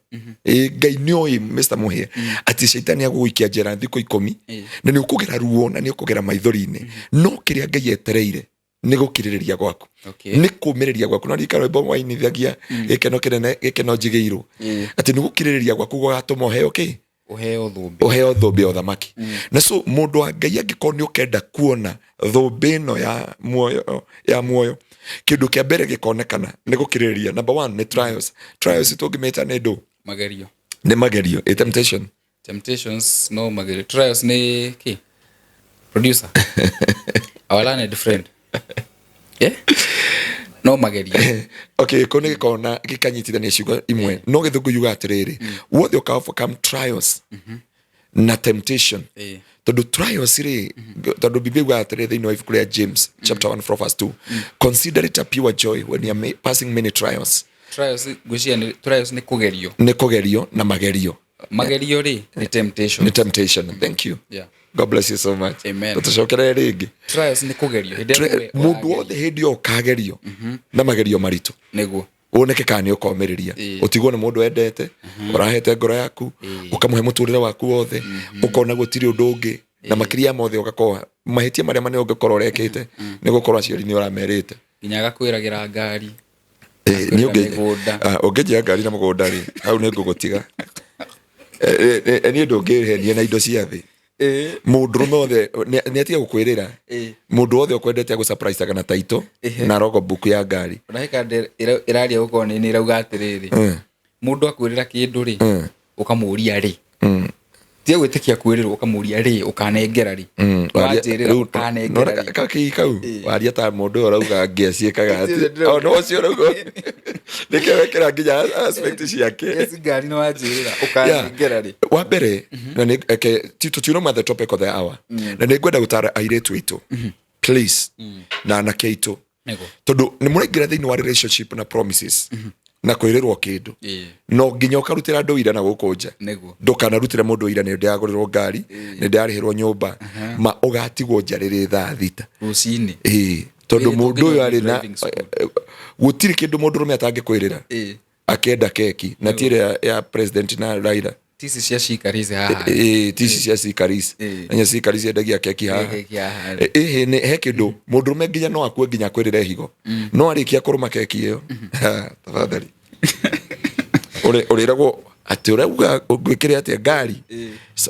[SPEAKER 1] Ĩ Ngai nĩ oĩ, Mr. Mũhĩa, atĩ caitani agũgũikia njera thikũ 10 na nĩ ũkũgera ruo na nĩ ũkũgera maithori-inĩ, no kĩrĩa Ngai etereire nĩ gũkirĩrĩria gwaku, nĩ kũmĩrĩria gwaku. No ririkana rwĩmbo wainithagia, gĩkeno kĩnene, gĩkeno njigĩirwo, atĩ nĩ gũkirĩrĩria gwaku gũgatũma ũheo kĩ?
[SPEAKER 2] Ũheo thũmbĩ.
[SPEAKER 1] Ũheo thũmbĩ ya ũthamaki. Na so mũndũ wa Ngai, angĩkorwo nĩ ũkenda kuona thũmbĩ ĩno ya muoyo, ya muoyo, kĩndũ kĩa mbere gĩkonekana nĩ gũkirĩrĩria. Number one nĩ trials. Trials tũngĩmĩta nĩ ndũ?
[SPEAKER 2] Magerio.
[SPEAKER 1] Nĩ magerio, a temptation.
[SPEAKER 2] Temptations, no magerio. Trials nĩ kĩ, producer, our learned friend? Yeah? No magerio.
[SPEAKER 1] Okay, kå nä gä korwo gĩkanyitithania ciugo imwe, no gĩthũngũ yuga atĩrĩrĩ, wothe ũka overcome trials na temptation. Tondũ trials rĩ, tondũ Biblia yugaga atĩrĩrĩ thĩinĩ wa ibuku rĩa James chapter 1 from verse 2, "Consider it a pure joy when you are passing many trials."
[SPEAKER 2] Trials, ngwĩciria nĩ trials nĩ kũgerio.
[SPEAKER 1] Nĩ kũgerio na magerio.
[SPEAKER 2] Magerio rĩ, nĩ temptation.
[SPEAKER 1] Nĩ temptation, thank you. God bless you so much.
[SPEAKER 2] Amen.
[SPEAKER 1] Tũcokerere rĩngĩ.
[SPEAKER 2] Trials nĩ kũgerio hĩndĩ ĩrĩa we
[SPEAKER 1] Mũndũ
[SPEAKER 2] ũragerio.
[SPEAKER 1] Wothe hĩndĩ ĩyo ũkagerio na magerio maritũ, woneke kana nĩ ũkomĩrĩria, ũtigwo nĩ mũndũ wendete, ũrahete ngoro yaku, ũkamũhe mũtũrĩre waku wothe, ũkona gũtirĩ ũndũ ũngĩ, na makĩria ya mothe ũgakorwo mahĩtia marĩa manene ũngĩkorwo ũrekĩte nĩ gũkorwo aciari nĩ ũramerĩte.
[SPEAKER 2] Nginya agakwĩragĩra ngari.
[SPEAKER 1] Nĩ
[SPEAKER 2] Akwĩra mĩgũnda.
[SPEAKER 1] Ah, ũngĩnjĩra ngari na mũgũnda rĩ, hau nĩ ngũgũtiga. Niĩ ndũngĩhenie na indo cia thĩ. Mũndũrũme wothe nĩ atiga gũkwĩrĩra. Mũndũ wothe ũkwendete agũsurprisaga na taito na logbook ya ngari.
[SPEAKER 2] Ona hĩka ĩraria gũkorwo nĩ ĩrauga atĩrĩrĩ, mũndũ akwĩrĩra kĩndũ rĩ, ũkamũria rĩ, tiga gwĩtĩkia kwĩrĩrwo, ũkamũria rĩ, ũkanengera rĩ, wanjĩrĩra ũkanengera rĩ.
[SPEAKER 1] Kakii kau waria ta mũndũ ũyũ ũrauga ngĩa ciĩkaga atĩ o no ũcio ũrauga nĩkĩo wekĩra nginya aspect ciake.
[SPEAKER 2] Yes, ngari nĩ wanjĩrĩra ũkanengera rĩ.
[SPEAKER 1] Wa mbere na nĩ eke tũtiunauma the topic of the hour, na nĩ ngwenda gũtara airĩtu aitũ, please, na anake aitũ, tondũ nĩ mũraingĩra thĩinĩ wa relationship na promises na kwĩrĩrwo kĩndũ, no nginya ũkarutĩra andũ ira na gũkũ nja. Ndũkanarutĩre mũndũ ira nĩ ndĩragũrĩrwo ngari, nĩ ndĩrarĩhĩrwo nyũmba, ma ũgatigwo nja rĩrĩ thaa 6
[SPEAKER 2] rũcinĩ.
[SPEAKER 1] Ĩĩ, tondũ
[SPEAKER 2] Ĩĩ,
[SPEAKER 1] mũndũ
[SPEAKER 2] tũngĩnya
[SPEAKER 1] ũyũ arĩ na
[SPEAKER 2] driving school.
[SPEAKER 1] Gũtirĩ kĩndũ mũndũrũme atangĩkwĩrĩra akĩenda keki na ti ĩrĩa ya president na Raila.
[SPEAKER 2] Tici cia cikarici haha.
[SPEAKER 1] Ĩĩ, tici cia cikaris. Enya cikaris endagia keki haha.
[SPEAKER 2] Keki haha.
[SPEAKER 1] Ĩhĩ nĩ he kĩndũ mũndũrũme nginya no akue nginya akwĩrĩre higo, no arĩkia kũrũma keki ĩyo, ha, tafadhali, ũrĩragwo atĩ ũrauga ngwĩkĩre atĩa ngari.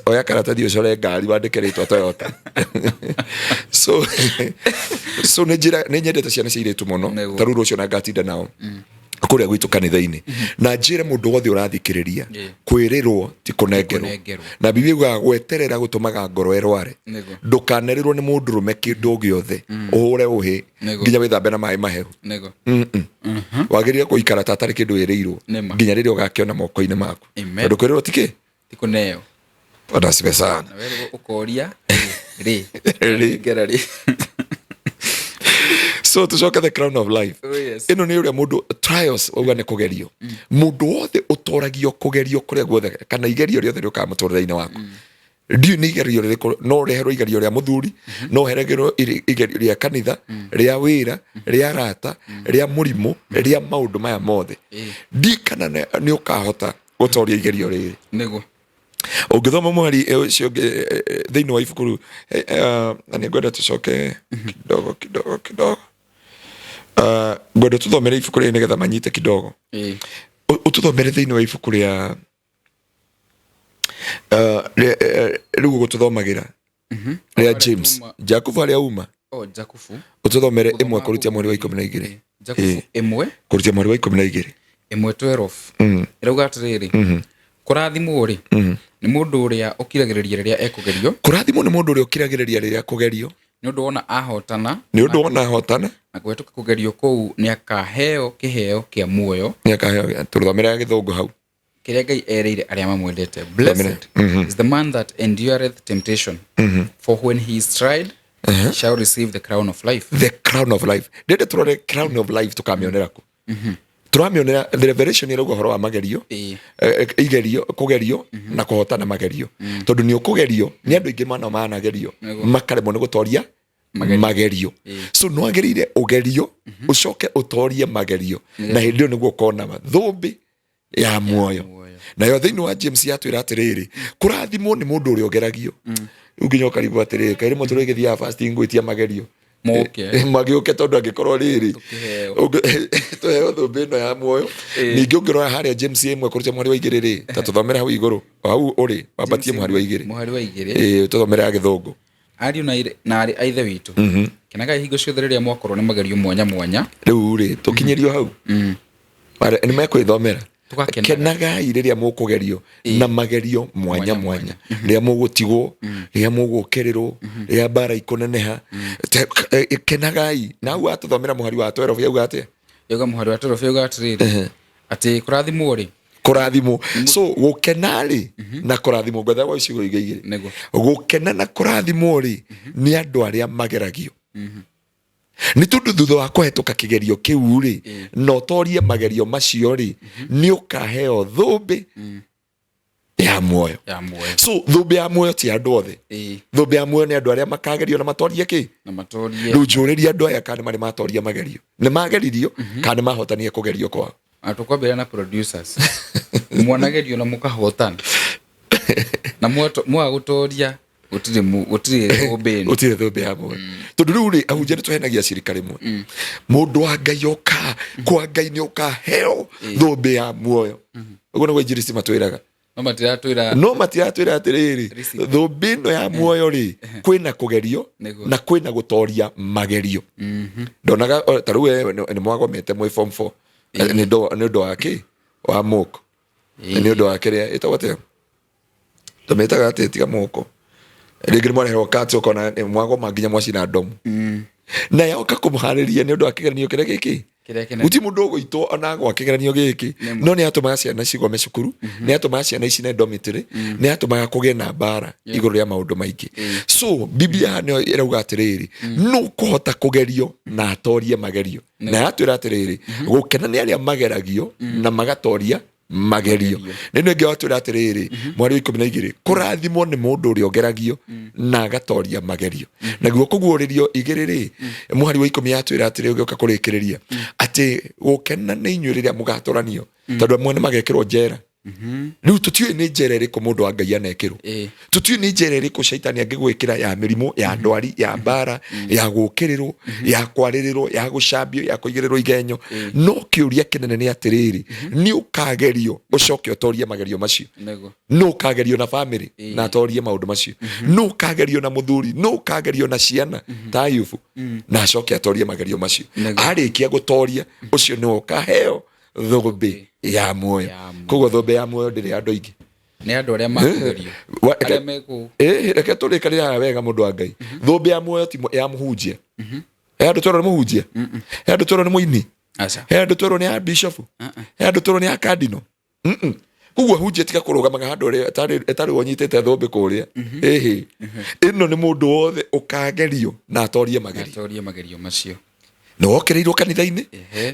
[SPEAKER 1] Oya karatathi ũcore ngari wandĩke rĩtwa Toyota. So nĩ njĩra nĩ nyendete ciana cia irĩtu mũno. Ta rĩu rũciũ na ngatinda nao kũrĩa gwitũ kanitha-inĩ, na njĩre mũndũ wothe ũrathikĩrĩria, kwĩrĩrwo ti kũnengerwo.
[SPEAKER 2] Kũnengerwo.
[SPEAKER 1] Na Biblia yugaga gweterera gũtũmaga ngoro ĩrware. Ndũkanerĩrwo nĩ mũndũrũme kĩndũ gĩothe ũhũre ũhĩ nginya wĩthambe na maĩ mahehu. Wagĩrĩire gũikara ta atarĩ kĩndũ wĩrĩirwo nginya rĩrĩa ũgakĩona moko-inĩ maku. Tondũ kwĩrĩrwo ti kĩ?
[SPEAKER 2] Ti kũneo.
[SPEAKER 1] Bwana asifiwe sana.
[SPEAKER 2] Na werwo ũkoria rĩ.
[SPEAKER 1] Rĩ.
[SPEAKER 2] Ngera rĩ.
[SPEAKER 1] So tucoke the crown of life.
[SPEAKER 2] Oh, yes.
[SPEAKER 1] Ĩno nĩ ũrĩa mũndũ trials wauga nĩ kũgerio. Mũndũ wothe ũtoragio kũgerio kũrĩa guothe kana igerio rĩothe rĩũkaga mũtũrĩre-inĩ waku, ndiũĩ nĩ igerio rĩrĩkũ, no ũreherwo igerio rĩa mũthuri, no ũheregerwo igerio rĩa kanitha, rĩa wĩra, rĩa arata, rĩa mũrimũ, rĩa maũndũ maya mothe, ndi kana nĩ ũkahota gũtoria igerio rĩrĩ. Ũngĩthoma mũhari ũcio ũngĩ thĩinĩ wa ibuku rĩu, na nĩ ngwenda tũcoke kidogo kidogo kidogo. Ah, ngwenda tũthomere ibuku rĩrĩ nĩgetha manyite kidogo. Ũtũthomere thĩinĩ wa ibuku rĩa rĩu ũgũtũthomagĩra rĩa
[SPEAKER 2] Harĩa
[SPEAKER 1] James.
[SPEAKER 2] tuma-
[SPEAKER 1] Jakubu harĩa uma.
[SPEAKER 2] Oh, Jakubu.
[SPEAKER 1] Ũtũthomere
[SPEAKER 2] Gũthoma
[SPEAKER 1] 1 kũrutia mweri wa 12.
[SPEAKER 2] Jakubu 1.
[SPEAKER 1] Kũrutia mweri wa 12.
[SPEAKER 2] 1:12 ĩrauga atĩrĩrĩ, kũrathimwo rĩ, nĩ mũndũ ũrĩa ũkiragĩrĩria rĩrĩa ekũgerio.
[SPEAKER 1] Kũrathimwo nĩ mũndũ ũrĩa ũkiragĩrĩria rĩrĩa kũgerio.
[SPEAKER 2] Nĩ ũndũ wona ahotana,
[SPEAKER 1] Nĩ ũndũ wona ahotana,
[SPEAKER 2] na kũhetũka kũgerio kũu nĩ akaheo kĩheo kĩa muoyo
[SPEAKER 1] nĩ akaheo. Tũthomere gĩthũngũ hau.
[SPEAKER 2] Kĩrĩa Ngai erĩire arĩa mamwendete. Blessed is the man that endureth temptation, for when he is tried, he shall receive the crown of life.
[SPEAKER 1] The crown of life. Ndende tũrore crown of life tũkamĩonera kũ. Tũramĩonera the Revelation ĩrauga ũhoro wa magerio, igerio, kũgerio na kũhotana magerio, tondũ nĩ ũkũgerio nĩ andũ aingĩ mana managerio makaremwo nĩ gũtoria.
[SPEAKER 2] Magerio.
[SPEAKER 1] Magerio. So nĩ wagĩrĩire ũgerio, ũcoke ũtorie magerio, na hĩndĩ ĩyo nĩguo ũkona thũmbĩ ya muoyo.
[SPEAKER 2] Muoyo.
[SPEAKER 1] Nayo thĩinĩ wa James yatwĩra atĩrĩrĩ, kũrathimwo nĩ mũndũ ũrĩa ũgeragio. Rĩu nginya ũkarigwo atĩrĩrĩ, kaĩ rĩmwe tũrĩgĩthiaga fasting gwĩtia magerio
[SPEAKER 2] Moke.
[SPEAKER 1] Magĩũke, tondũ angĩkorwo rĩrĩ
[SPEAKER 2] Tũkĩheo.
[SPEAKER 1] Tũheo thũmbĩ ĩno ya muoyo. Ningĩ ũngĩrora harĩa James 1 kũrũtia mũhari wa 2 rĩ, ta tũthomere hau igũrũ, o hau ũrĩ wambatie mũhari wa 2.
[SPEAKER 2] Mũhari wa 2.
[SPEAKER 1] Ĩĩ, tũthomere ya Gĩthũngũ.
[SPEAKER 2] Ariũ na aarĩ a Ithe witũ, kenagai hingo ciothe rĩrĩa mwakorwo nĩ magerio mwanya mwanya.
[SPEAKER 1] Rĩu rĩ, tũkinyĩrio hau. Nĩ mekwĩthomera.
[SPEAKER 2] Tũgakenaga.
[SPEAKER 1] Kenagai rĩrĩa mũkũgerio na magerio mwanya mwanya, rĩrĩa mũgũtigwo, rĩrĩa mũgũkĩrĩrwo, rĩrĩa mbara ikũneneha. Kenagai. Na hau watũthomera mũhari wa 12 yauga atĩa?
[SPEAKER 2] Yauga mũhari wa 12 yauga atĩrĩrĩ, atĩ kũrathimwo rĩ
[SPEAKER 1] Kũrathimwo. So gũkena rĩ na kũrathimwo, ngwetha gwa icigo igĩ igĩrĩ. Gũkena na kũrathimwo rĩ, nĩ andũ arĩa mageragio, nĩ tondũ thutha wa kũhetũka kĩgerio kĩu rĩ, na ũtorie magerio macio rĩ, nĩ ũkaheo thũmbĩ ya muoyo.
[SPEAKER 2] Ya muoyo.
[SPEAKER 1] So thũmbĩ ya muoyo ti andũ othe. Thũmbĩ ya muoyo nĩ andũ arĩa makagerio na matorie kĩ?
[SPEAKER 2] Na matorie.
[SPEAKER 1] Rĩu njũrĩrie andũ aya kana nĩ marĩ matoria magerio, nĩ mageririo, kana nĩ mahotanie kũgerio kwao.
[SPEAKER 2] Na tũkwambĩrĩria na producers, mwanagerio na mũkahotana na mwaga gũtoria, gũtirĩ thũmbĩ ĩno.
[SPEAKER 1] Gũtirĩ thũmbĩ ya muoyo, tondũ rĩu rĩ, ahunjia nĩ tũhenagia cirika rĩmwe. Mũndũ wa Ngai oka kwa Ngai nĩ ũkaheo thũmbĩ ya muoyo, ũguo nĩguo injiristi matwĩraga.
[SPEAKER 2] No matiratwĩra.
[SPEAKER 1] No matiratwĩra atĩrĩrĩ,
[SPEAKER 2] Receipt.
[SPEAKER 1] thũmbĩ ĩno ya muoyo rĩ, kwĩna kũgerio na kwĩna gũtoria magerio. Ndonaga ta rĩu we nĩ mwagomete mwĩ form 4 nĩ ũndũ wa kĩ wa moko, nĩ ũndũ wa kĩrĩa ĩtagwo atĩa, tũmĩtaga atĩa, tiga moko rĩngĩ nĩ mwareherwo kati, ũkona nĩ mwagoma nginya mwacina ndomu na yoka kũmũharĩria nĩ ũndũ wa kĩgeranio kĩrĩa gĩkĩ.
[SPEAKER 2] Kĩrĩa kĩnene.
[SPEAKER 1] Gũtirĩ mũndũ ũgũitwo ona gwa kĩgeranio gĩkĩ, no nĩ atũmaga ciana cigome cukuru, nĩ atũmaga ciana icine dormitory, nĩ atũmaga kũgĩe na mbara igũrũ rĩa maũndũ maingĩ. So Biblia nĩyo ĩrauga atĩrĩrĩ, nũ kũhota kũgerio na atorie magerio, na yatwĩra atĩrĩrĩ, gũkena nĩ arĩa mageragio na magatoria magerio. Nĩ ĩno ĩngĩ watwĩra atĩrĩrĩ, mweri wa 12, kũrathimwo nĩ mũndũ ũrĩa ũgeragio na agatoria magerio. Naguo kũguũrĩrio 2 rĩ, mũhari wa 10 yatwĩra atĩrĩ, ũgĩũka kũrĩkĩrĩria, atĩ gũkena nĩ inyuĩ rĩrĩa mũgatoranio, tondũ amwe nĩ magekĩrwo njera. Rĩu tũtiũĩ nĩ njera ĩrĩkũ mũndũ wa Ngai anekĩrwo. Tũtiũĩ nĩ njera ĩrĩkũ caitani angĩgwĩkĩra, ya mĩrimũ, ya ndwari, ya mbara, ya gũũkĩrĩrwo, ya kwarĩrĩrwo, ya gũcambio, ya kũigĩrĩrwo igenyo. No kĩũria kĩnene nĩ atĩrĩrĩ, nĩ ũkagerio ũcoke ũtorie magerio macio? No ũkagerio na famĩlĩ na atorie maũndũ macio? No ũkagerio na mũthuri? No ũkagerio na ciana ta Ayubu na acoke atorie magerio macio? Arĩkia gũtoria, ũcio nĩwe ũkaheo thũmbĩ ya muoyo.
[SPEAKER 2] Ya muoyo.
[SPEAKER 1] Koguo thũmbĩ ya muoyo ndĩrĩ andũ aingĩ.
[SPEAKER 2] Nĩ andũ arĩa makũgerio, arĩa mekũ
[SPEAKER 1] Reke tũrĩkanĩre haha wega, mũndũ wa Ngai. Thũmbĩ ya muoyo ti ya mũhunjia. He andũ twerwo nĩ mũhunjia, he andũ twerwo nĩ mũini,
[SPEAKER 2] Aca.
[SPEAKER 1] he andũ twerwo nĩ ya bishofu, he andũ twerwo nĩ ya kardino. Koguo hunjia, tiga kũrũgamaga handũ ũrĩa ĩtarĩ ũnyitĩte thũmbĩ kũrĩa. Ĩhĩ, ĩno nĩ mũndũ wothe ũkagerio na atorie magerio.
[SPEAKER 2] Atorie magerio macio.
[SPEAKER 1] Nĩ wokĩrĩirwo kanitha-inĩ,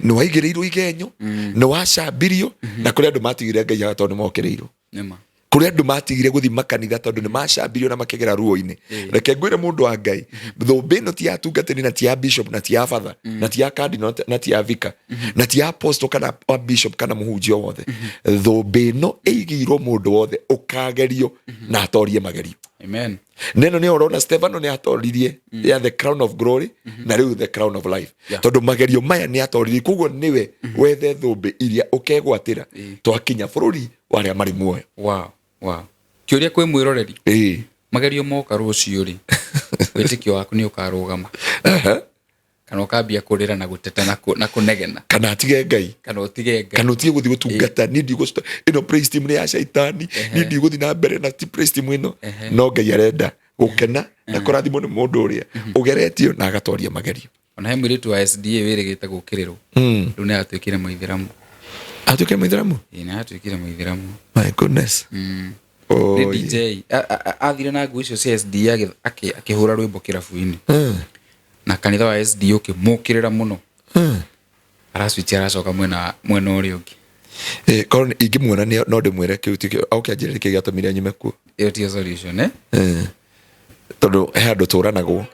[SPEAKER 1] nĩ waigĩrĩirwo igenyo, nĩ wacambirio, na kũrĩ andũ matigire Ngai haha tondũ nĩ mokĩrĩirwo.
[SPEAKER 2] Nĩma.
[SPEAKER 1] Kũrĩ andũ matigire gũthiĩ makanitha tondũ nĩ macambirio na makĩgera ruo-inĩ. Reke ngwĩre, mũndũ wa Ngai, thũmbĩ ĩno ti ya atungatĩri, na ti ya bishop, na ti ya father, na ti ya cardinal, na ti ya vicar, na ti ya apostle, kana wa bishop, kana mũhunjia wothe. Thũmbĩ ĩno ĩigĩirwo mũndũ wothe ũkagerio na atorie magerio.
[SPEAKER 2] Amen.
[SPEAKER 1] Neno nĩ ũrona Stefano nĩ atoririe ya the crown of glory, na rĩu the crown of life, tondũ magerio maya nĩ atoririe. Koguo nĩwe wethe thũmbĩ iria ũkegwatĩra twakinya bũrũri wa arĩa marĩ muoyo.
[SPEAKER 2] Wow. Kĩũria kwĩ mwĩroreri: magerio moka rũciũ rĩ, wĩtĩkio waku nĩ ũkarũgama kana ũkambia kũrĩra na gũteta na kũnegena?
[SPEAKER 1] Kana atige Ngai.
[SPEAKER 2] Kana ũtige Ngai.
[SPEAKER 1] Kana ũtige gũthiĩ gũtungata. Niĩ ndigũcita ĩno praise team nĩ ya caitani, niĩ ndigũthiĩ na mbere na ti praise team ĩno. No Ngai arenda gũkena na kũrathimwo nĩ mũndũ ũrĩa ũgeretio na agatoria magerio.
[SPEAKER 2] Ona he mũirĩtu wa SDA wĩrĩgĩte gũkĩrĩrwo, rĩu nĩ atuĩkire mũithĩramu.
[SPEAKER 1] Atuĩkire mũithĩramu?
[SPEAKER 2] Ĩĩ, nĩ atuĩkire mũithĩramu.
[SPEAKER 1] My goodness.
[SPEAKER 2] Nĩ
[SPEAKER 1] Oi.
[SPEAKER 2] DJ. Athire na nguo icio cia SDA, akĩhũra rwĩmbo kĩrabu-inĩ, na kanitha wa SDA ũkĩmũkĩrĩra mũno. Aracwici, aracoka mwena ũrĩa ũngĩ.
[SPEAKER 1] Korwo ingĩmuona no ndĩmwĩre kĩu tikĩo oke anjĩre nĩkĩ gĩatũmire nyume kuo.
[SPEAKER 2] Ĩyo tiyo solution, eh?
[SPEAKER 1] Tondũ he handũ tũranagwo.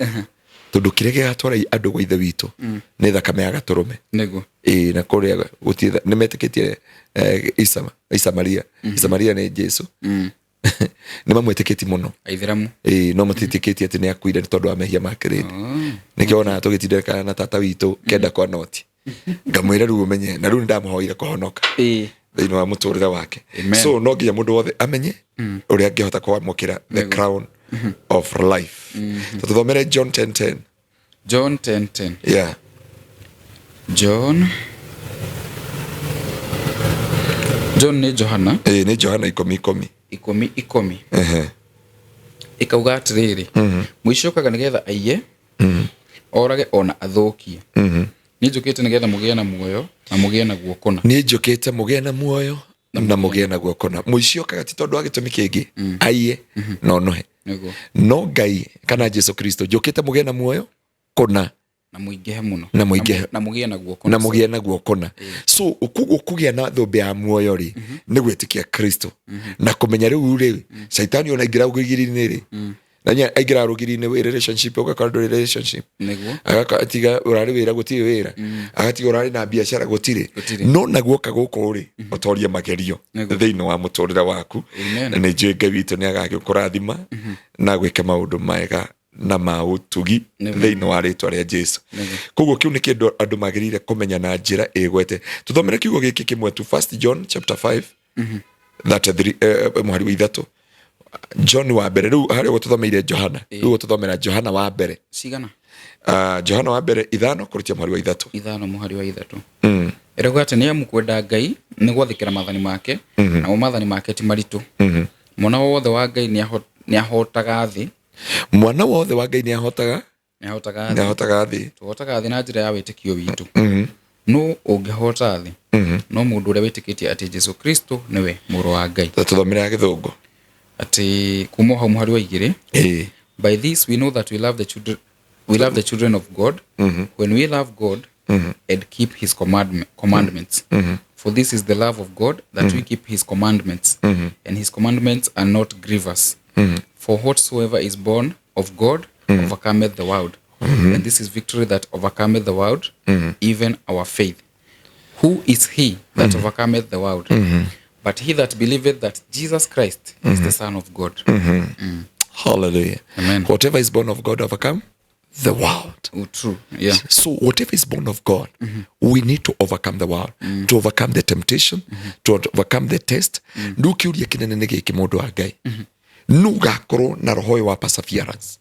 [SPEAKER 1] Tondũ kĩrĩa gĩgatwara andũ gwa Ithe witũ nĩ thakame ya gatũrũme.
[SPEAKER 2] Nĩguo.
[SPEAKER 1] Ĩĩ, na kũrĩa gũtirĩ, nĩ metĩkĩtie Isa, Isa Maria. Isa Maria nĩ Jesu. Nĩ mamwĩtĩkĩtie mũno.
[SPEAKER 2] Aithĩramu.
[SPEAKER 1] Ĩĩ, no matitĩkĩtie atĩ nĩ akuire nĩ tondũ wa mehia ma kĩrĩndĩ. Nĩkĩo wonaga tũgĩtindĩkana na tata witũ kenda kwa noti, ngamwĩra rĩu ũmenye, na rĩu nĩ ndamũhoire kũhonoka thĩinĩ wa mũtũrĩre wake.
[SPEAKER 2] Amen.
[SPEAKER 1] So no nginya mũndũ wothe amenye ũrĩa angĩhota kwamũkĩra the crown of life. Tũthomere John 10:10.
[SPEAKER 2] John 10:10.
[SPEAKER 1] Yeah.
[SPEAKER 2] John nĩ Johana.
[SPEAKER 1] Ĩĩ, nĩ Johana 10:10.
[SPEAKER 2] 10:10.
[SPEAKER 1] Ehe.
[SPEAKER 2] Ĩkauga atĩrĩrĩ, mũici ũkaga nĩgetha aiye, orage ona athũkie. Niĩ njũkĩte nĩgetha mũgĩe na muoyo na mũgĩe naguo kũna.
[SPEAKER 1] Niĩ njũkĩte mũgĩe na muoyo na mũgĩe naguo kũna. Mũici okaga ti tondũ wa gĩtũmi kĩngĩ, aiye na onohe.
[SPEAKER 2] Nĩguo.
[SPEAKER 1] No Ngai kana Jesu Kristo, njũkĩte mũgĩe na muoyo kũna.
[SPEAKER 2] Na mũingĩhe mũno.
[SPEAKER 1] Na mũingĩhe.
[SPEAKER 2] Na mũgĩe naguo kũna.
[SPEAKER 1] Na mũgĩe naguo kũna. So koguo kũgĩa na thũmbĩ ya muoyo rĩ, nĩ gwĩtĩkia Kristo na kũmenya rĩu rĩ, caitani ona aingĩra rũgiri-inĩ rĩ, na nya aingĩra rũgiri-inĩ wĩ relationship, ũgakora ndũrĩ relationship.
[SPEAKER 2] Nĩguo.
[SPEAKER 1] Agatiga ũrarĩ wĩra, gũtirĩ wĩra, agatiga ũrarĩ na biacara, gũtirĩ.
[SPEAKER 2] Gũtirĩ.
[SPEAKER 1] No naguo oka gũkũ rĩ, ũtorie magerio
[SPEAKER 2] Nĩguo.
[SPEAKER 1] thĩinĩ wa mũtũrĩre waku.
[SPEAKER 2] Amen.
[SPEAKER 1] Na nĩ njũĩ Ngai witũ nĩ agagĩkũrathima na gwĩka maũndũ mega na ma ũtugi
[SPEAKER 2] Nĩguo.
[SPEAKER 1] thĩinĩ wa rĩtwa rĩa Jesu.
[SPEAKER 2] Nĩguo.
[SPEAKER 1] Koguo kĩu nĩ kĩndũ andũ magĩrĩire kũmenya na njĩra ĩgwete. Tũthomere kiugo gĩkĩ kĩmwe tu, First John chapter 5 33, mũhari wa 3, John wa mbere. Rĩu harĩa ũguo tũthomeire Johana, rĩu tũthomera Johana wa mbere.
[SPEAKER 2] Cigana?
[SPEAKER 1] Johana wa mbere 5 kũrĩtia mũhari wa 3.
[SPEAKER 2] 5 mũhari wa 3. Ĩrauga atĩ nĩ amu kwenda Ngai nĩ gwathĩkĩra maathani make, namo maathani make ti maritũ. Mwana wothe wa Ngai nĩ ahotaga thĩ.
[SPEAKER 1] Mwana wothe wa Ngai nĩ ahotaga.
[SPEAKER 2] Nĩ ahotaga
[SPEAKER 1] Nĩ
[SPEAKER 2] thĩ.
[SPEAKER 1] ahotaga thĩ.
[SPEAKER 2] Tũhotaga thĩ na njĩra ya wĩtĩkio witũ. Nũ ũngĩhota thĩ? No mũndũ ũrĩa wĩtĩkĩtie atĩ Jesu Kristo nĩwe mũrũ wa Ngai.
[SPEAKER 1] Tũthomere ya Gĩthũngũ.
[SPEAKER 2] Atĩ kuma hau mũhari wa 2. By this we know that we love the children, we love the children of God, when we love God and keep his commandments. For this is the love of God, that we keep his commandments, and his commandments are not grievous. For whatsoever is born of God overcometh the world. And this is victory that overcometh the world, even our faith. Who is he that overcometh the world? But he that believeth that Jesus Christ is the Son of God.
[SPEAKER 1] Hallelujah.
[SPEAKER 2] Amen.
[SPEAKER 1] Whatever is born of God overcome the world.
[SPEAKER 2] Oh, true. Yeah.
[SPEAKER 1] So whatever is born of God, we need to overcome the world, to overcome the temptation, to overcome the test. Rĩu kĩũria kĩnene nĩ gĩkĩ, mũndũ wa Ngai, nũ ũgakorwo na roho ũyũ wa perseverance?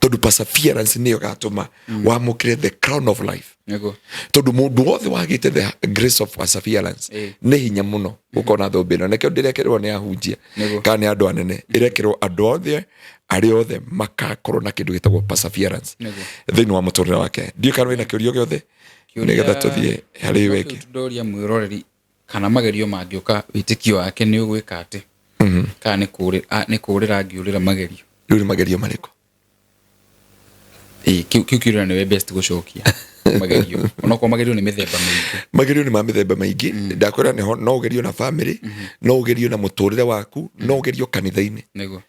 [SPEAKER 1] Tondũ perseverance nĩyo ĩgatũma wamũkĩre the crown of life.
[SPEAKER 2] Nĩguo.
[SPEAKER 1] Tondũ mũndũ wothe wagĩte the grace of perseverance, nĩ hinya mũno gũkorwo na thũmbĩ ĩno. Nĩkĩo ndĩrekĩrwo nĩ ahunjia
[SPEAKER 2] Nĩguo.
[SPEAKER 1] kana nĩ andũ anene, ĩrekĩrwo andũ othe arĩa othe makakorwo na kĩndũ gĩtagwo perseverance
[SPEAKER 2] Nĩguo.
[SPEAKER 1] thĩinĩ wa mũtũrĩre wake. Ndiũĩ kana wĩna kĩũria gĩothe, nĩgetha tũthiĩ harĩ
[SPEAKER 2] No
[SPEAKER 1] weki.
[SPEAKER 2] kĩu ndoria mwĩroreri kana magerio mangĩũka, wĩtĩkio wake nĩ ũgwĩka atĩ, kana nĩ kũũrĩra angĩũrĩra magerio.
[SPEAKER 1] Rĩu nĩ magerio marĩkũ?
[SPEAKER 2] Ĩĩ, kĩu kĩũria nĩwe best gũcokia. Magerio, onokorwo magerio nĩ mĩthemba mĩingĩ.
[SPEAKER 1] Magerio nĩ ma mĩthemba maingĩ. Ndakwĩra nĩho no ũgerio na family, no ũgerio na mũtũrĩre waku, no ũgerio kanitha-inĩ.
[SPEAKER 2] Nĩguo.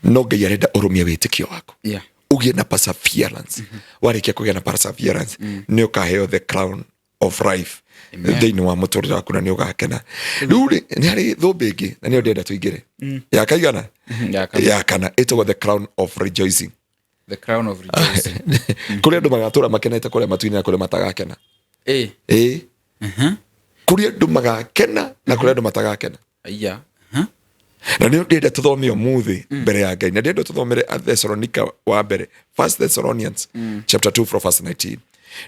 [SPEAKER 1] No Ngai arenda ũrũmie wĩtĩkio waku,
[SPEAKER 2] Yeah.
[SPEAKER 1] ũgĩe na perseverance. Warĩkia kũgĩa na perseverance, nĩ ũkaheo the crown of life
[SPEAKER 2] Amen.
[SPEAKER 1] thĩinĩ wa mũtũrĩre waku, na nĩ ũgakena. Rĩu rĩ, nĩ harĩ thũmbĩ ĩngĩ na nĩyo ndĩrenda tũingĩre, ya kaigana?
[SPEAKER 2] Ya kana.
[SPEAKER 1] Ya kana, ĩtagwo the crown of rejoicing.
[SPEAKER 2] The crown of rejoicing.
[SPEAKER 1] Kũrĩ andũ magatũra makenete kũrĩa matu-inĩ na kũrĩa matagakena.
[SPEAKER 2] Ĩĩ.
[SPEAKER 1] Ĩĩ, kũrĩ andũ magakena na kũrĩ andũ matagakena.
[SPEAKER 2] Aya.
[SPEAKER 1] Na nĩyo ndĩrenda tũthome ũmũthĩ mbere ya Ngai, na ndĩrenda tũthomere Thessalonica wa mbere, First Thessalonians chapter 2 from verse 19,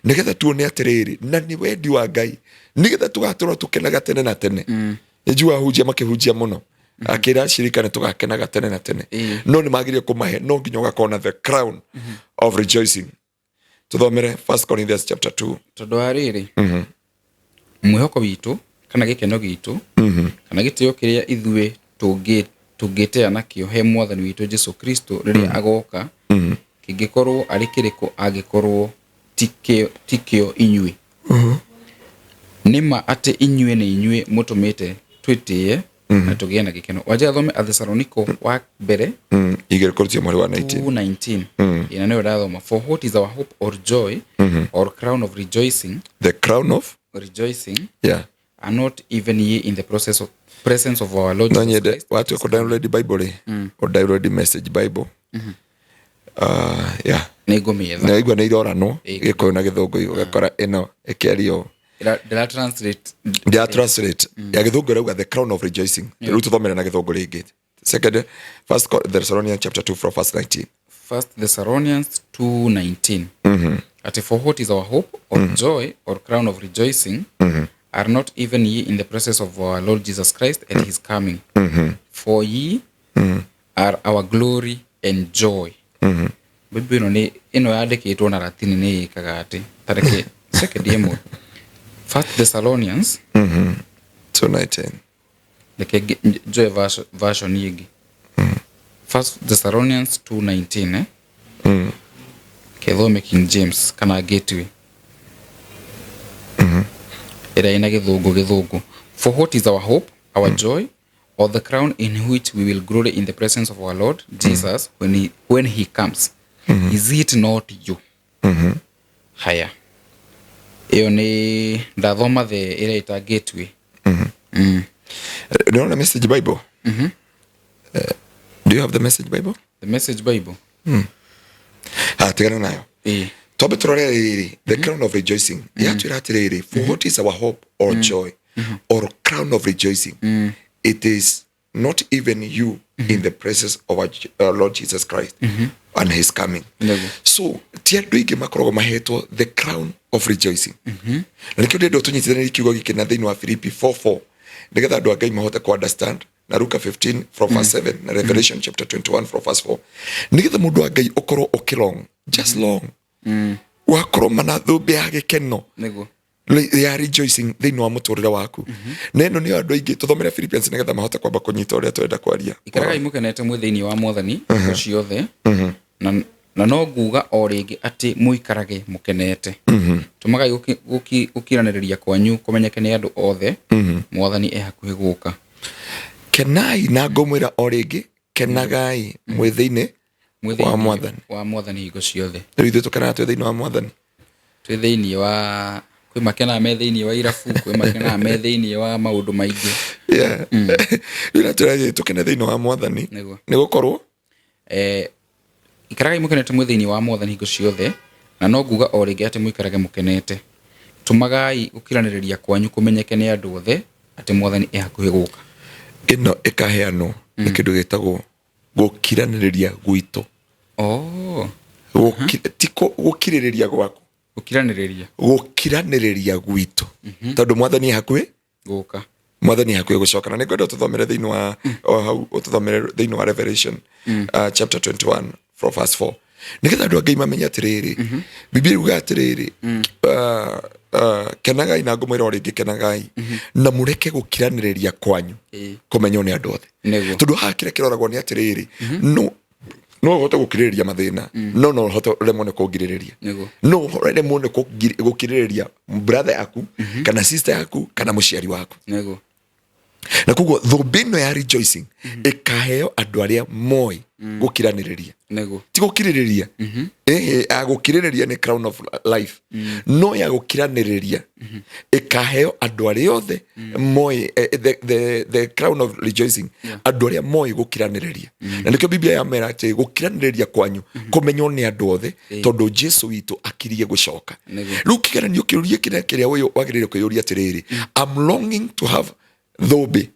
[SPEAKER 1] nĩgetha tuone atĩrĩrĩ, na nĩ wendi wa Ngai nĩgetha tũgatũra tũkenaga tene na tene. Nĩ njiguaga ahunjia makĩhunjia mũno akĩra ashirika nĩ tũgakenaga tene na tene. No nĩ magĩrĩire kũmahe, no nginya ũgakorwo na the crown of rejoicing. Tũthomere First Corinthians chapter 2.
[SPEAKER 2] Tondũ wa rĩrĩ, mwĩhoko witũ kana gĩkeno gitũ kana gĩtĩo kĩrĩa ithuĩ tũngĩtĩa nakĩo he mwathani witũ Jesu Kristo rĩrĩa agoka kĩngĩkorwo arĩ kĩrĩkũ angĩkorwo ti kĩo inyuĩ? Nĩ ma atĩ inyuĩ nĩ inyuĩ mũtũmĩte twĩtĩe. Na tũgĩe na gĩkeno. Wanjia thome Athesaloniko wa mbere
[SPEAKER 1] 2 kũrutia mweri wa 19.
[SPEAKER 2] 2:19. Ĩ, na nĩyo ndathoma: "For what is our hope or joy or crown of rejoicing?"
[SPEAKER 1] The crown of
[SPEAKER 2] Rejoicing. "Are not even ye in the process of presence of our Lord
[SPEAKER 1] No
[SPEAKER 2] Jesus
[SPEAKER 1] nyende
[SPEAKER 2] Christ?"
[SPEAKER 1] watua kũ download Bible rĩ, ũ download Message Bible. Yeah.
[SPEAKER 2] Nĩ ngũmĩetha.
[SPEAKER 1] Na igua nĩ iroranwo Gĩkũyũ na Gĩthũngũ, ũgakora ĩno ĩkĩario
[SPEAKER 2] Ndĩra translate.
[SPEAKER 1] Ndĩra translate ya Gĩthũngũ ĩrauga the crown of rejoicing. Rĩu tũthomere na Gĩthũngũ rĩngĩ, second First Thessalonians chapter 2 from verse 19.
[SPEAKER 2] First Thessalonians 2:19, ati, "For what is our hope or joy or crown of rejoicing? Are not even ye in the presence of our Lord Jesus Christ at his coming? For ye are our glory and joy." Bible ĩno nĩ ĩno yandĩkĩtwo na Latini, nĩ ĩkaga atĩ tareke second ĩmwe. First Thessalonians
[SPEAKER 1] 2:19.
[SPEAKER 2] Reke njoe version ĩngĩ. First Thessalonians 2:19, eh? Kethome King James kana Gateway ĩrĩa ĩna Gĩthũngũ. "For what is our hope, our joy or the crown in which we will glory in the presence of our Lord Jesus when he comes? Is it not you?" Haya, ĩyo nĩ ndathoma the ĩrĩa ĩta Gateway.
[SPEAKER 1] Ndĩrona Message Bible. Do you have the Message Bible?
[SPEAKER 2] The Message Bible.
[SPEAKER 1] Ah, tigana nayo. Twambe tũrore rĩrĩ, the crown of rejoicing. Yatwĩra atĩrĩrĩ, "For what is our hope or joy or crown of rejoicing? It is not even you in the presence of our Lord Jesus Christ and his coming?" So ti andũ aingĩ makoragwo mahetwo the crown of rejoicing, na nĩkĩo ndĩrenda tũnyitithanĩrie kiugo gĩkĩ na thĩinĩ wa Filipi 4:4, nĩgetha andũ a Ngai mahote ku understand, na Luka 15 from verse 7, na Revelation chapter 21 from verse 4, nĩgetha mũndũ wa Ngai ũkorwo ũkĩlong, just long, wakorwo mana thũmbĩ ya gĩkeno ya rejoicing thĩinĩ wa mũtũrĩre waku. Na ĩno nĩyo andũ aingĩ, tũthomere Philippians nĩgetha mahote kwamba kũnyita ũrĩa tũrenda kwaria.
[SPEAKER 2] "Ikaragai mũkenete mwĩ thĩinĩ wa Mwathani hingo ciothe, na no nguga o rĩngĩ atĩ mũikarage mũkenete. Tũmagai gũkiranĩrĩria kwanyu kũmenyeke nĩ andũ othe. Mwathani e hakuhĩ gũka."
[SPEAKER 1] Kenai, na ngũmwĩra o rĩngĩ, kenagai mwĩ thĩinĩ
[SPEAKER 2] Mwĩ
[SPEAKER 1] wa
[SPEAKER 2] thĩinĩ
[SPEAKER 1] Mwathani.
[SPEAKER 2] Wa Mwathani hingo ciothe.
[SPEAKER 1] Rĩu ithuĩ tũkenaga twĩ thĩinĩ wa Mwathani?
[SPEAKER 2] Twĩ thĩinĩ wa, kwĩ makenaga me thĩinĩ wa irabu, kwĩ makenaga me thĩinĩ wa maũndũ maingĩ.
[SPEAKER 1] Yeah. Rĩu natwĩra tũkene thĩinĩ wa Mwathani. Nĩ gũkorwo
[SPEAKER 2] "Ikaragai mũkenete mwĩ thĩinĩ wa Mwathani hingo ciothe, na no nguga o rĩngĩ atĩ mũikarage mũkenete. Tũmagai gũkiranĩrĩria kwanyu kũmenyeke nĩ andũ othe atĩ Mwathani e hakuhĩ gũka."
[SPEAKER 1] Ĩno ĩkaheanwo nĩ kĩndũ gĩtagwo gũkiranĩrĩria gwitũ. Ti gũkirĩrĩria gwaku.
[SPEAKER 2] Gũkiranĩrĩria.
[SPEAKER 1] Gũkiranĩrĩria gwitũ, tondũ Mwathani e hakuhĩ
[SPEAKER 2] gũka.
[SPEAKER 1] Mwathani hakuhĩ gũcoka. Na nĩngwenda ũtũthomere thĩinĩ wa o hau, ũtũthomere thĩinĩ wa Revelation chapter 21 from verse 4, nĩgetha andũ a Ngai mamenye atĩrĩrĩ, Biblia yuga atĩrĩrĩ, "Kenagai, na ngũmwĩra o rĩngĩ, kenagai, na mũreke gũkiranĩrĩria kwanyu kũmenywo nĩ andũ othe." Tondũ haha kĩrĩa kĩroragwo nĩ atĩrĩrĩ, no ũhote gũkirĩrĩria mathĩna, no ũhote ũremwo nĩ kũngirĩrĩria. No ũremwo nĩ gũkirĩrĩria brother yaku kana sister yaku kana mũciari waku. Na koguo thũmbĩ ĩno ya rejoicing ĩkaheo andũ arĩa moĩ gũkiranĩrĩria. Ti gũkirĩrĩria. Ĩhĩ, ya gũkirĩrĩria nĩ crown of life, no ya gũkiranĩrĩria ĩkaheo andũ arĩa othe moĩ, the crown of rejoicing, andũ arĩa moĩ gũkiranĩrĩria. Na nĩkĩo Biblia yamera atĩ gũkiranĩrĩria kwanyu kũmenywo nĩ andũ othe, tondũ Jesu witũ akirie gũcoka. Rĩu kĩgeranio kĩũria kĩrĩa kĩrĩa ũyũ wagĩrĩire kwĩyũria atĩrĩrĩ, I'm longing to have thũmbĩ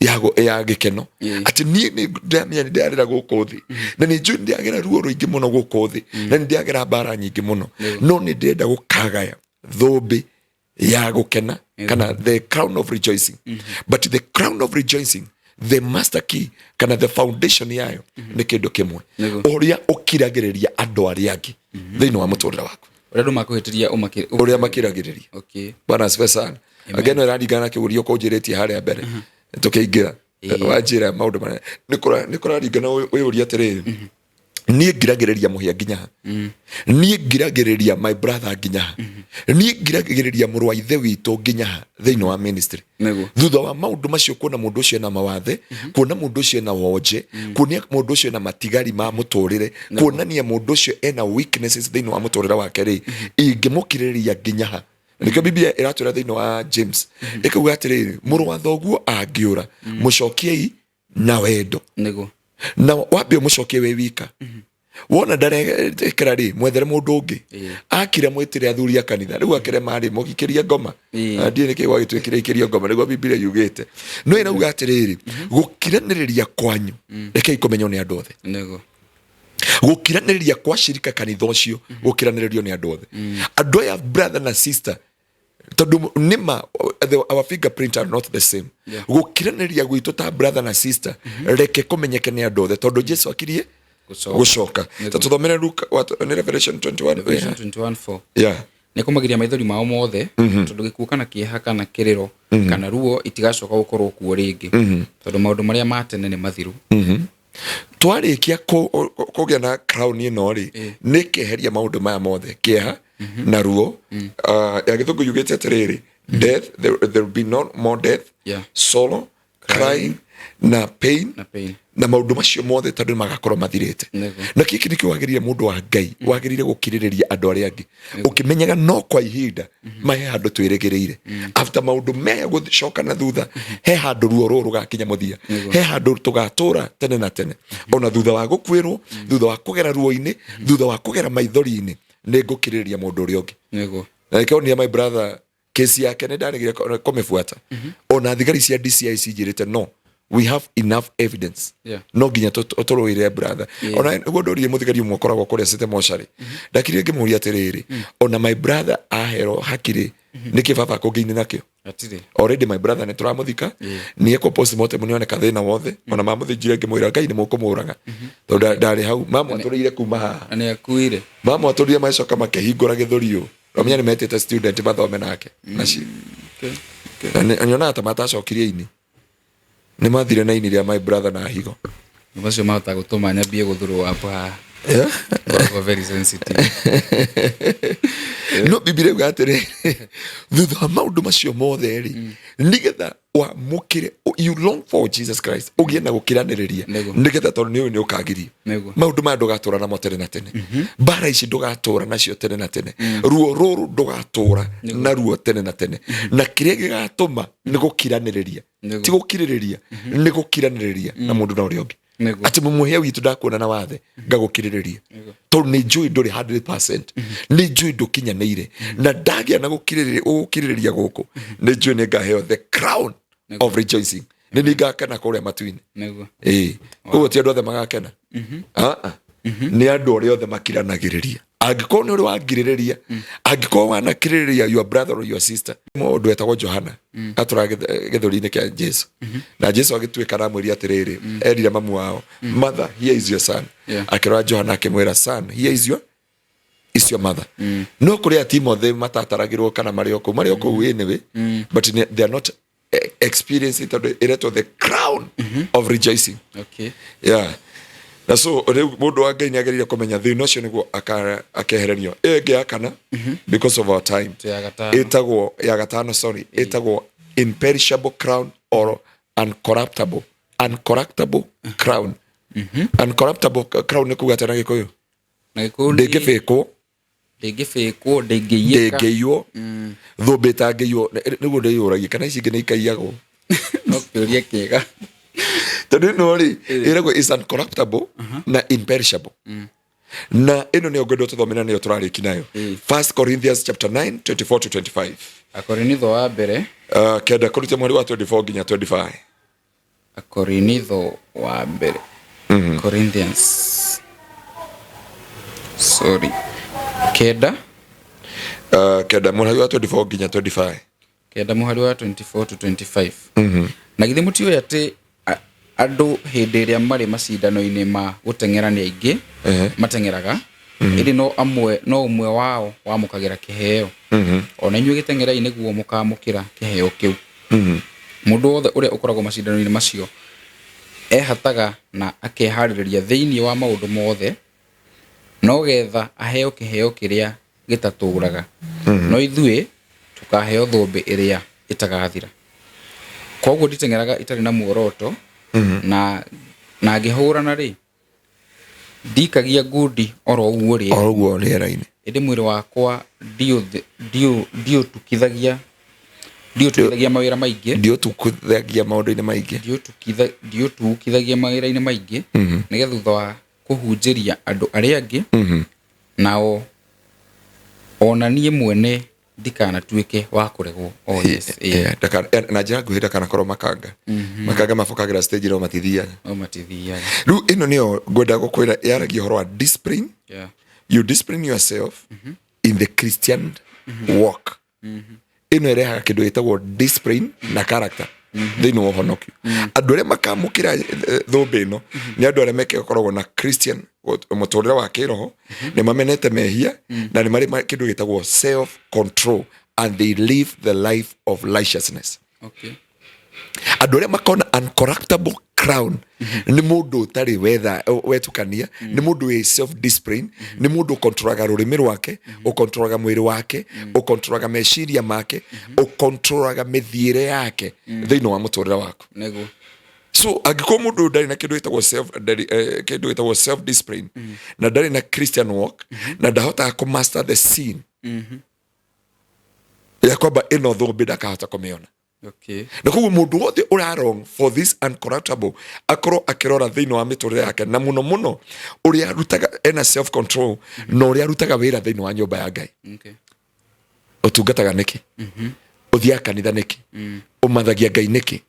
[SPEAKER 1] ya gĩkeno, atĩ niĩ nĩ ndĩramenya nĩ ndĩrarĩra gũkũ thĩ, na nĩ njũĩ nĩ ndĩragera ruo rũingĩ mũno gũkũ thĩ, na nĩ ndĩragera mbara nyingĩ mũno, no nĩ ndĩrenda gũkagaya thũmbĩ ya gũkena kana the crown of rejoicing. But the crown of rejoicing, the master key kana the foundation yayo nĩ kĩndũ kĩmwe: ũrĩa ũkiragĩrĩria andũ arĩa angĩ thĩinĩ wa mũtũrĩre waku.
[SPEAKER 2] Ũrĩa andũ makũhĩtĩria ũmakĩ
[SPEAKER 1] Ũrĩa makiragĩrĩria. Bwana asifiwe sana. Again, ĩraringana na kĩũria ũkũnjĩrĩtie harĩa mbere tũkĩingĩra. Wanjĩra maũndũ marĩa nĩ kũraringana, wĩyũria atĩrĩrĩ. Niĩ ngiragĩrĩria mũhĩa nginya ha? Niĩ ngiragĩrĩria my brother nginya ha? Niĩ ngiragĩrĩria mũrũ wa ithe witũ nginya ha thĩinĩ wa ministry? Thutha wa maũndũ macio, kuona mũndũ ũcio ena mawathe, kuona mũndũ ũcio ena wonje, kuona mũndũ ũcio ena matigari ma mũtũrĩre, kuonania mũndũ ũcio ena weaknesses thĩinĩ wa mũtũrĩre wake rĩ, ingĩmũkirĩrĩria nginya ha? Nĩkĩo Biblia ĩratwĩra thĩinĩ wa James, ĩkauga atĩrĩrĩ, mũrũ wa thoguo angĩũra, mũcokiei na wendo. Na wambe ũmũcokie wĩ wika. Wona ndarekera rĩ, mwethere mũndũ ũngĩ. Akira, mwĩtĩre athuri a kanitha. Rĩu akĩrema rĩ, mũgikĩrie ngoma. Ndiũĩ nĩkĩ gwagĩtuĩkire ikĩrio ngoma, nĩguo Biblia yugĩte. No ĩrauga atĩrĩrĩ, gũkiranĩrĩria kwanyu rekei kũmenywo nĩ andũ othe. Gũkiranĩrĩria kwa cirika kanitha ũcio gũkiranĩrĩrio nĩ andũ othe. Andũ aya, brother na sister, tondũ nĩma our fingerprint are not the same. Gũkiranĩria gwitũ ta brother na sister reke kũmenyeke nĩ andũ othe, tondũ Jesu akirie
[SPEAKER 2] Gũcoka.
[SPEAKER 1] Gũcoka. Ta tũthomere Luka, nĩ Revelation 21.
[SPEAKER 2] Revelation 21:4. Nĩ kũmagiria maithori mao mothe, tondũ gĩkuũ kana kĩeha kana kĩrĩro kana ruo itigacoka gũkorwo kuo rĩngĩ, tondũ maũndũ marĩa ma tene nĩ mathiru.
[SPEAKER 1] Twarĩkia kũgĩa na crown ĩno rĩ, nĩ keheria maũndũ maya mothe, kĩeha na ruo. Ya Gĩthũngũ yugĩte atĩrĩrĩ, death, there will be no more death, sorrow, crying na pain.
[SPEAKER 2] Na pain.
[SPEAKER 1] Na maũndũ macio mothe tondũ nĩ magakorwo mathirĩte. Na gĩkĩ nĩkĩo wagĩrĩire, mũndũ wa Ngai, wagĩrĩire gũkirĩrĩria andũ arĩa angĩ, ũkĩmenyaga no kwa ihinda mahe handũ twĩrĩgĩrĩire. After maũndũ maya gũcoka na thutha, he handũ ruo rũrũ rũgakinya mũthia. He handũ tũgatũra tene na tene, ona thutha wa gũkuĩrwo, thutha wa kũgera ruo-inĩ, thutha wa kũgera maithori-inĩ. Nĩ ngũkirĩrĩria mũndũ ũrĩa ũngĩ. Na nĩkĩo nia my brother kesi yake nĩ ndaregire kũmĩbuata. Ona thigari cia DCI cinjĩrĩte, "No, we have enough evidence." No nginya tũrũĩre brother. Ona nĩguo ndũririe mũthigari ũmwe ũkoragwo kũrĩa City Mortuary, ndakirire ngĩmũria atĩrĩrĩ, ona my brother aherwo hakiri, nĩkĩ baba kũngĩinĩ nakĩo?
[SPEAKER 2] Hatirĩ.
[SPEAKER 1] Already my brother nĩ tũramũthika, nĩ ekwo postmortem, nĩ oneka thĩna wothe. Ona mamũthĩnjire, ngĩmwĩra Ngai nĩ mũkũmũraga, tondũ ndarĩ hau mamwatũrĩire kuma haha.
[SPEAKER 2] Na nĩ akuire.
[SPEAKER 1] Mamwatũrire, macoka makĩhingũra gĩthũri, ũ ramenya nĩ metĩte student mathome nake nacio. Na nyonaga ta matacokirie ini, nĩ mathire na ini rĩa my brother na higo.
[SPEAKER 2] Macio mahota gũtũma nyambie gũthurwo hapo haha. Ngoragwo very sensitive.
[SPEAKER 1] No Biblia yuga atĩrĩ, thutha wa maũndũ macio mothe rĩ, nĩgetha wamũkĩre, you long for Jesus Christ, ũgĩe na gũkiranĩrĩria, nĩgetha tondũ nĩ ũyũ nĩ ũkagirio. Maũndũ maya ndũgatũra namo tene na tene. Mbara ici ndũgatũra nacio tene na tene. Ruo rũrũ ndũgatũra na ruo tene na tene. Na kĩrĩa gĩgatũma nĩ gũkiranĩrĩria. Ti gũkirĩrĩria, nĩ gũkiranĩrĩria na mũndũ na ũrĩa ũngĩ. Atĩ mũmũhĩa witũ ndakuona na wathe, ngagũkirĩrĩria, tondũ nĩ njũĩ ndũrĩ 100%, nĩ njũĩ ndũkinyanĩire. Na ndagĩa na gũkirĩrĩria gũkũ, nĩ njũĩ nĩ ngaheo the crown of rejoicing, nĩ nĩ ngakena kũrĩa matu-inĩ. Ĩĩ, koguo ti andũ othe magakena. Ah, ah. Nĩ andũ arĩa othe makiranagĩrĩria. Angĩkorwo nĩ ũrĩ wangirĩrĩria, angĩkorwo wanakirĩrĩria your brother or your sister. Mũndũ wetagwo Johana atũraga gĩthũri-inĩ kĩa Jesu, na Jesu agĩtuĩka aramwĩria atĩrĩrĩ, erire mamu wao, "Mother, here is your son." Akĩrora Johana akĩmwĩra, "Son, here is your mother." No kũrĩ a Timothy matataragĩrwo kana marĩ o kũu, marĩ o kũu anyway, but they are not experiencing, tondũ ĩretwo the crown of rejoicing. Yeah, na so rĩu mũndũ wa Ngai nĩ agĩrĩire kũmenya thĩna ũcio nĩguo akehererio. Ĩyo ĩngĩ ya kana, because of our time,
[SPEAKER 2] Ya gatano.
[SPEAKER 1] Ĩtagwo ya gatano, sorry, ĩtagwo imperishable crown or uncorruptible crown. Uncorruptible crown nĩ kuga atĩa na Gĩkũyũ?
[SPEAKER 2] Na Gĩkũyũ
[SPEAKER 1] Ndĩngĩbĩkwo.
[SPEAKER 2] Ndĩngĩbĩkwo, ndĩngĩiyĩka.
[SPEAKER 1] Ndĩngĩiywo, thũmbĩ ĩtangĩiywo. Nĩguo ndĩyũragia kana ici ingĩ nĩ ikaiyagwo.
[SPEAKER 2] No kĩũria kĩega.
[SPEAKER 1] Tondũ ĩno rĩ, ĩragwo is uncorruptible na imperishable, na ĩno nĩyo ngwenda tũthome na nĩyo tũrarĩki nayo. First Corinthians chapter 9, 24 to 25.
[SPEAKER 2] Akorinitho wa mbere.
[SPEAKER 1] 9 kũruta mweri wa 24 nginya 25.
[SPEAKER 2] Akorinitho wa mbere, Corinthians, sorry, 9.
[SPEAKER 1] 9 mũhari wa 24 nginya 25.
[SPEAKER 2] 9 mũhari wa 24 to 25. Na githĩ mũtiũĩ atĩ andũ hĩndĩ ĩrĩa marĩ macindano-inĩ ma gũteng'era nĩ aingĩ mateng'eraga, ĩndĩ no amwe, no ũmwe wao wamũkagĩra kĩheo? O na inyuĩ gĩteng'erei nĩguo mũkaamũkĩra kĩheo kĩu. Mũndũ wothe ũrĩa ũkoragwo macindano-inĩ macio ehataga na akeharĩrĩria thĩinĩ wa maũndũ mothe. No getha aheo kĩheo kĩrĩa gĩtatũũraga, no ithuĩ tũkaheo thũmbĩ ĩrĩa ĩtagathira. Koguo nditeng'eraga itarĩ na muoroto, na ngĩhũrana rĩ, ndikagia ngundi oro ũguo rĩera.
[SPEAKER 1] Oro ũguo rĩera-inĩ.
[SPEAKER 2] Ĩndĩ mwĩrĩ wakwa ndiũtukithagia ndiũtukithagia mawĩra maingĩ.
[SPEAKER 1] Ndiũtukithagia maũndũ-inĩ maingĩ.
[SPEAKER 2] Ndiũtukithagia mawĩra-inĩ maingĩ, nĩgetha thutha wa kũhunjĩria andũ arĩa angĩ, nao ona niĩ mwene ndikanatuĩke wa kũregwo. Oh, yes.
[SPEAKER 1] Yeah, na njĩra nguhĩ ndakanakorwo makanga. Makanga mabokagĩra stage no matithiaga.
[SPEAKER 2] No matithiaga.
[SPEAKER 1] Rĩu ĩno nĩyo ngwenda gũkwĩra yaragia ũhoro wa discipline. You discipline yourself in the Christian walk. Ĩno ĩrehaga kĩndũ gĩtagwo discipline na character thĩinĩ wa ũhonokio. Andũ arĩa makamũkĩra thũmbĩ ĩno nĩ andũ arĩa mekoragwo na Christian mũtũrĩre wa kĩroho, nĩ mamenete mehia na nĩ marĩ kĩndũ gĩtagwo self control and they live the life of righteousness. Andũ arĩa makona uncorruptible crown nĩ mũndũ ũtarĩ wetukania, nĩ mũndũ wĩ self discipline, nĩ mũndũ ũkontrolaga rũrĩmĩ rwake, ũkontrolaga mwĩrĩ wake, ũkontrolaga meciria make, ũkontrolaga mĩthiĩre yake thĩinĩ wa mũtũrĩre waku. So angĩkorwo mũndũ ndarĩ na kĩndũ gĩtagwo self, ndarĩ, kĩndũ gĩtagwo self discipline, na ndarĩ na Christian walk, na ndahotaga kũ master the sin ya kwamba ĩno thũmbĩ ndakahota kũmĩona. Na koguo mũndũ wothe ũra wrong for this uncorruptible akorwo akĩrora thĩinĩ wa mĩtũrĩre yake, na mũno mũno ũrĩa arutaga ena self control na ũrĩa arutaga wĩra thĩinĩ wa nyũmba ya Ngai. Ũtungataga nĩkĩ? Ũthiaga kanitha nĩkĩ? Ũmathagia Ngai nĩkĩ?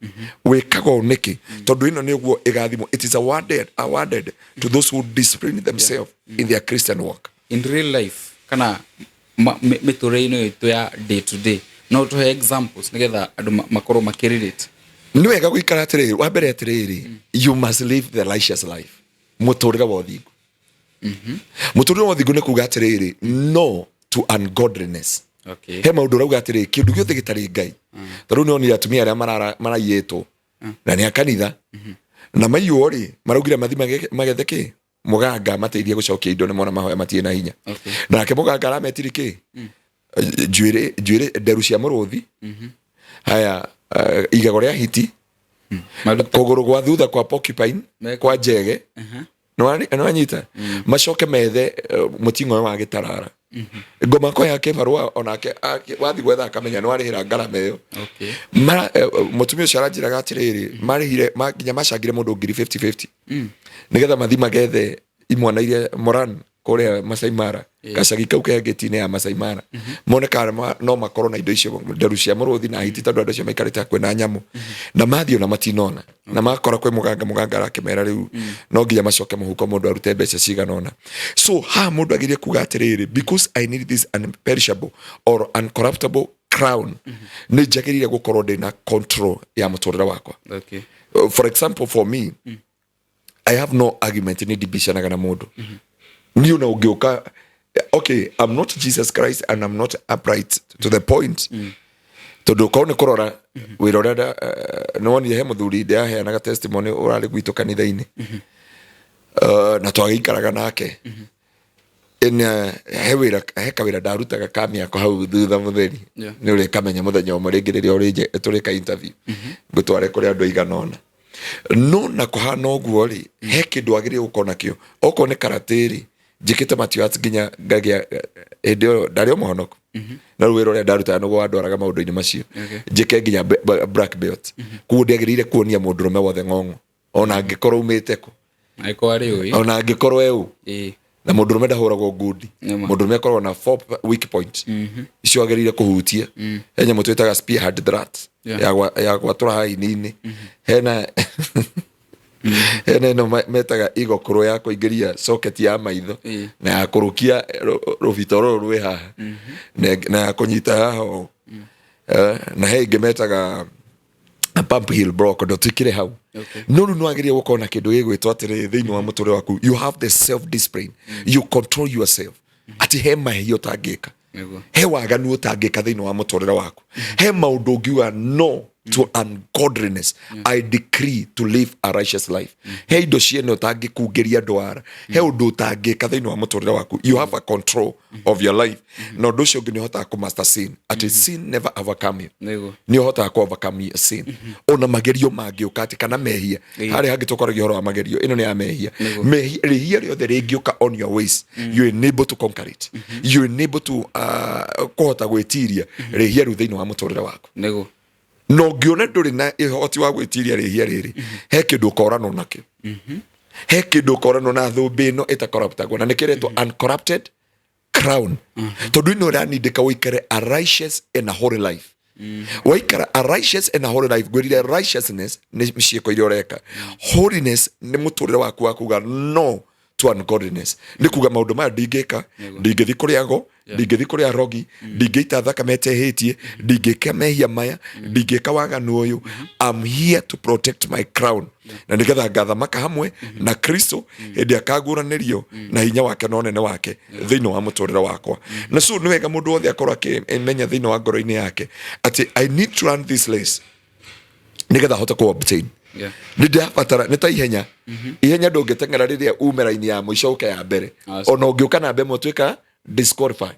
[SPEAKER 1] Wĩkaga ũũ nĩkĩ? Tondũ ĩno nĩ ũguo ĩgathimwo. It is awarded to those who discipline themselves in their Christian walk.
[SPEAKER 2] In real life kana mĩtũrĩre-inĩ itũ ya day to day, no tũhe examples nĩgetha andũ makorwo makĩrelate.
[SPEAKER 1] Nĩ wega gũikara atĩrĩrĩ, wa mbere atĩrĩrĩ, you must live the righteous life, mũtũrĩre wa ũthingu. Mũtũrĩre wa ũthingu nĩ kuga atĩrĩrĩ, no to ungodliness. He maũndũ ũrauga atĩrĩrĩ, kĩndũ gĩothe gĩtarĩ Ngai. Ta rĩu nĩonire atumia arĩa maraiyĩtwo na nĩ a kanitha, na maiywo rĩ, maraugire mathi magethe kĩ mũganga mateithie gũcokia indo, nĩ mona mahoya matirĩ na hinya. Nake mũganga arametiri kĩ njuĩrĩ nderu cia mũrũthi, haya, igego rĩa hiti, kũgũrũ gwa thutha kwa porcupine, kwa njege, nĩwanyita, macoke methe mũting'oe wa gĩtarara, ngoma ko ya kĩbarũa onake wathi gwetha akamenya nĩwarĩhĩra ngarama ĩyo. Mũtumia ũcio aranjĩraga atĩrĩrĩ, marĩhire nginya macangire mũndũ ngiri 50-50 nĩgetha mathi magethe imwana iria Moran kũrĩa Masai Mara, gacagi kau ke ngĩti-inĩ ya Masai Mara, mone kana no makorwo na indo icio, nderu cia mũrũthi na hiti, tondũ andũ acio maikarĩte hakuhĩ na nyamũ. Na mathiĩ ona matinona, na makora kwĩ mũganga, mũganga arakĩmera rĩu no nginya macoke mũhuko mũndũ arute mbeca cigana ũna. So haha mũndũ agĩrĩire kuga atĩrĩrĩ, because I need this unperishable or uncorruptible crown, nĩ njagĩrĩire gũkorwo ndĩna control ya mũtũrĩre wakwa. For example, for me, I have no argument, nĩ ndibicanaga na mũndũ niĩ ona ũngĩũka. Okay, I'm not Jesus Christ and I'm not upright to the point, tondũ korwo nĩ kũrora wĩra ũrĩa nĩwonire he mũthuri ndĩraheanaga testimony ũrarĩ gwitũ kanitha-inĩ, na twagĩikaraga nake. Ĩna he wĩra, he kawĩra ndarutaga ka mĩako hau thutha mũtheri. Nĩ ũrĩkamenya mũthenya ũmwe rĩngĩ rĩrĩa tũrĩka interview, ngũtware kũrĩ andũ aigana ũna. No na kũhana ũguo rĩ, he kĩndũ wagĩrĩire gũkorwo nakĩo. Okorwo nĩ karate rĩ, njĩkĩte martial arts nginya ngagĩa hĩndĩ ĩyo ndarĩ o mũhonoku, na rĩu wĩra ũrĩa ndarutaga nĩguo wandwaraga maũndũ-inĩ macio, njĩke nginya black belt. Koguo ndiagĩrĩire kuonia mũndũrũme wothe ng'ong'o, ona angĩkorwo umĩte kũ.
[SPEAKER 2] Angĩkorwo arĩ ũĩ.
[SPEAKER 1] Ona angĩkorwo e ũ. Na mũndũrũme ndahũragwo ngundi. Mũndũrũme akoragwo na four weak point icio agĩrĩire kũhutia. He nyamũ twĩtaga spearhead drat, ya gwatũra haha ini-inĩ. Hena ĩno metaga igokũrũ ya kũingĩria socket ya maitho, na ya kũrũkia rũbito rũrũ rwĩ haha, na ya kũnyita haha ũũ. Na he ĩngĩ metaga pump heel block, ndũtwĩkĩre hau. No rĩu nĩwagĩrĩire gũkorwo na kĩndũ gĩgwĩtwo atĩrĩrĩ, thĩinĩ wa mũtũrĩre waku you have the self discipline, you control yourself, atĩ he mahĩtia ũtangĩka, he waganu ũtangĩka thĩinĩ wa mũtũrĩre waku, he maũndũ ũngiuga no. To ungodliness. I decree to live a righteous life. He indo ciene ũtangĩkungĩria ndwara, he ũndũ ũtangĩka thĩinĩ wa mũtũrĩre waku. You have a control of your life, na ũndũ ũcio ũngĩ nĩ ũhotaga kũmaster sin, atĩ sin never overcome you. Nĩ ũhotaga kũ overcome sin ona magerio mangĩũka atĩ kana mehia. Harĩa hangĩ tũkoragia ũhoro wa magerio, ĩno nĩ ya mehia. Mehia, rĩhia rĩothe rĩngĩũka on your ways, you enable to conquer it, you enable to kũhota gwĩtiria rĩhia rĩu thĩinĩ wa mũtũrĩre waku. Na ũngĩona ndũrĩ na ũhoti wa gwĩtiria rĩhia rĩrĩ, he kĩndũ ũkoranwo nakĩo, he kĩndũ ũkoranwo na thũmbĩ ĩno ĩtakorruptagwo, na nĩkĩo ĩretwo uncorrupted crown, tondũ ĩno ĩranindĩka ũikare a righteous and a holy life. Waikara a righteous and a holy life, ngwĩrire righteousness nĩ ciĩko iria ũreka, holiness nĩ mũtũrĩre waku wa kuga no to ungodliness, nĩ kuga maũndũ maya ndingĩka, ndingĩthi kũrĩ ago, ndingĩthi kũrĩ arogi, ndingĩita thakame ĩtehĩtie, ndingĩka mehia maya, ndingĩka waganu ũyũ. I'm here to protect my crown, na nĩgetha ngathamaka hamwe na Kristo hĩndĩ akaguũranĩrio na hinya wake na ũnene wake thĩinĩ wa mũtũrĩre wakwa. Na so nĩ wega mũndũ wothe akorwo akĩmenya thĩinĩ wa ngoro-inĩ yake atĩ I need to run this race nĩgetha hote kũ obtain. Nĩ ndĩrabatara, nĩ ta ihenya, ihenya ndũngĩteng'era rĩrĩa ume raini ya mũico ũke ya mbere.
[SPEAKER 2] Aca.
[SPEAKER 1] Ona ũngĩũka namba ĩmwe ũtuĩka disqualify.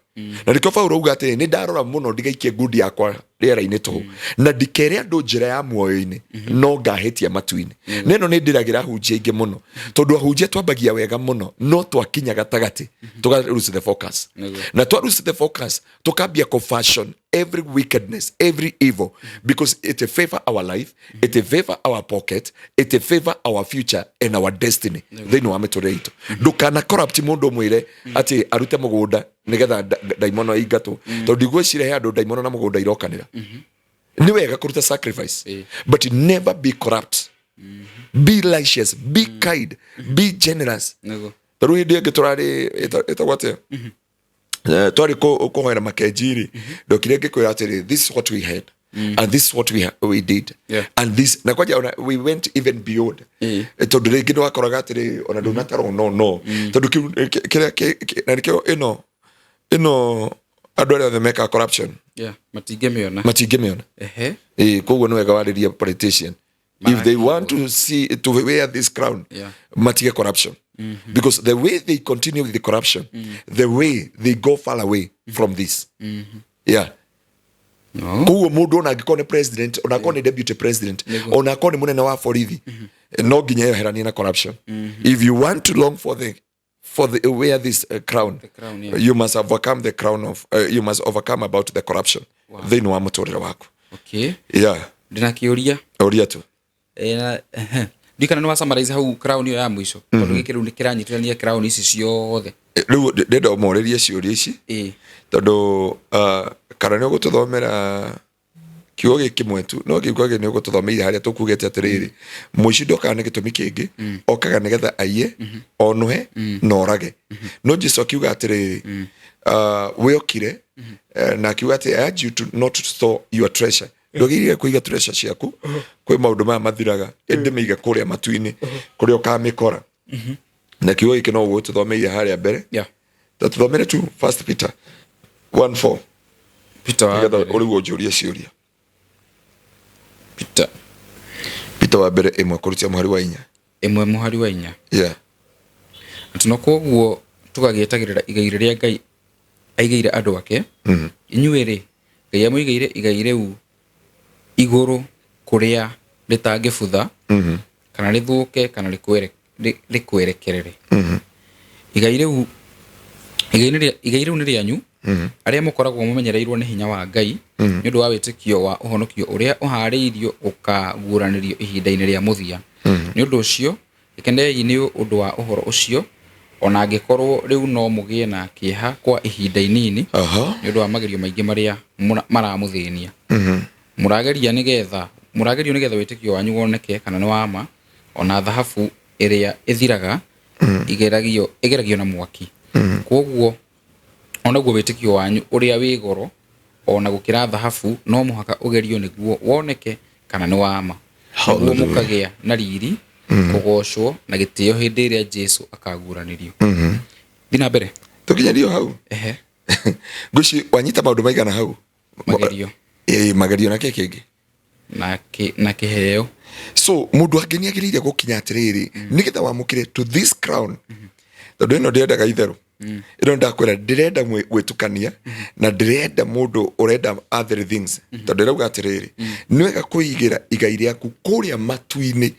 [SPEAKER 1] Na nĩkĩo Paulo auga atĩrĩ, nĩ ndarora mũno ndigaikie ngundi yakwa rĩera-inĩ tũhũ, na ndikere andũ njĩra ya muoyo-inĩ no ngahĩtia matu-inĩ. Na ĩno nĩ ndĩragĩra ahunjia aingĩ mũno, tondũ ahunjia twambagia wega mũno, no twakinya gatagatĩ tũga lose the focus. Na twa lose the focus, tukambia kũ fashion every wickedness, every evil, because it favor our life, it favor our pocket, it favor our future and our destiny thĩinĩ wa mĩtũrĩre itũ. Ndũkana corrupt mũndũ, ũmwĩre atĩ arute mũgũnda nĩgetha ndaimono ĩingatwo, tondũ ndigwĩciria he andũ ndaimono na mũgũnda irokanĩra. Nĩ wega kũruta sacrifice, but never be corrupt. Be righteous, be kind, be generous. Tarĩu hĩndĩ ĩngĩ tũrarĩ ĩtagwo atĩa? Twarĩ kũhoera makenjiri, ndokire ngĩkwĩra atĩrĩ, this is what we had and this is what we did and this, na kwanja ona we went even beyond. Tondũ rĩngĩ nĩ wakoraga atĩrĩ, ona ndũnatarwo no tondũ kĩu kĩrĩa na nĩkĩo ĩno andũ arĩa othe mekaga corruption
[SPEAKER 2] Matingĩmĩona.
[SPEAKER 1] Matingĩmĩona. Ĩĩ, koguo nĩ wega warĩria politician, if they want to see to wear this crown, matige corruption, because the way they continue with the corruption, the way they go far away from this.
[SPEAKER 2] No.
[SPEAKER 1] Koguo mũndũ ona angĩkorwo nĩ president, ona akorwo nĩ deputy president, ona akorwo nĩ mũnene wa borithi, no nginya eheranie na corruption. If you want to long for the wear this crown,
[SPEAKER 2] The crown, yeah.
[SPEAKER 1] you must overcome the crown of you must overcome about the corruption thĩinĩ wa mũtũrĩre waku.
[SPEAKER 2] Ndĩna kĩũria.
[SPEAKER 1] Ũria tu.
[SPEAKER 2] Ehe. Ndikana nĩ wa summarize hau crown ĩyo ya mũico, tondũ gĩkĩ rĩu nĩ kĩranyitithania crown ici ciothe.
[SPEAKER 1] Rĩu ndĩrenda ũmorĩrie ciũria ici, tondũ kana nĩ ũgũtũthomera kiugo gĩkĩ kĩmwe tu, no kiugo gĩkĩ nĩ ũgũtũthomeire harĩa tũkugĩte atĩrĩrĩ, mũici ndokaga nĩ gĩtũmi kĩngĩ, okaga nĩgetha aiye, onũhe na orage. No Jesu akiuga atĩrĩrĩ, we okire na akiuga atĩ, "I urge you to not to store your treasure." Ndwagĩrĩire kũiga treasure ciaku kwĩ maũndũ maya mathiraga, ĩndĩ mĩige kũrĩa matu-inĩ kũrĩa ũkamĩkora. Na kiugo gĩkĩ no ũgũtũthomeire harĩa mbere. Ta tũthomere tu First Peter 1:4.
[SPEAKER 2] Peter wa
[SPEAKER 1] nĩgetha
[SPEAKER 2] mbere.
[SPEAKER 1] ũrĩu ũnjũrie ciũria.
[SPEAKER 2] Peter.
[SPEAKER 1] Peter wa mbere 1 kũrutia mũhari wa 4.
[SPEAKER 2] 1 mũhari wa 4. Atĩ no kwoguo tũgagĩetagĩrĩra igai rĩrĩa Ngai aigĩire andũ ake. Inyuĩ rĩ, Ngai amũigĩire igai rĩu igũrũ kũrĩa rĩtangĩbutha kana rĩthũke kana rĩkwerekerere. Igai rĩu nĩ rĩanyu arĩa mũkoragwo mũmenyereirwo nĩ hinya wa Ngai nĩ ũndũ wa wĩtĩkio wa ũhonokio ũrĩa ũhaarĩirio ũkaguũranĩrio ihinda-inĩ rĩa mũthia. Nĩ ũndũ ũcio ĩkenei nĩ ũndũ wa ũhoro ũcio, ona angĩkorwo rĩu no mũgĩe na kĩeha kwa ihinda inini nĩ ũndũ wa magerio maingĩ marĩa maramũthĩnia. Mũragerio nĩgetha wĩtĩkio wanyu woneke kana nĩ wa ma, ona thahabu ĩrĩa ĩthiraga ĩgeragio na mwaki. Kwoguo onaguo wĩtĩkio wanyu ũrĩa wĩ goro ona gũkĩra thahabu no mũhaka ũgerio nĩguo woneke kana nĩ wa ma, nĩguo mũkagĩa na riri, kũgocwo na gĩtĩo hĩndĩ ĩrĩa Jesu akaguũranĩrio. Thiĩ na mbere.
[SPEAKER 1] Tũkinyanĩrio hau. Ngwĩci wanyita maũndũ maigana hau?
[SPEAKER 2] Magerio.
[SPEAKER 1] Ĩĩ, magerio na kĩ kĩngĩ?
[SPEAKER 2] Na kĩheo.
[SPEAKER 1] So mũndũ angĩ nĩ agĩrĩire gũkinya atĩrĩrĩ, nĩgetha wamũkĩre to this crown, tondũ ĩno ndĩrendaga itherũ, ĩno ndakwĩra ndĩrenda gwĩtukania na ndĩrenda mũndũ ũrenda other things, tondũ ĩrauga atĩrĩrĩ, nĩ wega kwĩigĩra igai rĩaku kũrĩa matu-inĩ,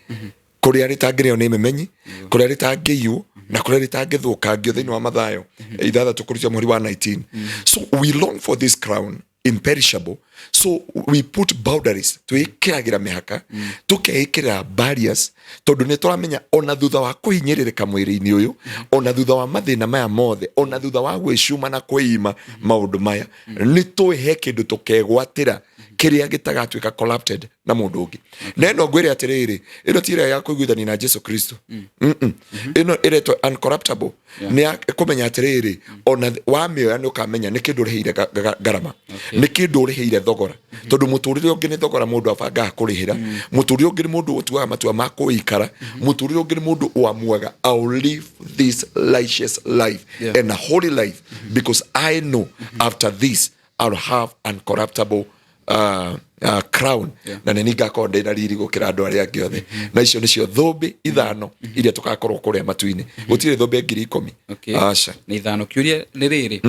[SPEAKER 1] kũrĩa rĩtangĩrĩo nĩ memenyi, kũrĩa rĩtangĩiywo na kũrĩa rĩtangĩthũkangio, thĩinĩ wa Mathayo 6 kũrutia mũhari wa 19. So we long for this crown imperishable, so we put boundaries, twĩkĩragĩra mĩhaka, tũkeĩkĩrĩra barriers, tondũ nĩ tũramenya ona thutha wa kũhinyĩrĩrĩka mwĩrĩ-inĩ ũyũ, ona thutha wa mathĩna maya mothe, ona thutha wa gwĩcuma na kwĩima maũndũ maya, nĩ tũĩ he kĩndũ tũkegwatĩra kĩrĩa gĩtagatuĩka corrupted na mũndũ ũngĩ. Na ĩno ngwĩre atĩrĩrĩ, ĩno ti ĩrĩa ya kũiguithania na Jesu Kristo. Ĩno ĩretwo uncorruptible. Nĩ ya kũmenya atĩrĩrĩ, ona wamĩoya nĩ ũkamenya nĩ kĩndũ ũrĩhĩire ngarama, nĩ kĩndũ ũrĩhĩire thogora, tondũ mũtũrĩre ũngĩ nĩ thogora mũndũ abangaga kũrĩhĩra. Mũtũrĩre ũngĩ nĩ mũndũ ũtuaga matua ma kũikara. Mũtũrĩre ũngĩ nĩ mũndũ ũamuaga, "I'll live this righteous life and a holy life because I know after this I'll have uncorruptible crown na nĩ ningakorwo ndĩ na riri gũkĩra andũ arĩa angĩ othe." Na icio nĩcio thũmbĩ 5 iria tũgakorwo kũrĩa matu-inĩ. Gũtirĩ thũmbĩ 10,000. Aca.
[SPEAKER 2] Nĩ 5. Kĩũria nĩ rĩrĩ,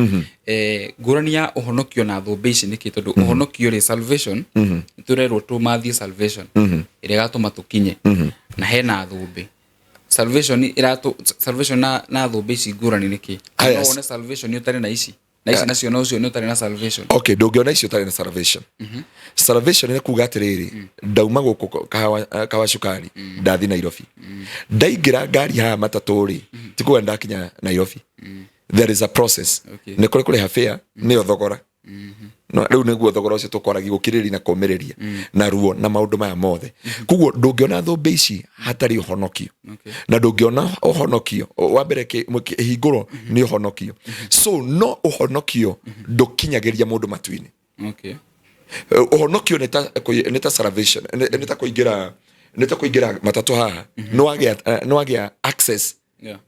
[SPEAKER 2] ngũrani ya ũhonokio na thũmbĩ ici nĩkĩ? Tondũ ũhonokio rĩ, salvation, nĩ tũrerwo tũmathie salvation ĩrĩa ĩgatũma tũkinye na hena thũmbĩ. Salvation ĩratũ salvation na thũmbĩ ici ngũrani nĩkĩ?
[SPEAKER 1] Aya,
[SPEAKER 2] No wone salvation ũtarĩ na ici, na ici nacio no ũcio nĩ ũtarĩ na salvation?
[SPEAKER 1] Okay, ndũngĩona icio ũtarĩ na salvation. Salvation nĩ kuga atĩrĩrĩ, ndauma gũkũ kahawa cukari, ndathi Nairobi, ndaingĩra ngari haha matatũ rĩ, ti kuga ndakinya Nairobi. There is a process. Nĩ kũrĩ kũrĩha fare, nĩyo thogora. No rĩu nĩguo thogora ũcio tũkwaragia, gũkirĩrĩria na kũmĩrĩria na ruo na maũndũ maya mothe. Koguo ndũngĩona thũmbĩ ici hatarĩ ũhonokio. Na ndũngĩona ũhonokio wa mbere, kĩhingũro nĩ ũhonokio. So no ũhonokio ndũkinyagĩria mũndũ matu-inĩ. Ũhonokio nĩ ta salvation, nĩ ta kũingĩra matatũ haha, nĩ wagĩa access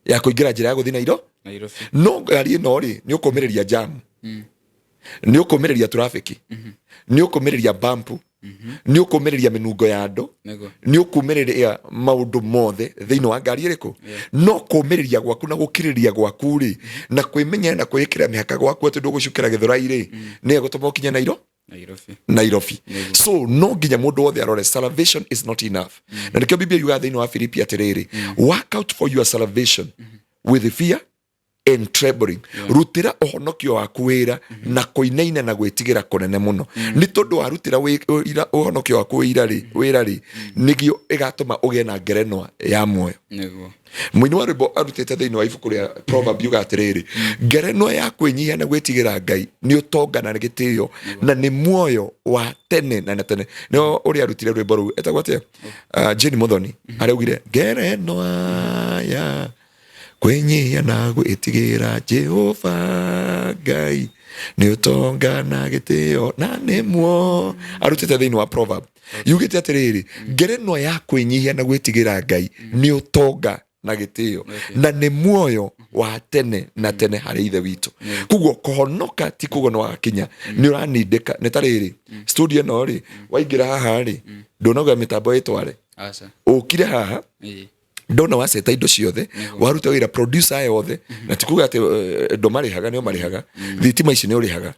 [SPEAKER 1] ya kũingĩra njĩra ya gũthiĩ Nairo
[SPEAKER 2] Nairobi.
[SPEAKER 1] No ngari ĩno rĩ, nĩ ũkũmĩrĩria jam, nĩ ũkũmĩrĩria traffic, nĩ ũkũmĩrĩria bump, nĩ ũkũmĩrĩria mĩnungo ya andũ, nĩ ũkũmĩrĩria maũndũ mothe thĩinĩ wa ngari ĩrĩkũ. No kũmĩrĩria gwaku na gũkirĩrĩria gwaku rĩ, na kwĩmenyera na kwĩĩkĩra mĩhaka gwaku atĩ ndũgũcukĩra gĩthũrai rĩ, nĩ egũtũma ũkinye Nairo
[SPEAKER 2] Nairobi.
[SPEAKER 1] Nairobi. So no nginya mũndũ wothe arore, salvation is not enough. Na nĩkĩo Biblia yugaga thĩinĩ wa Filipi atĩrĩrĩ, "Work out for your salvation with fear and trembling." Rutĩra ũhonokio waku wĩra na kũinaina na gwĩtigĩra kũnene mũno, nĩ tondũ warutĩra ũhonokio waku wĩra rĩ, nĩgio ĩgatũma ũgĩe na ngerenwa ya muoyo. Mũini wa rwĩmbo arutĩte thĩinĩ wa ibuku rĩa Proverb yuga atĩrĩrĩ, ngerenwa ya kwĩnyihia na gwĩtigĩra Ngai nĩ ũtonga na nĩ gĩtĩo na nĩ muoyo wa tene na tene. Nĩo ũrĩa arutire rwĩmbo rũu etagwo atĩa? Jane Muthoni araugire, "Ngerenwa ya kwĩnyihia na gwĩtigĩra Jehova Ngai nĩ ũtonga na gĩtĩo na nĩ muo." Arutĩte thĩinĩ wa Proverb yugĩte atĩrĩrĩ, ngerenwa ya kwĩnyihia na gwĩtigĩra Ngai nĩ ũtonga na gĩtĩo na nĩ muoyo wa tene na tene harĩ Ithe witũ. Koguo kũhonoka ti kuga nĩ wakinya, nĩ ũranindĩka. Nĩ ta rĩrĩ, studio ĩno rĩ, waingĩra haha rĩ, ndũnauga mĩtambo ĩtware.
[SPEAKER 2] Aca.
[SPEAKER 1] Ũkire haha, ndona waceta indo ciothe, waruta wĩra producer aya othe, na ti kuga atĩ ndũmarĩhaga, nĩ ũmarĩhaga. Thitima ici nĩ ũrĩhaga.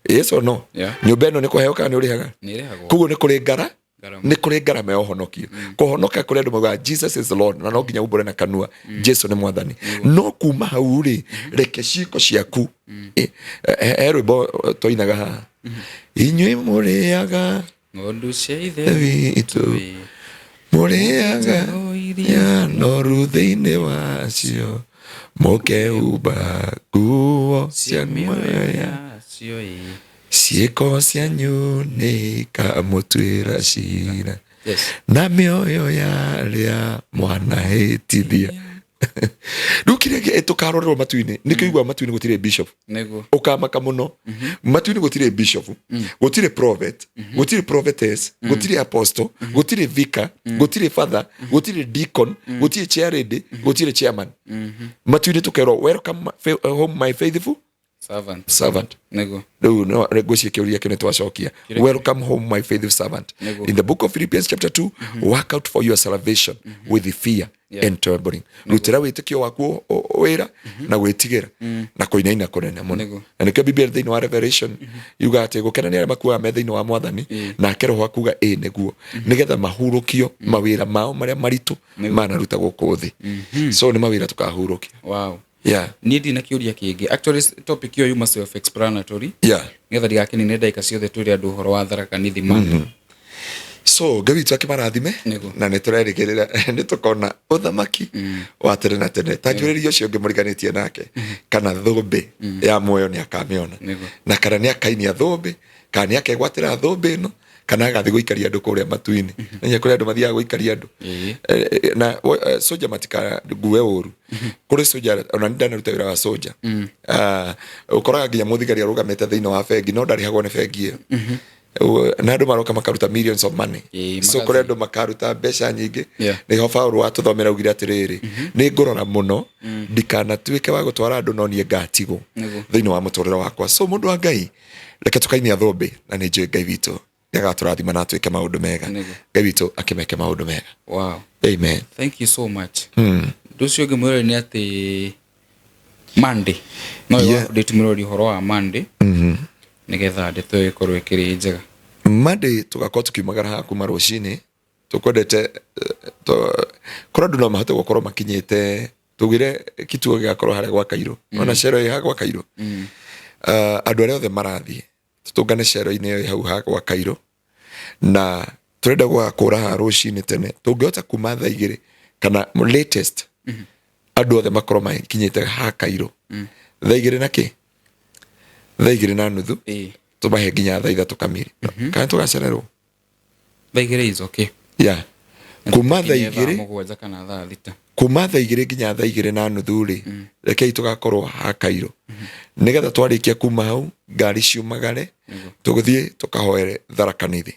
[SPEAKER 1] Yes or no?
[SPEAKER 2] Yeah.
[SPEAKER 1] Nyũmba ĩno nĩ kũheo kana nĩ ũrĩhaga?
[SPEAKER 2] Nĩ ĩrĩhagwo.
[SPEAKER 1] Koguo nĩ kũrĩ ngara
[SPEAKER 2] Ngarama.
[SPEAKER 1] Nĩ kũrĩ ngarama ya ũhonokio. Kũhonoka kũrĩ andũ maugaga, "Jesus is Lord," na no nginya umbũre na kanua Jesu nĩ mwathani. No kuma hau rĩ, reke ciĩko ciaku. He rwĩmbo twainaga haha, "Inyuĩ mũrĩaga
[SPEAKER 2] ng'ondu cia Ithe
[SPEAKER 1] witũ, mũrĩaga ya noru thĩinĩ wacio, mũkehumba nguo cia mĩoyo ya
[SPEAKER 2] yacio ĩ."
[SPEAKER 1] Ciĩko cianyu nĩ ikamũtuĩra cira na mĩoyo ya arĩa mwanahĩtithia." Rĩu kĩrĩa tũkarorerwo matu-inĩ, nĩkĩo iguaga matu-inĩ gũtirĩ bishop. Ũkamaka mũno, matu-inĩ gũtirĩ bishop, gũtirĩ prophet, gũtirĩ prophetess, gũtirĩ apostle, gũtirĩ vicar, gũtirĩ father, gũtirĩ deacon, gũtirĩ chair lady, gũtirĩ chairman. Matu-inĩ tũkerwo, "Welcome home, my faithful
[SPEAKER 2] Servant.
[SPEAKER 1] Servant.
[SPEAKER 2] Nĩguo.
[SPEAKER 1] Rĩu no ngwĩciria kĩũria kĩu nĩ twacokia. Welcome home, my faithful servant.
[SPEAKER 2] Nĩguo.
[SPEAKER 1] In the book of Philippians chapter 2, work out for your salvation with fear and trembling. Rutĩra wĩtĩkio waku wĩra na gwĩtigĩra na kũinaina kũnene mũno. Na nĩkĩo Biblia thĩinĩ wa Revelation yuga atĩ gũkena nĩ arĩa makuaga me thĩinĩ wa Mwathani, nake Roho akuga ĩ nĩguo nĩgetha mahurũkio mawĩra mao marĩa maritũ manaruta gũkũ thĩ. So nĩ mawĩra tũkahurũkia.
[SPEAKER 2] Niĩ ndina kĩũria kĩngĩ. Actually, topic ĩyo yuma self explanatory, nĩgetha ndigakinine ndagĩka ciothe twĩre andũ ũhoro wa Tharaka Nithi Monday.
[SPEAKER 1] So Ngai witũ akĩmarathime. Na nĩ tũrerĩgĩrĩra nĩ tũkona ũthamaki wa tene na tene. Ta njũrĩria ũcio ũngĩ mũriganĩtie nake kana thũmbĩ ya muoyo nĩ akamĩona, na kana nĩ akainia thũmbĩ, kana nĩ akegwatĩra thũmbĩ ĩno, kana agathiĩ gũikaria andũ kũrĩa matu-inĩ. Nĩ kũrĩa andũ mathiaga gũikaria andũ. Na soja matikangue ũru kũrĩ soja, ona nĩ ndanaruta wĩra wa soja. Ah, ũkoraga nginya mũthigari arũgamĩte thĩinĩ wa bengi no ndarĩhagwo nĩ bengi ĩyo. Na andũ maroka makaruta millions of money. So
[SPEAKER 2] Magathi.
[SPEAKER 1] kũrĩ andũ makaruta mbeca nyingĩ. Nĩho Paũlũ watũthomera augire atĩrĩrĩ, nĩ ngũrora mũno ndikanatuĩke wa gũtwara andũ no niĩ ngatigwo thĩinĩ wa mũtũrĩre wakwa. So mũndũ wa Ngai, reke tũkainia thũmbĩ, na nĩ njũĩ Ngai witũ nĩ agatũrathima na atwĩke maũndũ mega. Ngai witũ akĩmeke maũndũ mega. Amen.
[SPEAKER 2] Thank you so much. Ũndũ ũcio ũngĩ mwĩrori nĩ atĩ Monday no update mwĩrori ũhoro wa Monday, nĩgetha ndeto ĩyo ĩkorwo ĩkĩrĩ njega.
[SPEAKER 1] Monday tũgakorwo tũkiumagara haha kuma rũcinĩ. Tũkwendete korwo andũ no mahote gũkorwo makinyĩte, tugire kituo gĩgakorwo harĩa gwa Kairũ, ona cero ĩ haha gwa Kairũ. Andũ arĩa othe marathiĩ tũtũngane cero-inĩ ĩyo ĩ hau ha gwa Kairũ, na tũrenda gũgakũra haha rũcinĩ tene. Tũngĩhota kuma thaa 2 kana latest, andũ othe makorwo makinyĩte ha Kairũ thaa 2 na kĩ, 2:30, tũmahe nginya thaa 3 kamiri, kana tũgacererwo.
[SPEAKER 2] Thaa 2 is okay.
[SPEAKER 1] Yeah, kuma thaa
[SPEAKER 2] Nginya thaa
[SPEAKER 1] 2
[SPEAKER 2] 7 kana thaa 6.
[SPEAKER 1] Kuma thaa 2 nginya 2:30 rĩ, rekei tũgakorwo ha Kairũ, nĩgetha twarĩkia kuma hau ngari ciumagare, tũgũthiĩ tũkahoere Tharaka Nithi.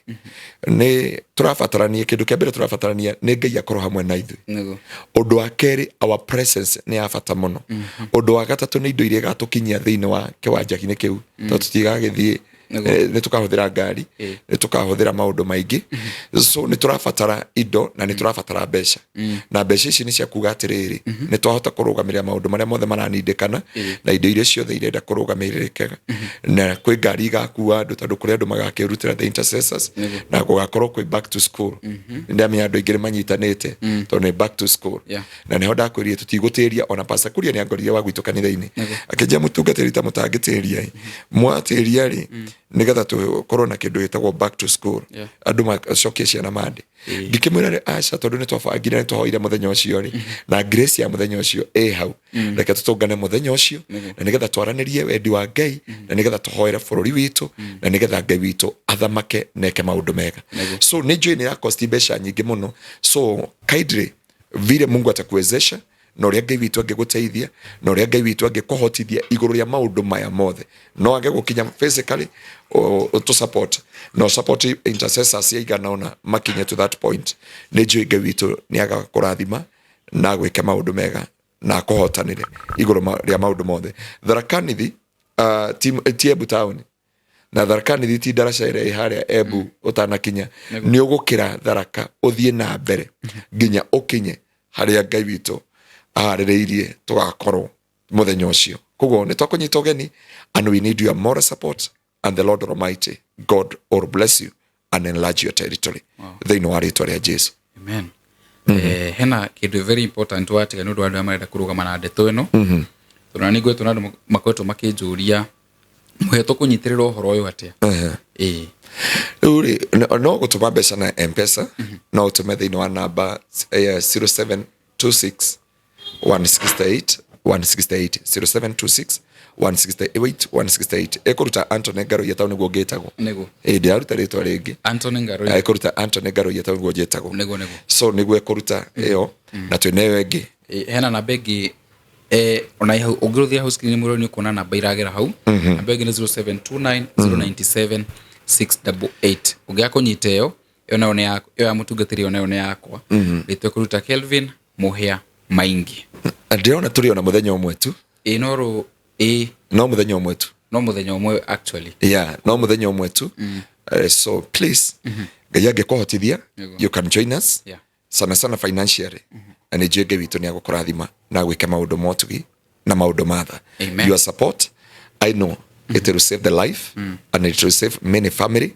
[SPEAKER 1] Nĩ tũrabatarania, kĩndũ kĩa mbere tũrabatarania nĩ Ngai akorwo hamwe na ithuĩ. Ũndũ wa kerĩ, our presence nĩ ya bata mũno. Ũndũ wa gatatũ nĩ indo iria igatũkinyia thĩinĩ wa kĩwanja-inĩ kĩu, tondũ tũtigagĩthiĩ, nĩ tũkahũthĩra ngari, nĩ tũkahũthĩra maũndũ maingĩ. So nĩ tũrabatara indo na nĩ tũrabatara mbeca, na mbeca ici nĩ cia kuga atĩrĩrĩ, nĩ twahota kũrũgamĩrĩra maũndũ marĩa mothe maranindĩkana na indo iria ciothe irenda kũrũgamĩrĩrĩka, na kwĩ ngari igakua andũ, tondũ kũrĩ andũ magakĩrutĩra the intercessors, na gũgakorwo kwĩ back to school. Nĩ ndamenya andũ aingĩ nĩ manyitanĩte tondũ nĩ back to school. Na nĩho ndakwĩrire tũtigũtĩria. Ona Pastor Kuria nĩ angorire wa gwitũ kanitha-inĩ, akĩnjia mũtungatĩri ta mũtangĩtĩria ĩ, mwatĩria rĩ, nĩgetha tũkorwo na kĩndũ gĩtagwo back to school, andũ macokie ciana mande. Ngĩkĩmwĩra rĩ, aca, tondũ nĩ twabangire, nĩ twahoire mũthenya ũcio rĩ, na grace ya mũthenya ũcio ĩ hau, reke tũtũngane mũthenya ũcio, na nĩgetha twaranĩrie wendi wa Ngai, na nĩgetha tũhoere bũrũri witũ, na nĩgetha Ngai witũ athamake na eke maũndũ mega. So nĩ njũĩ nĩ yakosti mbeca nyingĩ mũno. So kindly, vile Mungu atakuwezesha na ũrĩa Ngai witũ angĩgũteithia na ũrĩa Ngai witũ angĩkũhotithia igũrũ rĩa maũndũ maya mothe, no age gũkinya physically, tũ support no support intercessors aigana ũna makinye to that point. Nĩ njũĩ Ngai witũ nĩ agakũrathima na agwĩke maũndũ mega na akũhotanĩre igũrũ rĩa maũndũ mothe. Tharaka Nithi ti Embu town, na Tharaka Nithi ti ndaraca ĩrĩa ĩ harĩa Embu ũtanakinya. Nĩ ũgũkĩra Tharaka ũthiĩ na mbere nginya ũkinye harĩa Ngai witũ aharĩrĩirie tũgakorwo mũthenya ũcio. Koguo nĩ twakũnyita ũgeni, and we need your moral support, and the Lord Almighty God will bless you and enlarge your territory thĩinĩ wa rĩtwa rĩa Jesu.
[SPEAKER 2] Amen. Hena kĩndũ very important watiga nĩ ũndũ wa andũ arĩa marenda kũrũgama na ndeto ĩno, tondũ na nĩ ngoretwo na andũ makoretwo makĩnjũria mũhe tũkũnyitĩrĩra ũhoro ũyũ atĩa. Ĩĩ.
[SPEAKER 1] Rĩu rĩ, no gũtũma mbeca na Mpesa, no ũtũme thĩinĩ wa namba 0726 168 168, 0726 168 168. Ĩkũruta Anthony Ngaruiya, tau nĩguo ngĩtagwo. Ĩĩ, ndĩraruta rĩtwa rĩngĩ.
[SPEAKER 2] Anthony Ngaruiya.
[SPEAKER 1] Ĩkũruta Anthony Ngaruiya, tau nĩguo njĩtagwo.
[SPEAKER 2] Nĩguo.
[SPEAKER 1] So nĩguo ĩkũruta ĩyo, na twĩna ĩyo ĩngĩ.
[SPEAKER 2] Ĩĩ, hena namba ĩngĩ, ona hau ũngĩrũthia hau screen mũrori nĩ ũkuona namba iragera hau. Namba ĩngĩ nĩ 0729 097 688. Ũngĩaga kũnyita ĩyo, ĩyo nayo nĩ ya ĩyo ya mũtungatĩri, ĩyo nayo nĩ yakwa. Rĩtwa kũruta Kelvin Mũhĩa Maingi.
[SPEAKER 1] Ndĩrona tũrĩ ona mũthenya ũmwe tu.
[SPEAKER 2] Ĩĩ, no rũ Ĩĩ.
[SPEAKER 1] No muthenya ũmwe tu.
[SPEAKER 2] No muthenya ũmwe actually.
[SPEAKER 1] Yeah, no muthenya ũmwe tu. So please, Ngai angĩkũhotithia,
[SPEAKER 2] Nĩguo.
[SPEAKER 1] you can join us, sana sana financially, na nĩ njũĩ Ngai witũ nĩ agũkũrathima na agwĩke maũndũ ma ũtugi na maũndũ ma tha.
[SPEAKER 2] Amen.
[SPEAKER 1] Your support, I know it will save the life and it will save many family.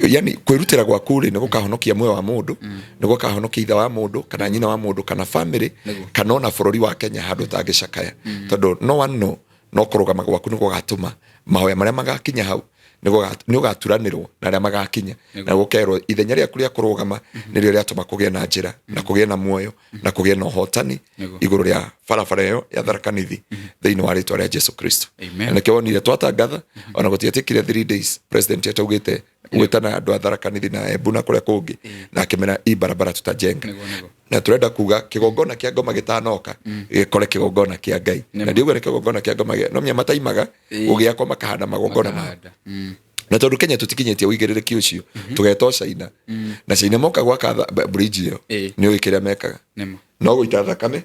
[SPEAKER 1] Yani kwĩrutĩra gwaku rĩ, nĩ gũkahonokia muoyo wa mũndũ, nĩ gũkahonokia ithe wa mũndũ kana nyina wa mũndũ kana family,
[SPEAKER 2] Nĩguo.
[SPEAKER 1] kana ona bũrũri wa Kenya handũ ũtangĩcakaya, tondũ no one know, no kũrũgama gwaku nĩ gũgatũma mahoya marĩa magakinya hau nĩ ũgaturanĩrwo na arĩa magakinya na gũkerwo ithenya rĩaku rĩa kũrũgama nĩrĩo rĩatũma kũgĩe na njĩra na kũgĩe na muoyo na kũgĩe na ũhotani igũrũ rĩa barabara ĩyo ya Tharaka Nithi thĩinĩ wa rĩtwa rĩa Jesu Kristo.
[SPEAKER 2] Amen.
[SPEAKER 1] Na nĩkĩo wonire twatangatha ona gũtietĩkire 3 days, president ataugĩte gwĩtana andũ a Tharaka Nithi na Embu na kũrĩa kũngĩ na akĩmera hii barabara tutajenga.
[SPEAKER 2] Nĩguo, nĩguo.
[SPEAKER 1] Na turenda kuga kĩgongona kĩa ngoma gĩtanoka gĩkore kĩgongona kĩa Ngai, na ndiuga nĩ kĩgongona kĩa ngoma no menya mataimaga gũgĩakwo makahanda magongona mao.
[SPEAKER 2] Makahanda.
[SPEAKER 1] Na tondũ Kenya tũtikinyĩtie ũigĩrĩrĩki ũcio, tũgeta o China, na China moka gwaka bridge ĩyo, nĩ ũĩ kĩrĩa mekaga?
[SPEAKER 2] Nĩma.
[SPEAKER 1] No gũita thakame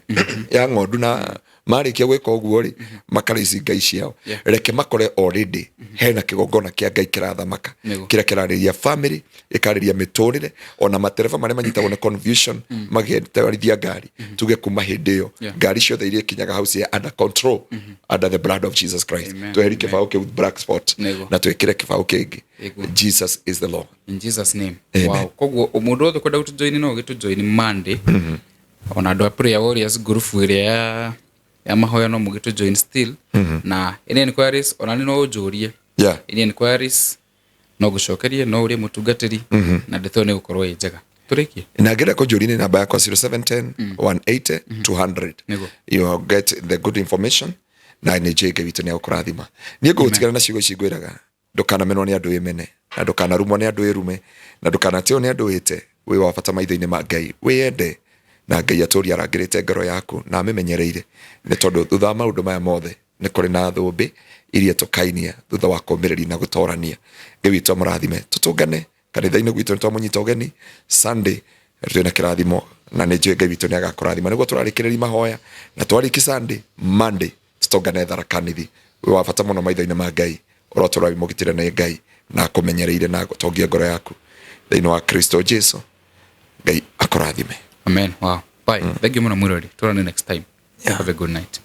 [SPEAKER 1] ya ng'ondu, na marĩkia gwĩka ũguo rĩ, makarĩci ngai ciao. Reke makore already hena kĩgongona kĩa Ngai kĩrathamaka, kĩrĩa kĩrarĩria family, ĩkarĩria mĩtũrĩre, ona matereba marĩa manyitagwo nĩ confusion magĩtwarithia ngari, tuge kuma hĩndĩ ĩyo ngari ciothe iria ikinyaga hau cia under control, under the blood of Jesus Christ.
[SPEAKER 2] Amen.
[SPEAKER 1] Tweherie kĩbaũ kĩu black spot na twĩkĩre kĩbaũ kĩngĩ. Jesus is the Lord.
[SPEAKER 2] In Jesus name.
[SPEAKER 1] Amen.
[SPEAKER 2] Wow, koguo mũndũ wothe kwenda gũtũjoin no ũgĩtũjoin Monday. Ona andũ a prayer warriors group ĩrĩa ya mahoya no mũgĩtũjoin still, na any inquiries ona nĩ no ũnjũrie, any inquiries no ngũcokerie, no ũrie mũtungatĩri, na ndeto ĩyo nĩ gũkorwo ĩ njega. Tũrĩkie.
[SPEAKER 1] Na ngĩenda kũnjũria nĩ namba yakwa 0710 180 200. You get the good information, na nĩ njũĩ Ngai witũ nĩ agũkũrathima. Niĩ ngũgũtigana na ciugo ici ngwĩraga: ndũkanamenwo nĩ andũ, wĩmene, na ndũkanarumwo nĩ andũ, wĩrume, na ndũkanatĩo nĩ andũ, wĩte. Wĩ wa bata maitho-inĩ ma Ngai. Wĩyende na Ngai atũrie arangĩrĩte ngoro yaku na amĩmenyereire, nĩ tondũ thutha wa maũndũ maya mothe nĩ kũrĩ na thũmbĩ iria tũkainia thutha wa kũũmĩrĩria na gũtorania. Ngai witũ amũrathime. Tũtũngane kanitha-inĩ gwitũ, nĩ twamũnyita ũgeni Sunday, twĩna kĩrathimo, na nĩ njũĩ Ngai witũ nĩ agakũrathima. Nĩguo tũrarĩkĩrĩria mahoya na twarĩki Sunday, Monday tũtũngane Tharaka Nithi. Wĩ wa bata mũno maitho-inĩ ma Ngai. Ũrotũra wĩ mũgitĩre nĩ Ngai na akũmenyereire na agũtongie ngoro yaku thĩinĩ wa Kristo Jesu. Ngai akũrathime.
[SPEAKER 2] Amen. Wow, bye. Thank you mũno mwĩrori, tũrane next time. Have a good night.